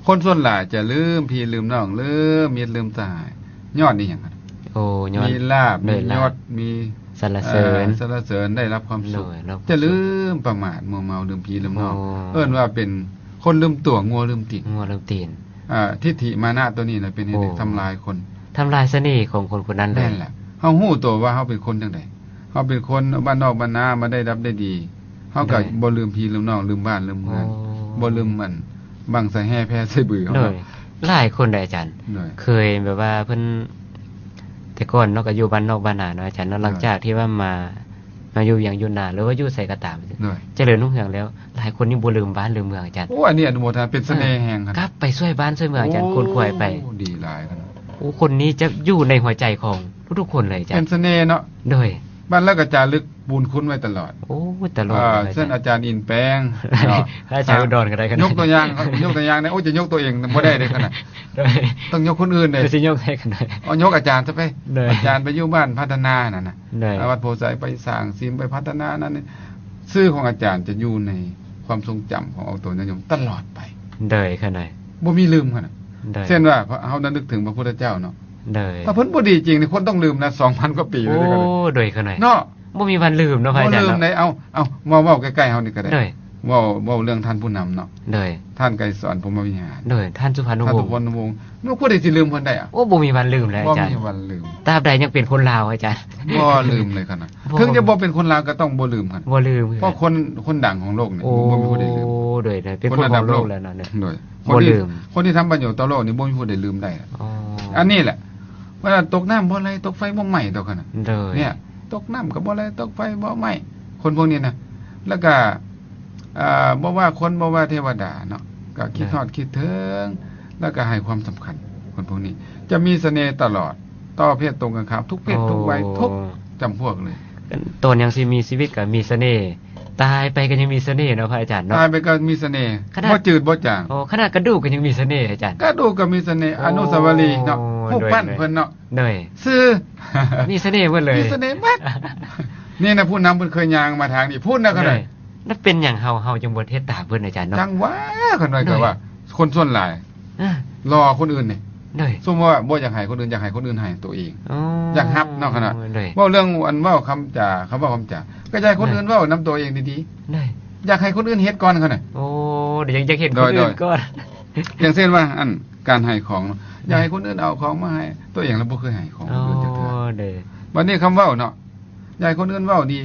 ຄົນສ່ວນຫຼາຍຈະລືມພີ່ລືມນ້ອງ ລືມມິດລືມສະຫາຍ ຍ້ອນອີ່ຫຍັງ? ໂອ້ ຍ້ອນມີລາບ ມີຍົດ ມີສັນລະເສີນ ສັນລະເສີນ ໄດ້ຮັບຄວາມສຸກ ຈະລືມປະໝາດມົວເມົາ ລືມພີ່ລືມນ້ອງ. ໂອ້ ເອີ້ນວ່າເປັນຄົນລືມຕົວ ງົວລືມຕີນ ງົວລືມຕີນ. ອ່າ ທິດຖິມານະໂຕນີ້ນະ ເປັນເຫດໃຫ້ທຳລາຍຄົນ ທຳລາຍສະເໜ່ຂອງຄົນຄົນນັ້ນເລີຍ. ແມ່ນແຫຼະ ເຮົາຮູ້ໂຕວ່າເຮົາເປັນຄົນຈັ່ງໃດ ເຮົາເປັນຄົນບ້ານນອກບ້ານນາ ມາໄດ້ດັບໄດ້ດີ ເຮົາກໍ ໂດຍ ບໍ່ລືມພີ່ລືມນ້ອງ ລືມບ້ານລືມເຮືອນ ໂອ້ ບໍ່ລືມອັນບັ້ງສະແຮ່ແພໃສ່ບືເຮົາເນາະ. ໂດຍ ຫຼາຍຄົນເດ້ອາຈານ ໂດຍ ເຄີຍແບບວ່າເພິ່ນ ແຕ່ກ່ອນເນາະ ກໍຢູ່ບ້ານນອກບ້ານນາເນາະອາຈານເນາະ ຫຼັງຈາກທີ່ວ່າມາ ມາຢູ່ວຽງຢູ່ນາ ຫຼືວ່າຢູ່ໃສກໍຕາມ ຈະເລີນຮຸ່ງເຮືອງແລ້ວ ຫຼາຍຄົນນີ້ບໍ່ລືມບ້ານລືມເມືອງອາຈານ. ໂອ້ ອັນນີ້ອະນຸໂມທະນາ ເປັນສະເໜ່ແຮງ ກັບໄປຊ່ວຍບ້ານຊ່ວຍເມືອງອາຈານ ໂອ້ ຂົນຂວາຍໄປ. ໂອ້ ດີຫຼາຍ. ໂອ້ ຄົນນີ້ຈະຢູ່ໃນຫົວໃຈຂອງທຸກໆຄົນເລີຍອາຈານ ເປັນສະເໜ່ເນາະ. ໂດຍ ບ້ານລາວກະຈາລຶກບຸນຄຸນໄວ້ຕະຫຼອດ. ໂອ້ ຕະຫຼອດ ເອີ ເຊັ່ນອາຈານອິນແປງເນາະ ອາຈານອຸດອນກໍໄດ້ ຍົກຕົວຢ່າງ ຍົກຕົວຢ່າງ ໂອ້ ຈະຍົກຕົວເອງບໍ່ໄດ້ເດ້ຂະໜາດ ໂດຍ ຕ້ອງຍົກຄົນອື່ນເດ້ ຊິຍົກໃຫ້ຂະໜາດ ເອົາຍົກອາຈານຊະໄປ ອາຈານໄປຢູ່ບ້ານພັດທະນານັ້ນນະ ວັດໂພໄຊ ໄປສ້າງສິມ ໄປພັດທະນານັ້ນນີ້ ຊື່ຂອງອາຈານຈະຢູ່ໃນຄວາມຊົງຈຳຂອງອອກໂຕຍາດໂຍມຕະຫຼອດໄປ. ໂດຍ ຂະໜາດ ບໍ່ມີລືມຂະໜາດ ເຊັ່ນວ່າເຮົາລະນຶກເຖິງພະພຸດທະເຈົ້າເນາະ ໂດຍ ຖ້າເພິ່ນບໍ່ດີຈິງນີ້ ຄົນຕ້ອງລືມນະ ສອງພັນກວ່າປີແລ້ວເດ້ ໂອ້ ໂດຍ ຂະໜາດ ເນາະ ບໍ່ມີວັນລືມເນາະພະອາຈານເນາະ ບໍ່ລືມໃດ. ເອົາ ເອົາ ເວົ້າ ເວົ້າໃກ້ໆເຮົານີ້ກໍໄດ້ ໂດຍ ເວົ້າ ເວົ້າເລື່ອງທ່ານຜູ້ນຳເນາະ ໂດຍ ທ່ານໄກສອນ ພົມມະວິຫານ ໂດຍ ທ່ານສຸພັນວົງ ທ່ານສຸພັນວົງ ເນາະ ຜູ້ໃດຊິລືມເພິ່ນໄດ້ອະ ໂອ້ ບໍ່ມີວັນລືມແລ້ວອາຈານ ບໍ່ມີວັນລືມ ຕາບໃດຍັງເປັນຄົນລາວອາຈານ ບໍ່ລືມເລີຍຂະໜາດ ເຖິງຈະບໍ່ເປັນຄົນລາວກໍຕ້ອງບໍ່ລືມຂະໜາດ ບໍ່ລືມ ເພາະຄົນ ຄົນດັງຂອງໂລກນີ້ ໂອ້ ບໍ່ມີຜູ້ໃດລືມ ໂດຍ ໂດຍ ເປັນຄົນຂອງໂລກແລ້ວເນາະ ໂດຍ ບໍ່ລືມ ຄົນທີ່ ຄົນທີ່ທຳປະໂຫຍດຕໍ່ໂລກນີ້ບໍ່ມີຜູ້ໃດລືມໄດ້ ອັນນີ້ແຫຼະ ເວລາຕົກນ້ຳບໍ່ໄຫຼ ຕົກໄຟບໍ່ໄໝ້ ຕົກຂະໜາດ ໂດຍ ເນຍ ຕົກນ້ຳກໍບໍ່ໄຫຼ ຕົກໄຟບໍ່ໄໝ້ ຄົນພວກນີ້ນະ ແລ້ວກໍ ເອີ ບໍ່ວ່າຄົນ ບໍ່ວ່າເທວະດາເນາະ ກໍຄິດຮອດ ໂດຍ ຄິດເຖິງ ແລ້ວກໍໃຫ້ຄວາມສຳຄັນ ຄົນພວກນີ້ຈະມີສະເໜ່ຕະຫຼອດ ຕໍ່ເພດຕົງກັນຂ້າມ ທຸກເພດ ໂອ້ ທຸກໄວ ທຸກຈຳພວກເລີຍ ຕອນຍັງຊິມີຊີວິດກໍມີສະເໜ່ ຕາຍໄປກໍຍັງມີສະເໜ່ເນາະພະອາຈານເນາະ ຕາຍໄປກໍມີສະເໜ່ ຂະໜາດ ບໍ່ຈືດບໍ່ຈາງ ໂອ້ ຂະໜາດກະດູກກໍຍັງມີສະເໜ່ອາຈານ ກະດູກກໍມີສະເໜ່ ໂອ້ ອະນຸສາວະລີເນາະ ໂດຍ ຮູບປັ້ນເພິ່ນເນາະ ໂດຍ ຊື່ ມີສະເໜ່ໝົດເລີຍ ມີສະເໜ່ໝົດ ນີ້ນະ ຜູ້ນຳເພິ່ນເຄີຍຍ່າງມາທາງນີ້ ພຸ້ນນະ ໂດຍ ຂະໜາດ ແລ້ວເປັນຫຍັງເຮົາ ເຮົາຈຶ່ງບໍ່ເຮັດຕາມເພິ່ນອາຈານເນາະ ຈັ່ງວ່າ ຂະໜາດ ໂດຍ ກໍວ່າ ຄົນສ່ວນຫຼາຍ ອ່າ ລໍຄົນອື່ນນີ້ ໂດຍ ສົມມຸດວ່າບໍ່ຢາກໃຫ້ຄົນອື່ນ ຢາກໃຫ້ຄົນອື່ນໃຫ້ໂຕເອງ ອໍ ຢາກຮັບເນາະຂະໜາດ ໂດຍ ເວົ້າເລື່ອງອັນເວົ້າຄຳຈາ ຄຳເວົ້າຄຳຈາ ກໍຢາກໃຫ້ຄົນ ໂດຍ ອື່ນເວົ້ານຳໂຕເອງດີໆ ໂດຍ ຢາກໃຫ້ຄົນອື່ນເຮັດກ່ອນຂະໜາດ ໂອ້ ຢາກ ຢາກເຫັນຄົນອື່ນກ່ອນ ຢ່າງເຊັ່ນວ່າ ອັນ ການໃຫ້ຂອງເນາະ ໂດຍ ຢາກໃຫ້ຄົນອື່ນເອົາຂອງມາໃຫ້ ໂຕເອງລະບໍ່ເຄີຍໃຫ້ຂອງຄົນອື່ນຈັກເທື່ອ ໂອ້ ໂດຍ ບັດນີ້ຄຳເວົ້າເນາະ ຢາກໃຫ້ຄົນອື່ນເວົ້າດີ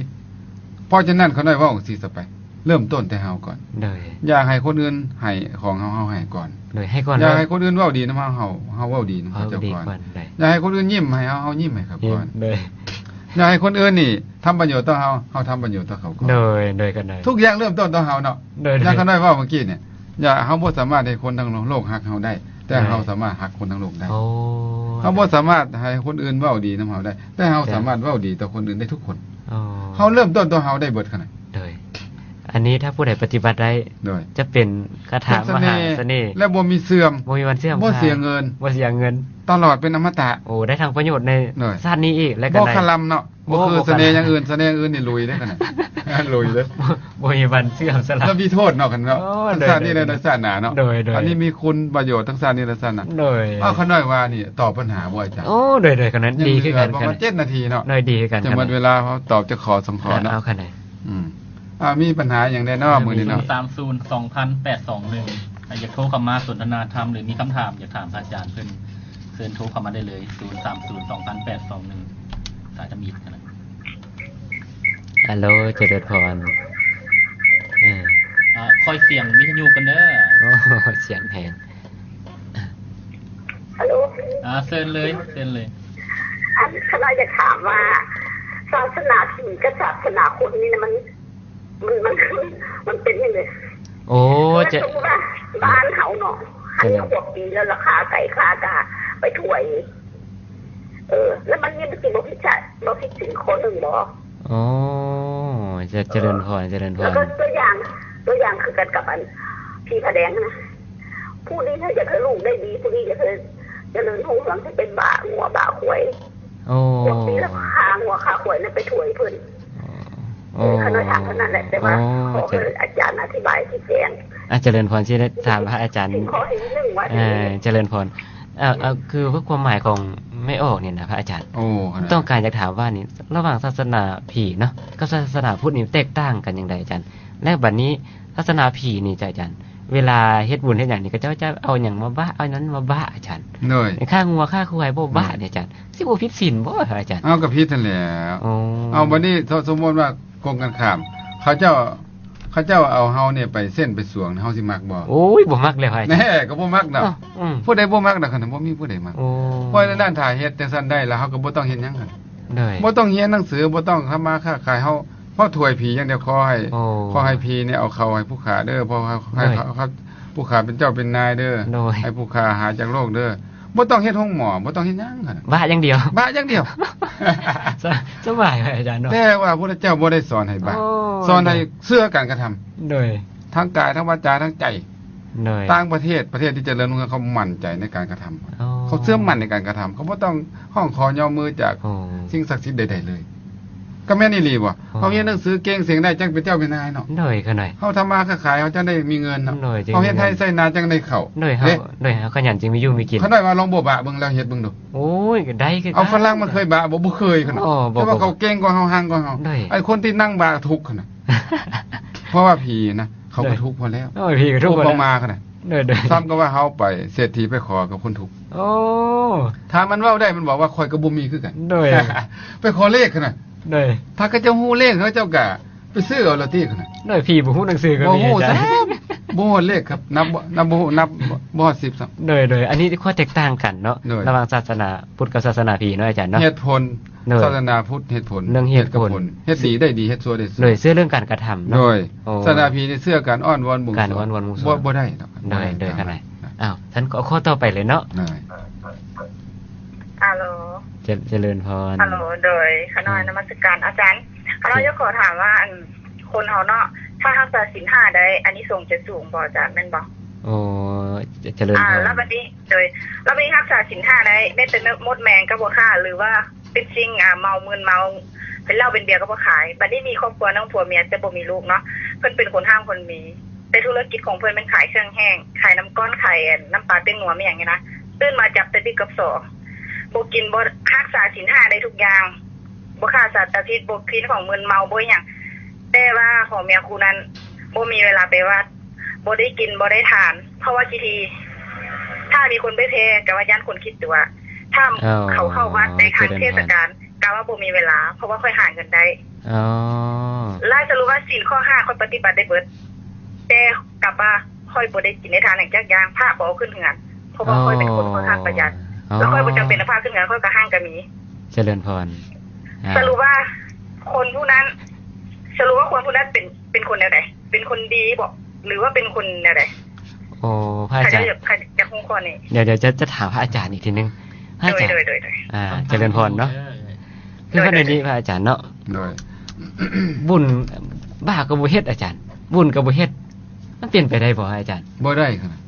ເພາະສະນັ້ນ ຂ້ານ້ອຍເວົ້າຈັ່ງຊີ້ຊະໄປ ເລີ່ມຕົ້ນແຕ່ເຮົາກ່ອນ ໂດຍ ຢ່າໃຫ້ຄົນອື່ນໃຫ້ຂອງເຮົາ ເຮົາໃຫ້ກ່ອນ ໂດຍ ໃຫ້ກ່ອນ ຢ່າໃຫ້ຄົນອື່ນເວົ້າດີນຳເຮົາ ເຮົາ ເຮົາເວົ້າດີນຳເຂົາເຈົ້າກ່ອນ ເວົ້າດີກ່ອນ ໂດຍ ຢ່າໃຫ້ຄົນອື່ນຍິ້ມໃຫ້ເຮົາ ເຮົາຍິ້ມໃຫ້ເຂົາກ່ອນ ໂດຍ ຢ່າໃຫ້ຄົນອື່ນນີ້ທຳປະໂຫຍດຕໍ່ເຮົາ ເຮົາທຳປະໂຫຍດຕໍ່ເຂົາກ່ອນ ໂດຍ ໂດຍ ກໍໄດ້ ທຸກຢ່າງເລີ່ມຕົ້ນຕໍ່ເຮົາເນາະ ໂດຍ ຢ່າງຂ້ານ້ອຍເວົ້າເມື່ອກີ້ນີ້ ຢ່າ ເຮົາບໍ່ສາມາດເຮັດຄົນທັງໂລກຮັກເຮົາໄດ້ ແຕ່ ໂດຍ ເຮົາສາມາດຮັກຄົນທັງໂລກໄດ້ ໂອ້ ເຮົາບໍ່ສາມາດໃຫ້ຄົນອື່ນເວົ້າດີນຳເຮົາໄດ້ ແຕ່ເຮົາ ໂດຍ ສາມາດເວົ້າດີຕໍ່ຄົນອື່ນໄດ້ທຸກຄົນ ໂອ້ ເຮົາເລີ່ມຕົ້ນຕໍ່ເຮົາໄດ້ເບິດຂະໜາດ ໂດຍ ອັນນີ້ຖ້າຜູ້ໃດປະຕິບັດໄດ້ ໂດຍ ຈະເປັນຄາຖາມະຫາສະເໜ່ ເປັນສະເໜ່ ແລະບໍ່ມີເສື່ອມ ບໍ່ມີວັນເສື່ອມ ບໍ່ເສຍເງິນ ບໍ່ເສຍເງິນ ຕະຫຼອດເປັນອະມະຕະ ໂອ້ ໄດ້ທັງປະໂຫຍດໃນ ໂດຍ ຊາດນີ້ອີກ ແລະກໍ ບໍ່ ໃນ ຄະລຳເນາະ ບໍ່ຄື ໂອ້ ບໍ່ ສະເໜ່ຢ່າງອື່ນ ສະເໜ່ຢ່າງອື່ນນີ້ລຸຍເດ້ຂະໜາດ ລຸຍເດ້ ບໍ່ມີວັນເສື່ອມສະລາ ແລ້ວມີໂທດເນາະ ຄັນເນາະ ໂດຍ ຊາດນີ້ ໂດຍ ໃນຊາດໜ້າເນາະ ໂດຍ ໂດຍ ອັນນີ້ມີຄຸນປະໂຫຍດທັງຊາດນີ້ ແລະ ຊາດໜ້າ ໂດຍ ເອົາ ຂ້ານ້ອຍວ່ານີ້ຕອບບັນຫາບໍ່ອາຈານ ໂອ້ ໂດຍ ໂດຍ ຂະໜາດ ຍັງເຫຼືອປະມານເຈັດນາທີເນາະ ໂດຍ ດີຄືກັນ ຈະໝົດເວລາ ເຮົາຕອບຈັກຂໍ້ສອງຂໍ້ເນາະ ເອົາ ຂະໜາດ ອືມ ອ່າ ມີບັນຫາຫຍັງແດ່ເນາະ ມື້ນີ້ເນາະ ສູນສາມສູນ ສອງພັນ ແປດສອງໜຶ່ງ ອ່າ ຢາກໂທເຂົ້າມາສົນທະນາທຳ ຫຼື ມີຄຳຖາມຢາກຖາມພະອາຈານເພິ່ນ ເຊີນໂທເຂົ້າມາໄດ້ເລີຍ ສູນສາມສູນ ສອງພັນ ແປດສອງໜຶ່ງ ສາຍທຳອິດນະ. ຮັລໂຫຼ ຈະເລີນພອນ ເອີ ອ່າ ຄ່ອຍສຽງວິທະຍຸກ່ອນເດີ ໂອ້ ສຽງແຮງ ຮັລໂຫຼ ອ່າ ເຊີນເລີຍ ເຊີນເລີຍ ອັນ ຂ້ານ້ອຍຢາກຖາມວ່າ ສາສະໜາຜີກັບສາສະໜາຄົນນີ້ນະ ມັນ ມັນ ມັນ ມັນເປັນຈັ່ງໃດ? ໂອ້ ແລ້ວ ຈະ ສົມມຸດວ່າບ້ານເຮົາເນາະ ເຈົ້າ ຫັ້ນຂວບປີແລ້ວ ລາຄາໄກ່ຄາກະໄປຖວາຍ ເອີ ແລ້ວມັນຍັງຊິບໍ່ຜິດຊະ ບໍ່ຜິດສິນຂໍ້ໜຶ່ງບໍ່? ໂອ້ ຈະ ຈະເລີນພອນ ເອີ ຈະເລີນພອນ ແລ້ວກໍຕົວຢ່າງ ຕົວຢ່າງຄືກັນກັບອັນຜີຜ້າແດງຫັ້ນນະ ຜູ້ນີ້ຖ້າຢາກໃຫ້ລູກໄດ້ດີ ຜູ້ນີ້ຢາກໃຫ້ຈະເລີນຮຸ່ງເຮືອງ ຊິໄປບ້າງົວບ້າຄວາຍ ໂອ້ ພວກນີ້ລະຂ້າງົວຂ້າຄວາຍນັ້ນໄປຖວາຍເພິ່ນ ໂອ້ ເອີ ຂ້ານ້ອຍຖາມເທົ່ານັ້ນແຫຼະ ແຕ່ວ່າ ໂອ້ ຂໍໃຫ້ອາຈານອະທິບາຍຊີ້ແຈງ ອາ ຈະເລີນພອນ ຊິໄດ້ຖາມພະອາຈານ ຂໍໃຫ້ໜຶ່ງວ່າ ເອີ ຈະເລີນພອນ ເອີ ເອີ ຄືຄວາມໝາຍຂອງແມ່ອອກນີ້ນະພະອາຈານ ໂອ້ ຕ້ອງການຢາກຖາມວ່ານີ້ ລະຫວ່າງສາສະໜາຜີເນາະ ກັບສາສະໜາພຸດນີ້ແຕກຕ່າງກັນຈັ່ງໃດອາຈານ? ແລະບັດນີ້ສາສະໜາຜີນີ້ຈະ ອາຈານ ເວລາເຮັດບຸນເຮັດຫຍັງນີ້ ເຂົາເຈົ້າຈະເອົາຫຍັງມາບະ ເອົານັ້ນມາບະອາຈານ ໂດຍ ຂ້າງົວຂ້າຄວາຍບໍ່ບະ ອືມ ນີ້ອາຈານ ຊິບໍ່ຜິດສິນບໍ່ອາຈານ? ເອົາ ກໍຜິດຫັ້ນແຫຼະ ໂອ້ ເອົາ ບັດນີ້ ສົມມຸດວ່າກົງກັນຂ້າມ ເຂົາເຈົ້າ ເຂົາເຈົ້າເອົາເຮົານີ້ໄປເສັ້ນໄປສວງ ເຮົາຊິມັກບໍ່? ໂອ້ຍ ບໍ່ມັກແລ້ວ ພະອາຈານ. ແນ່ ກໍບໍ່ມັກດອກ. ອືມ ຜູ້ໃດບໍ່ມັກດອກ ຄັນບໍ່ມີຜູ້ໃດມັກ. ໂອ້ ເພາະນັ້ນ ຖ້າເຮັດຈັ່ງຊັ້ນໄດ້ແລ້ວ ເຮົາກໍບໍ່ຕ້ອງເຮັດຫຍັງຫັ້ນ. ໂດຍ ບໍ່ຕ້ອງຮຽນໜັງສື ບໍ່ຕ້ອງທຳມາຄ້າຂາຍ. ເຮົາ ເພາະຖ້ວຍຜີຢ່າງດຽວ. ຂໍໃຫ້ ໂອ້ ຂໍໃຫ້ຜີນີ້ເອົາເຂົ້າໃຫ້ຜູ້ຂ້າເດີ. ເພາະໃຫ້ ໂດຍ ໃຫ້ ໃຫ້ ໃຫ້ຜູ້ຂ້າເປັນເຈົ້າເປັນນາຍເດີ. ໂດຍ ໃຫ້ຜູ້ຂ້າຫາຍຈາກໂລກເດີ. ບໍ່ຕ້ອງເຮັດໂຮງໝໍ ບໍ່ຕ້ອງເຮັດຫຍັງຫັ້ນ. ບະຢ່າງດຽວ. ບະຢ່າງດຽວ. ສະ ສະບາຍ ພະອາຈານເນາະ. ແຕ່ວ່າພະພຸດທະເຈົ້າບໍ່ໄດ້ສອນໃຫ້ບະ. ໂອ້ ສອນໃຫ້ ໂດຍ ເຊື່ອການກະທຳ. ໂດຍ ທັງກາຍ ທັງວາຈາ ທັງໃຈ. ໂດຍ ຕ່າງປະເທດ ປະເທດທີ່ຈະເລີນຮຸ່ງເຮືອງ ເຂົາໝັ້ນໃຈໃນການກະທຳ. ອໍ ເຂົາເຊື່ອໝັ້ນໃນການກະທຳ. ເຂົາບໍ່ຕ້ອງຮ້ອງຂໍຍໍມືຈາກ ອໍ ສິ່ງສັກສິດໃດໆເລີຍ. ກໍແມ່ນອີ່ຫຼີບໍ່? ອໍ ເຮົາຮຽນໜັງສືເກັ່ງ ເສັງໄດ້ ຈັ່ງເປັນເຈົ້າເປັນນາຍເນາະ. ໂດຍ ຂະໜ້ອຍ ເຮົາທຳມາຄ້າຂາຍ ເຮົາຈັ່ງໄດ້ມີເງິນເນາະ. ໂດຍ ເຮົາເຮັດໄຮ່ໄຖນາຈັ່ງໄດ້ເຂົ້າ. ໂດຍ ເຮົາ ເດ້ ໂດຍ ເຮົາຂະຫຍັນຈຶ່ງມີຢູ່ມີກິນ. ຂະໜ້ອຍວ່າລອງບໍ່ບະເບິ່ງ ແລ້ວເຮັດເບິ່ງດູ. ໂອ້ຍ ກໍໄດ້ຄືກັນ. ເອົາຝຣັ່ງມາເຄີຍບະບໍ່? ບໍ່ເຄີຍຂະໜ້ອຍ. ອໍ ບໍ່ ແຕ່ວ່າເຂົາເກັ່ງກວ່າເຮົາ ຮັ່ງກວ່າເຮົາ. ໂດຍ ໄອ້ຄົນທີ່ນັ່ງບະທຸກຫັ້ນນະ. ເພາະວ່າຜີນະ ເຂົາກໍທຸກພໍແລ້ວ. ໂດຍ ໂອ້ຍ ຜີກໍທຸກພໍແລ້ວ. ອຸປະມາຂະໜາດ ໂດຍໆ ສ່ຳກັບວ່າເຮົາໄປ ເສດຖີໄປຂໍກັບຄົນທຸກ. ໂອ້ ຖ້າມັນເວົ້າໄດ້ ມັນບອກວ່າ ຂ້ອຍກໍບໍ່ມີຄືກັນ. ໂດຍ ໄປຂໍເລກຂະໜາດ. ໂດຍ ຖ້າເຂົາເຈົ້າຮູ້ເລກ ເຂົາເຈົ້າກໍໄປຊື້ເອົາລະຕິຂະໜາດ. ໂດຍ ຜີບໍ່ຮູ້ໜັງສືກໍມີ. ບໍ່ຮູ້ ອາຈານ ຊ້ຳ ບໍ່ຮອດເລກຄັບ ນັບບໍ່ ນັບບໍ່ຮູ້ ນັບບໍ່ຮອດສິບຊ້ຳ. ໂດຍໆ ອັນນີ້ຂໍ້ແຕກຕ່າງກັນເນາະ. ໂດຍ ລະຫວ່າງສາສະໜາພຸດກັບສາສະໜາຜີເນາະ ອາຈານເນາະ. ເຫດຜົນ. ໂດຍ ສາສະໜາພຸດ ເຫດຜົນ. ເລື່ອງເຫດຜົນ ເຫດດີໄດ້ດີ ເຫດຊົ່ວໄດ້ຊົ່ວ. ໂດຍ ເຊື່ອເລື່ອງການກະທຳເນາະ. ໂດຍ ໂອ້ ສາສະໜາຜີນີ້ເຊື່ອການອ້ອນວອນບົງສວງ. ການອ້ອນວອນບົງສວງ ບໍ່ ບໍ່ໄດ້ດອກ. ໂດຍ ບໍ່ໄດ້ ໂດຍ ຕາມນັ້ນ. ອ້າວ ຊັ້ນຂໍຕໍ່ໄປເລີຍເນາະ. ໂດຍ ອາໂລ ຈະ ຈະເລີນພອນ. ອາໂລ ໂດຍ ຂະນ້ອຍ ອືມ ນະມັດສະການອາຈານ. ຂະນ້ອຍ ໂດຍ ຢາກຂໍຖາມວ່າ ອັນ ຄົນເຮົາເນາະ ຖ້າຮັກສາສິນຫ້າໄດ້ ອານິສົງຈະສູງບໍ່ອາຈານ ແມ່ນບໍ່? ໂອ້ ຈະ ຈະເລີນພອນ. ອາ ແລ້ວບັດນີ້ ໂດຍ ແລ້ວບັດນີ້ຮັກສາສິນຫ້າໄດ້ ແມ້ແຕ່ມົດແມງກໍບໍ່ຂ້າ ຫຼືວ່າເປັນສິ່ງ ອາ ເມົາ ມຶນເມົາ ເປັນເຫຼົ້າເປັນເບຍກໍບໍ່ຂາຍ. ບັດນີ້ມີຄອບຄົວ ນ້ອງຜົວເມຍ ແຕ່ບໍ່ມີລູກເນາະ. ເພິ່ນເປັນຄົນຮັ່ງຄົນມີ ແຕ່ທຸລະກິດຂອງເພິ່ນແມ່ນຂາຍເຄື່ອງແຫ້ງ ຂາຍນ້ຳກ້ອນ ຂາຍ ອັນ ນ້ຳປາແປ້ງນົວ ແມ່ນຫຍັງນີ້ນະ. ຕື່ນມາຈັບແຕ່ດຶກກັບສໍ ບໍ່ກິນ ບໍ່ ຮັກສາສິນຫ້າໄດ້ທຸກຢ່າງ ບໍ່ຂ້າສັດຕາພິດ ບໍ່ກິນຂອງມຶນເມົາ ບໍ່ຫຍັງ. ແຕ່ວ່າຜົວເມຍຄູ່ນັ້ນບໍ່ມີເວລາໄປວັດ ບໍ່ໄດ້ກິນ ບໍ່ໄດ້ທານ ເພາະວ່າຂີ້ຖີ່. ຖ້າມີຄົນໄປແຜ່ ກໍວ່າຢ້ານຄົນຂີ້ຕົວະ. ຖ້າ ອໍ ເຂົາເຂົ້າວັດໃນທາງເທດສະການ ຈະເລີນພອນ. ກະວ່າບໍ່ມີເວລາ ເພາະວ່າຂ້ອຍຫາເງິນໄດ້. ອໍ ແລ້ວສະຫຼຸບວ່າສິນຂໍ້ຫ້າຂ້ອຍປະຕິບັດໄດ້ເບິດ ແຕ່ກັບວ່າຂ້ອຍບໍ່ໄດ້ກິນໄດ້ທານຫຍັງຈັກຢ່າງ ພະບໍ່ເອົາຂຶ້ນເຮືອນ ເພາະວ່າຂ້ອຍເປັນຄົນ ອໍ ຄ່ອນຂ້າງປະຢັດ. ອໍ ແລ້ວຂ້ອຍບໍ່ຈຳເປັນເອົາພະຂຶ້ນເຮືອນ ຂ້ອຍກໍຮັ່ງກໍມີ. ຈະເລີນພອນ. ອາ ສະຫຼຸບວ່າຄົນຜູ້ນັ້ນ ສະຫຼຸບວ່າຄົນຜູ້ນັ້ນເປັນ ເປັນຄົນແນວໃດ? ເປັນຄົນດີບໍ ຫຼືວ່າເປັນຄົນແນວໃດ? ໂອ້ ພະອາຈານ ຂ້າຢາກ ຂ້າຢາກຮູ້ຂໍ້ນີ້. ດຽວ ດຽວຈະ ຈະຖາມພະອາຈານອີກທີໜຶ່ງ ພະອາຈານ. ໂດຍ ໂດຍ ໂດຍ ໂດຍ. ອາ ຈະເລີນພອນເນາະ. ໂດຍ ຄືວ່າໃນນີ້ພະອາຈານເນາະ. ໂດຍ ບຸນບາບກໍບໍ່ເຮັດອາຈານ ບຸນກໍບໍ່ເຮັດ ມັນເປັນໄປໄດ້ບໍ່ອາຈານ? ບໍ່ໄດ້ຂະໜາດ.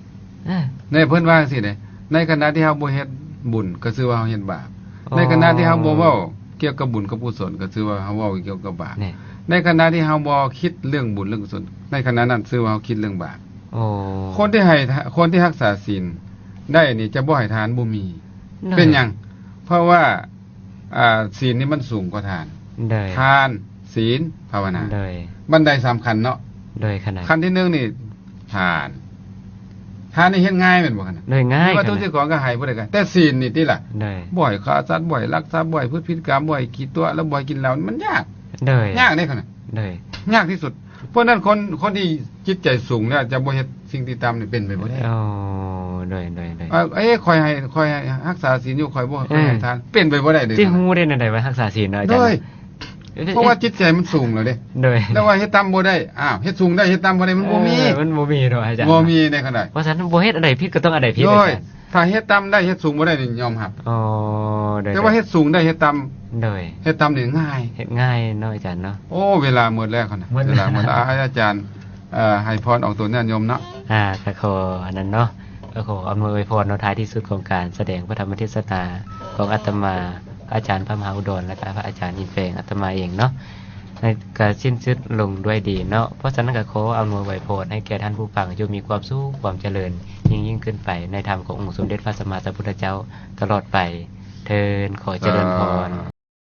ອາ ໃນເພິ່ນວ່າຈັ່ງຊີ້ເດ້ ໃນຂະນະທີ່ເຮົາບໍ່ເຮັດບຸນ ກໍຊື່ວ່າເຮົາເຮັດບາບ. ອໍ ໃນຂະນະທີ່ເຮົາບໍ່ເວົ້າກ່ຽວກັບບຸນກັບກຸສົນ ກໍຊື່ວ່າເຮົາເວົ້າກ່ຽວກັບບາບ. ແນ່ ໃນຂະນະທີ່ເຮົາບໍ່ຄິດເລື່ອງບຸນເລື່ອງກຸສົນ ໃນຂະນະນັ້ນຊື່ວ່າເຮົາຄິດເລື່ອງບາບ. ອໍ ຄົນທີ່ໃຫ້ ຄົນທີ່ຮັກສາສິນໄດ້ນີ້ຈະບໍ່ໃຫ້ທານບໍ່ມີ. ໂດຍ ເປັນຫຍັງ? ເພາະວ່າ ອ່າ ສິນນີ້ມັນສູງກວ່າທານ. ໂດຍ ທານ ສິນ ພາວະນາ. ໂດຍ ບັນໄດສາມຂັ້ນເນາະ. ໂດຍ ຂັ້ນ ຂັ້ນທີໜຶ່ງນີ້ ທານ ທານນີ້ເຮັດງ່າຍແມ່ນບໍ່? ໂດຍ ງ່າຍ ວ່າ ຂະໜາດ ຕົວເຈົ້າຂອງກໍໃຫ້ຜູ້ໃດກໍ ແຕ່ສິນນີ້ຕິລະ. ໂດຍ ບໍ່ໃຫ້ຂ້າສັດ ບໍ່ໃຫ້ລັກຊັບ ບໍ່ໃຫ້ພຶດຜິດກາມ ບໍ່ໃຫ້ຂີ້ຕົວະ ແລ້ວບໍ່ໃຫ້ກິນເຫຼົ້າ ມັນຍາກ. ໂດຍ ຍາກເດ້ຂະໜາດ. ໂດຍ ຍາກທີ່ສຸດ. ເພາະນັ້ນຄົນ ຄົນທີ່ຈິດໃຈສູງແລ້ວຈະບໍ່ເຮັດສິ່ງທີ່ຕ່ຳນີ້ເປັນໄປບໍ່ໄດ້. ອໍ ໂດຍ ໂດຍ ໂດຍ. ເອີ ເອີ ຂ້ອຍໃຫ້ ຂ້ອຍໃຫ້ຮັກສາສິນຢູ່ ຂ້ອຍບໍ່ ເອີ ໃຫ້ທານ ເປັນໄປບໍ່ໄດ້ເດ້. ຊິຮູ້ໄດ້ແນວໃດວ່າຮັກສາສິນເນາະອາຈານ? ໂດຍ ເພາະວ່າຈິດໃຈມັນສູງແລ້ວເດ້. ໂດຍ ແລ້ວວ່າເຮັດຕ່ຳບໍ່ໄດ້ ອ້າວ ເຮັດສູງໄດ້ ເຮັດຕ່ຳບໍ່ໄດ້ ມັນບໍ່ມີ. ເອີ ມັນບໍ່ມີເນາະອາຈານ ບໍ່ມີໃນຂະນາດ. ເພາະສະນັ້ນ ບໍ່ເຮັດອັນໃດຜິດກໍຕ້ອງອັນໃດຜິດ. ໂດຍ ອາຈານ ຖ້າເຮັດຕ່ຳໄດ້ ເຮັດສູງບໍ່ໄດ້ນີ້ຍອມຮັບ. ອໍ ໂດຍ ແຕ່ວ່າເຮັດສູງໄດ້ ເຮັດຕ່ຳ ໂດຍ ເຮັດຕ່ຳນີ້ງ່າຍ ເຮັດງ່າຍເນາະອາຈານເນາະ. ໂອ້ ເວລາໝົດແລ້ວຂະນະ ໝົດ ເວລາໝົດ. ອາ ອາຈານ ເອີ ໃຫ້ພອນອອກຕົວຍາດໂຍມເນາະ. ອາ ກໍຂໍອັນນັ້ນເນາະ ກໍຂໍອຳນວຍອວຍພອນເນາະ ທ້າຍທີ່ສຸດຂອງການສະແດງພະທຳມະເທດສະນາຂອງອາດຕະມາ ອາຈານພະມະຫາອຸດອນ ແລະກະພະອາຈານອິນແຝງ ອາດຕະມາເອງເນາະ ໃນການສິ້ນສຸດລົງດ້ວຍດີເນາະ. ເພາະສະນັ້ນກໍຂໍອຳນວຍອວຍພອນໃຫ້ແກ່ທ່ານຜູ້ຟັງຈົ່ງມີຄວາມສຸກຄວາມຈະເລີນຍິ່ງໆຂຶ້ນໄປໃນທຳຂອງອົງສົມເດັດພະສຳມາສຳພຸດທະເຈົ້າຕະຫຼອດໄປເທີ້ນ. ຂໍຈະເລີນພອນ.